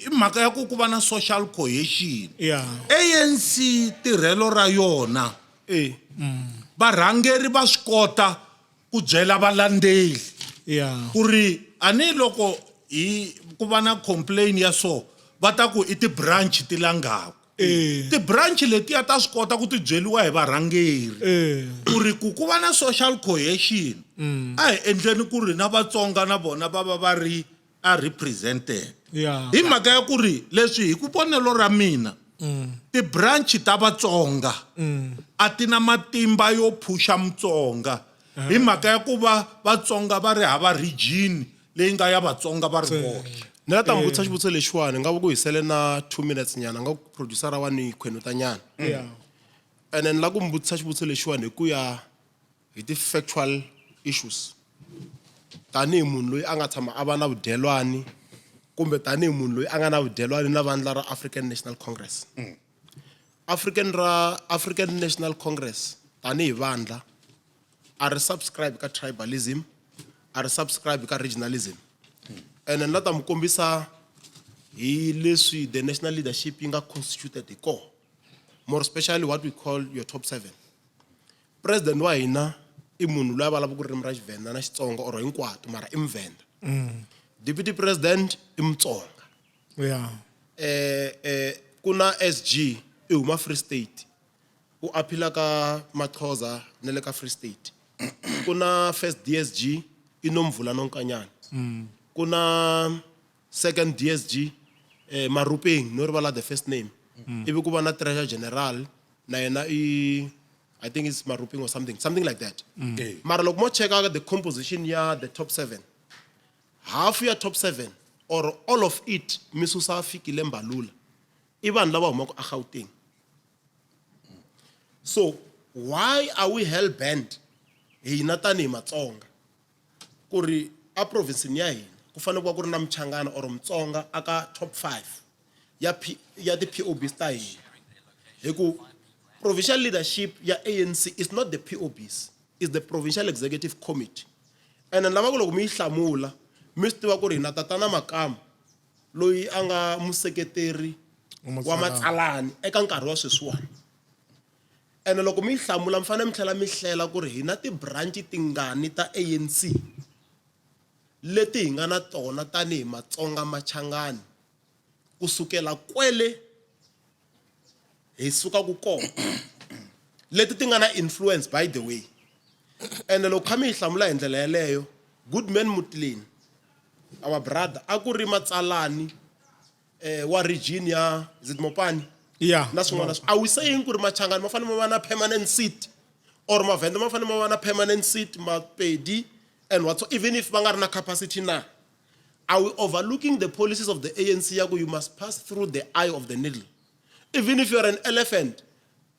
i mhaka ya ku ku va na social cohesion. Yeah. ANC tirhelo ra yona. Varhangeri va swi kota ku byela valandzeli. Yeah. Ku ri a ni loko hi ku va na complain ya so va ta ku i ti-branch ti langaku. Ti-branch letiya ta swi kota ku ti byeriwa hi varhangeri. Ku ri ku ku va na social cohesion. A hi endleni ku ri na Vatsonga na vona va va va ri a represented. Yeah. Hi mhaka ya ku ri leswi hi ku vonelo ra mina, ti-branch ta Vatsonga a ti na matimba yo phusha Mutsonga. Hi mhaka ya ku va Vatsonga va ri hava region leyi nga ya Vatsonga va ri voxe. Ni la ta mi vutisa xivutiso lexiwani, nga ku hi sele na 2 minutes nyana, nga ku producer wa ni khwenuta nyana. Yeah. And then la ku mi vutisa xivutiso lexiwani hi ku ya hi ti-factual issues. Tanihi munhu loyi a nga tshama a va na vudyelwani kumbe tanihi munhu loyi a nga na vudyelwani na vandla ra African National Congress. African National Congress tanihi vandla a ri subscribe ka tribalism, a ri subscribe ka regionalism. And then la ta mi kombisa hi leswi the national leadership yi nga constituted hi kona, more especially what we call your top 7. President wa hina i munhu loyi a vulavulaka ririmi ra Xivenda na Xitsonga or hinkwato, mara i Muvenda. Deputy President i Mutsonga. Yeah. Ku na SG i huma Free State. U appeal ka Maxhosa na le ka Free State. Ku na first DSG i Nomvula Nonkanyana. Ku na second DSG Marupeng, no rivala the first name. Ivi ku va na Treasurer General na yena i I think it's Maruping or something, something like that. Eh. Mara loko mo cheka the composition ya the top 7. Half ya top 7 or all of it mi susa Fikile Mbalula. I vanhu lava humaka eGauteng. So why are we hell bent hina tanihi Matsonga ku ri a province-ini ya hina ku fanele ku va ku ri na Muchangana or Mutsonga aka top 5 ya P, ya ti-POBs ta hina hi ku provincial leadership ya ANC is not the POBs is the provincial executive committee ene ni lava ku loko mi yi hlamula mi swi tiva ku ri hina tatana Makamu loyi a nga museketeri wa matsalani eka nkarhi wa sweswiwani ene loko mi yi hlamula mi fanele mi tlhela mi hlela ku ri hina ti-branch tingani ta ANC leti hi nga na tona tanihi Matsonga Machangani kusukela kwele hi sukaku kona leti ti nga na influence by the way ene loko kha mi yi hlamula hi ndlela yeleyo Goodman Mutileni our brother a ku ri matsalani eh, wa region ya is it Mopani Yeah. na swin'wana are we saying ku ri Machangani ma fanele ma va na permanent seat or Mavhenda ma fanele ma va na permanent seat Mapedi and whatso even if va nga ri na capacity na are we overlooking the policies of the ANC ya ku you must pass through the eye of the needle even if you are an elephant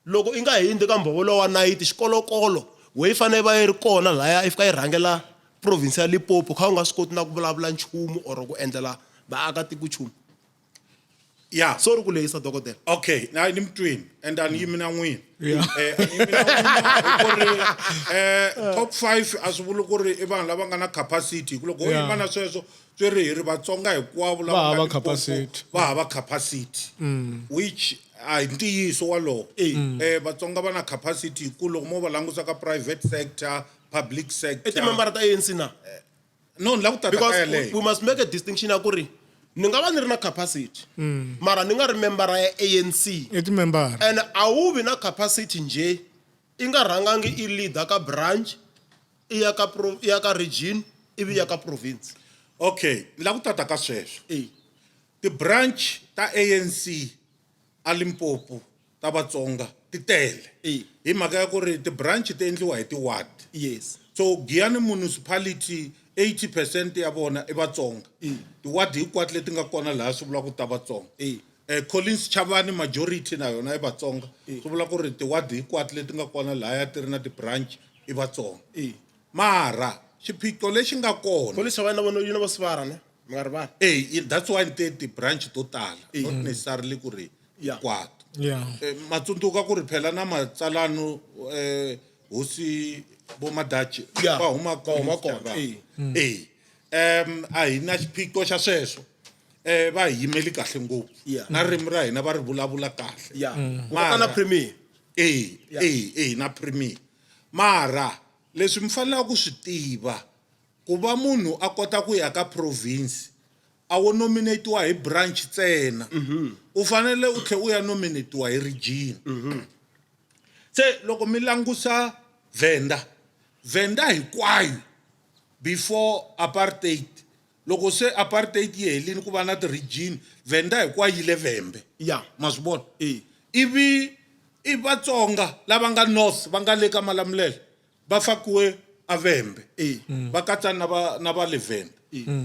loko i nga hundzi ka mbhovo lowa wa nayiti xikolokolo we yi fanele va yi ri kona laya i fika yi rhangela province ya Limpopo kha u nga swi koti na ku vulavula nchumu or ku endlela vaakatiko nchumu ya sorry ku lehisa dokodela okay na ni mi twini and a ni yimi na n'wina Yeah. Eh, a ni yimi na n'wina hi ku ri eh, top 5 a swi vuli ku ri i vanhu lava nga na capacity hi ku loko ho Yeah. yima na sweswo swi ri hi ri vatsonga hinkwavo lava Va nga hava Limpopo, capacity. va hava capacity which a hi ntiyiso walowo eh vatsonga va na capacity hi ku loko mo va langusa ka private sector public i sector timembara ta ANC na no ni lava ku tata ka because yeleyo we must make a distinction ya ku ri ni nga va ni ri na capacity mara ni nga ri membara ya ANC I timembara and a wu vi na capacity njhe i nga rhangangi i leader ka branch i ya ka pro, i ya ka region ivi ya ka province okay ni lava ku tata ka sweswo e ti-branch ta ANC a Limpopo ta Vatsonga ti tele E. hi mhaka ya ku ri ti-branch ti endliwa hi ti-ward yes so Giyani municipality 80 percent ya vona i Vatsonga ti-ward hinkwato leti nga kona laha swi vula ku ta Vatsonga E. eh, Collins Chavani majority na yona i Vatsonga swi vula ku ri ti-ward hinkwato leti nga kona lahaya ti ri na ti-branch i Vatsonga E. mara xiphiqo lexi nga kona police va na vona yi na vo sivara ne mi nga rivali Eh, that's why ni te ti-branch to tala not necessarily ku ri Yeah. hinkwato yeah Eh, ma tsundzuka ku ri phela na matsalano eh, hosi vo Madachi Yeah. va huma Va huma kona, kona eh a hi na xiphiqo xa sweswo eh va hi yimeli kahle ngopfu Yeah. na ririmi ra hina va ri vulavula kahle ya ku katsa na Mara- premier eh Yeah. eh eh na premier mara leswi mi fanelaka ku swi tiva ku va munhu a kota ku ya ka province a wo nominatiwa hi branch ntsena u fanele u tlhe u ya nominatiwa hi region se loko mi langusa Venda Venda hinkwayo before apartheid loko se apartheid yi helini ku va na ti-region Venda hinkwayo yi le Vhembe ya ma swi vona E. ivi i Vatsonga lava nga north va nga le ka Malamulele va fakiwe a Vhembe E. va katsa na va na va le Vhembe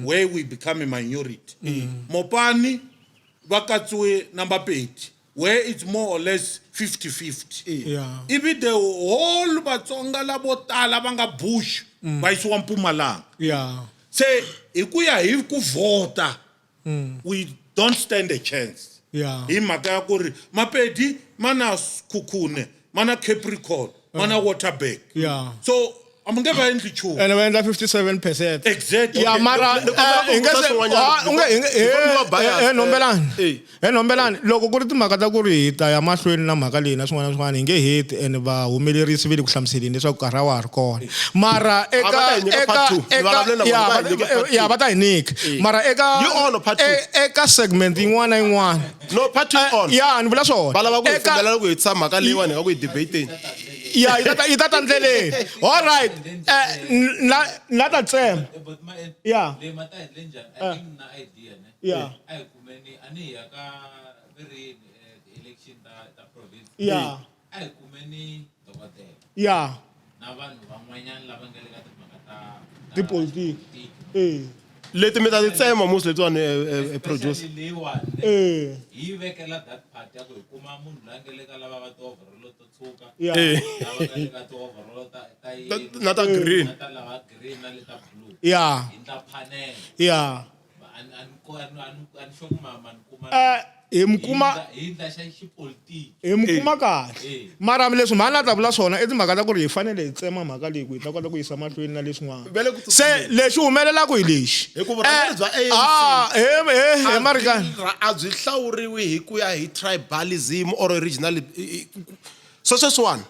where we become a minority Mopani va katsiwe na Mapedi where it's more or less 50-50 Yeah. ivi the whole Vatsonga lavo tala va nga bush va yisiwa Mpumalanga yeah se hi ku ya hi ku vhota we don't stand a chance Yeah. hi mhaka ya ku ri Mapedi ma na Sekhukhune ma na Capricorn ma na Waterberg Yeah. so a mi nge va endli nchumu ene va endla 57 percent Exactly. ya mara Ni kombela ku hi nga vutisa se swin'wanyana. ah, u nge hi nge- Before mi va bias, he nombelani eh. he nombelani loko ku ri timhaka ta ku ri hi ta ya mahlweni na mhaka leyi na swin'wana na swin'wana hi nge heti ene vahumelerisi va le ku hlamuseleni leswaku nkarhi a wa ha ri kona mara Ah, va ta hi nyika part two. Ni vulavule na vona, va hi nyika part two. ya va ta hi nyika mara eka You on part two. eka segment yin'wana na yin'wana no part two on ya ni vula swona va lava ku hi Eka- pfumelela ku hetisa mhaka leyiwani hi nga ku yi debateni ya yi ta ta ndleleni all right na ta tsema Eh, but ma Yeah. leyi ma ta endle njhani I think na idea ne Yeah. a hi kumeni a ni hi ya ka verini ti-election ta province Yeah. a hi kumeni dokodela dokodela ya na vanhu van'wanyana lava nga le ka timhaka ta Tipolitiki. eh Leti mi ta ti tsema musi letiwani producer. Especially leyiwani eh hi yi vekela that part ya ku hi kuma munhu la nga le ka lava va ti-overall to tshuka ya lava nga le ka ti-overall ta yellow Na ta green. na ta lava green na le ta blue ya hi ndla panel ya a ni sure ku ma ni kuma hi mi kuma hi ndla xa xipolitiki hi mi kuma kahle Eh. mara leswi mhani a ta vula swona i timhaka ta ku ri hi fanele hi tsema mhaka leyi ku hi ta kota ku yisa mahlweni na leswin'wana Vele ku se lexi humelelaka hi lexi Hi ku vurhangeri bya ANC ah he marikani A byi hlawuriwi hi ku ya hi tribalism or regional. So sweswiwani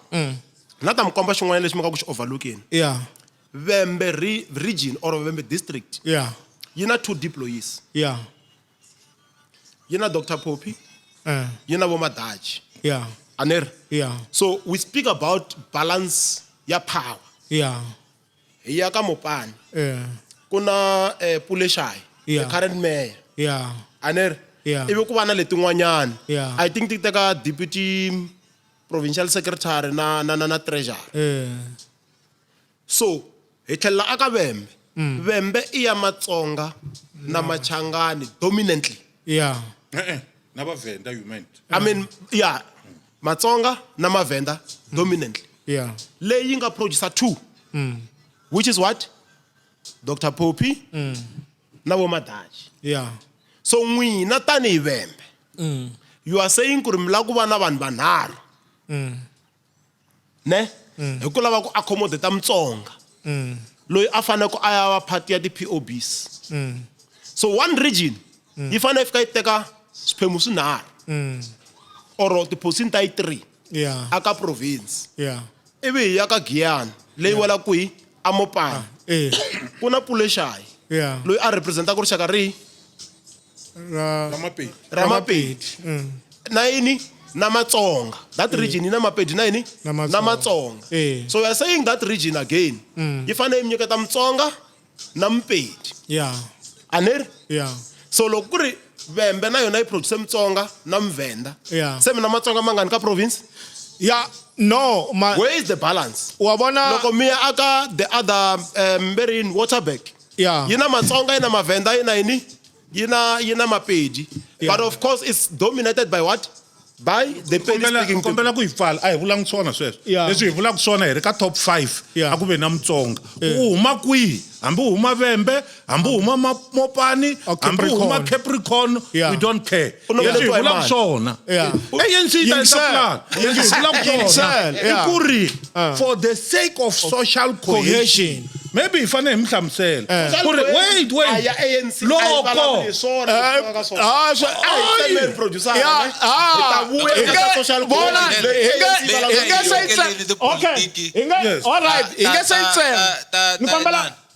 na ta mi komba xin'wana lexi mi nga ku xi overlookeni. ya Vhembe region or Vhembe district ya yi na two deployees. ya Yi na Dr. Poppy, eh yi na vo Madachi. ya Aneri. ya So we speak about balance ya power. ya Hi ya ka Mopani. eh Ku na Puleshai, Yeah. the current mayor. ya Aneri. Yeah. Ivi ku va na letin'wanyana. Yeah. I think ti teka deputy provincial secretary na treasurer. eh So hi tlhelela aka Vhembe. Vhembe i ya Matsonga na Machangani dominantly. ya Eh, eh, na vavhenda you meant I mean, yeah, Matsonga na Mavhenda dominantly. ya Leyi yi nga producer two, which is what? Dr. Poppy na vo Madachi. ya So n'wina tanihi Vhembe, you are saying ku ri mi lava ku va na vanhu vanharhu. Ne? Hi ku lava ku accommodate Mutsonga. Loyi a fanele a ya va part ya ti-POBs. So one region yi fanele yi fika yi teka swiphemu swinharhu. Or ti-position ta yi 3 ya aka province. ya Ivi hi ya ka Giyani leyi welaka kwihi? Amopani. eh Ku na Puleshai ya loyi a representaka rixaka rihi? ra na mapedi Ra Mapedi. Na yini? Na Matsonga. That region yi na Mapedi na yini? Na Matsonga. Na Matsonga. Eh. So we are saying that region again. Yi fanele yi mi nyiketa Mutsonga na Mupedi. ya Aneri? ya So loko ku ri Vhembe na yona yi produce Mutsonga na Muvhenda. Yeah. Se mina Matsonga mangani ka province? ya no ma Where is the balance? wa vona Loko mi ya aka the other Mberini Waterberg. Yeah. Yi na Matsonga, yi na Mavhenda, yi na yini? Yi na Mapedi. Yeah. But of course it's dominated by what? By the Pedi Kombela- speaking people. kombela ku hi pfala a hi vulangi swona sweswo Yeah. leswi hi vulaka swona hi ri ka top 5 Yeah. a ku ve na mutsonga u huma kwihi hambi u huma vembe hambi u huma mopani Or hambi u huma Capricorn. capricorn Yeah. we don't care U leswi hi noveletiwa hi vulaka mani? swona Yeah. ANC yi ta endla Yingisela. plan leswi hi vulaka swona Yingisela, i yeah. ku ri for the sake of social cohesion Cohesion. maybe hi fanele hi mi hlamusela ku ri wait A wait ya ANC a yi loko vulavuli hi swona leswi nga ka swona. ah swa A hi tsemeni producer, ya ne? ah Hi ta vuya hi eka nge- social vona cohesion. hi nge ANC hi nge se yi Leyi okay tipolitiki. hi nge Yes. all right hi nge se yi tsema Ta-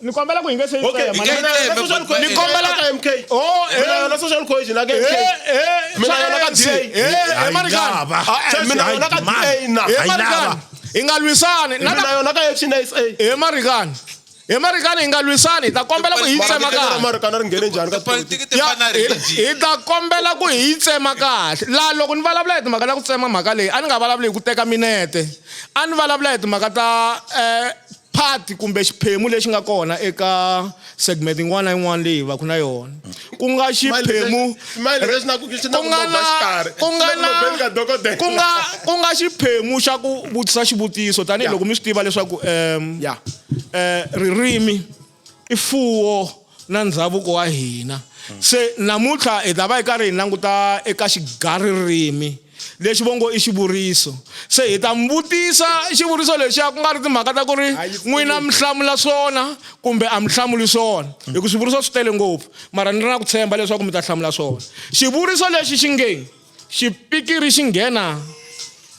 ni kombela ku hi nge se yi Okay, tsema mina nge yi yona tseme, social but- cohesion Ni kombela- ka MK. Oh, Mina eh. yona social cohesion aka MK. eh Mina yona ka DA. eh Marikana lava. Ah, eh, Mina yona ka DA na. eh Hayi Marikana lava. hi nga lwisani na Mina yona ka Action SA. eh Marikana eh Marikana hi nga lwisani hi ta kombela ku hi yi tsema Ra kahle Marikana ri nghene njhani ka Tipolitiki ti Ya, fana hi region. hi ta kombela ku hi yi tsema kahle laha loko ni vulavula hi timhaka ta ku tsema mhaka leyi a ni nga vulavuli hi ku teka minete a ni vulavula hi timhaka ta party kumbe xiphemu lexi nga kona eka segment yin'wana na yin'wana leyi hi va ku na yona ku nga xiphemu Smile lexi na ku xi na ku ku nga lova na xikarhi. ku nga Xi na ku na loveni ka dokodela. ku nga xiphemu xa ku vutisa xivutiso tanihiloko mi swi tiva leswaku Yeah. ririmi i fuwo na ndhavuko wa hina se namuntlha hi ta va hi karhi hi languta eka xigaririmi lexi vo ngo i xivuriso se hi ta mi vutisa xivuriso lexiya ku nga ri timhaka ta ku ri n'wina mi hlamula swona kumbe a mi hlamuli swona hi ku swivuriso swi tele ngopfu mara ni ri na ku tshemba leswaku mi ta hlamula swona xivuriso lexi xi nge xipikiri xi nghena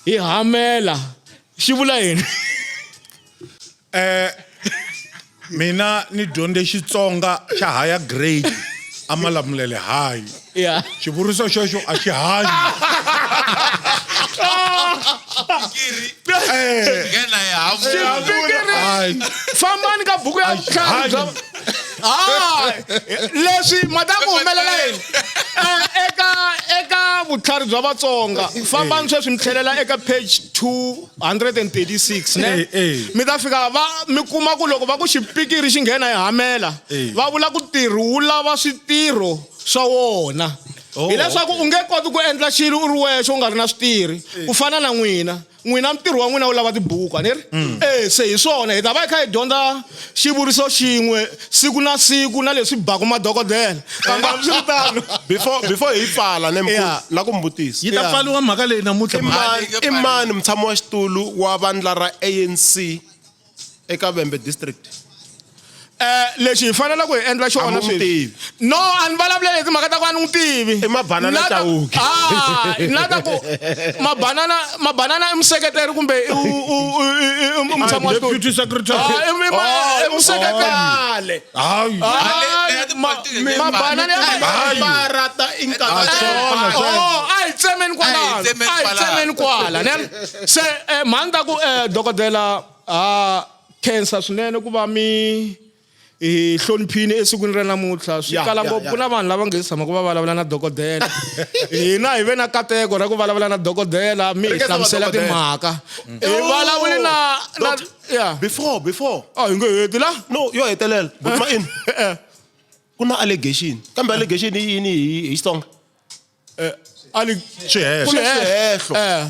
hi hamela xi vula yini Mina ni dyondze Xitsonga xa higher grade a Malamulele High. ya Xivuriso xexo a xi hanyi. Nghena hi hamula. xipikiri Hayi. fambani ka buku ya vutlhari bya Ah, leswi ma ta ku humelela yini eka eka vutlhari bya Vatsonga fambani sweswi mi tlhelela eka page 236 ne Eh, eh. mi ta fika va mi kuma ku loko va ku xipikiri xi nghena hi hamela Eh. va vula ku ntirho wu lava switirho swa wona Oh, hileswaku u nge koti ku endla xilo u ri wexe u nga ri na switirhi ku fana na n'wina n'wina ntirho wa n'wina wu lava tibuku a ni ri e se hi swona hi ta va hi kha hi dyondza xivuriso xin'we siku na siku na leswi baku madokodela kambe hambiswiritano Before hi pfala ne mkhulu Yeah. la ku mi vutisa. Yi ta pfaliwa mhaka leyi namuntlha. I mani i mani mutshami wa xitulu wa vandla ra ANC eka Vhembe district? Lexi hi faneleke ku hi endla A xona mi n'wi sweswi tivi. no a ni vulavuleli hi timhaka ta ku a ni n'wi tivi I Mabanana Na ta- Chauke. Ah, na ta ku mabanana mabanana i museketeri kumbe i i mutshami wa xitulu Deputy secretary. Ah, i museketeri Khale. Hayi. Ah, Le- le- le- mabanana ya Hayi. Barata inkatha. Swona, swona. Oh, a hi tsemeni A kwalano hi tsemeni a hi kwalano. tsemeni kwala ne se mhani ta ku dokodela ha khensa swinene ku va mi hi hloniphini esikwini ra namuntlha swi Ya, kala ya, ngopfu ya. ku na vanhu lava nge se tshamaka va vulavula na dokodela hina hi ve na kateko ra ku vulavula na dokodela mi hi Ringeta hlamusela vadokodela. timhaka hi vulavuli na na Doctor. ya Before. a hi nge heti la No, yo hetelela. But ma in. Ku na allegation. Kambe allegation i yini hi Xitsonga? ali Swihehlo. Ku na swihehlo. eh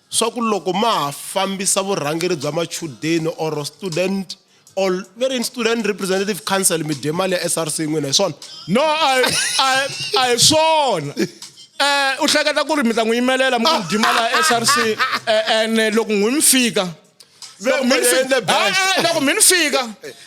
Swa ku loko ma ha fambisa vurhangeri bya machudeni or student or very in student representative council mi dye mali ya SRC n'wina hi swona. No a hi swona u hleketa ku ri mi ta n'wi yimelela mi ku dyi mali ya SRC ene loko n'wi mi fika loko mi ni Ve- fika ve- Eh, eh, loko mi ni fika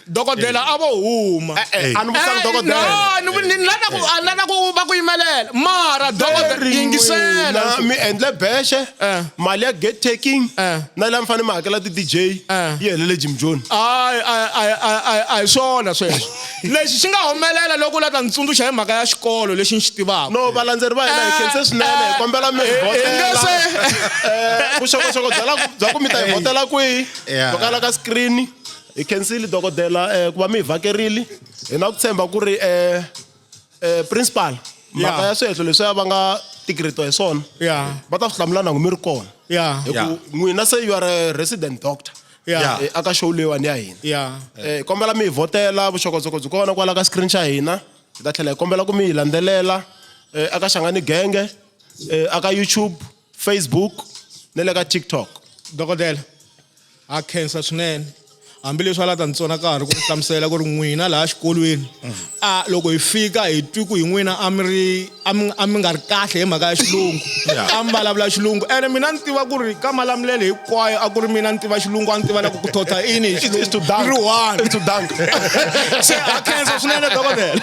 dokodela a vo huma Eh, a ni vutisanga dokodela. No, ni la ta ku a ni la ta ku va ku yimelela mara dokodela yingisela N'wina mi endle bexe Eh. mali ya gate taking Eh. na leyi a mi fanele mi hakela ti-DJ Eh. yi helele Jim Jones. a a hi swona sweswo lexi xi nga humelela loko u la ta ni tsundzuxa hi mhaka ya xikolo lexi ni xi tivaka No valandzeri va hina hi khense swinene hi kombela mi hi hi nge vhotela. se Vuxokoxoko bya la ku- bya ku mi ta hi vhotela kwihi Yeah. byo kala ka screen hi khensile dokodela ku va mi hi vhakerile hi na ku tshemba ku ri principal mhaka Yeah. ya swihehlo leswiya va nga tikiritiwa hi swona Yeah. va ta swi hlamula na mi ri kona Yeah. hi ku n'wina se you are a resident doctor Yeah. Aka show leyiwani ya hina Yeah. Hi kombela mi hi vhotela vuxokoxoko byi kona kwala ka screen xa hina hi ta tlhela hi kombela ku mi hi landzelela aka Shangani Genge aka YouTube Facebook na le ka TikTok Dokodela ha khensa swinene hambileswi a la ta ni tsona nkarhi ku hlamusela ku ri n'wina laha xikolweni a loko hi fika hi twi ku hi n'wina a mi ri a mi a mi nga ri kahle hi mhaka ya xilungu a mi vulavula xilungu ene mina ni tiva ku ri ka malamulele hinkwayo a ku ri mina ni tiva xilungu a ni tiva na ku ku thotha ini hi It's to xilungu dunk. ri one It's to dunk. Se ha khensa swinene dokodela.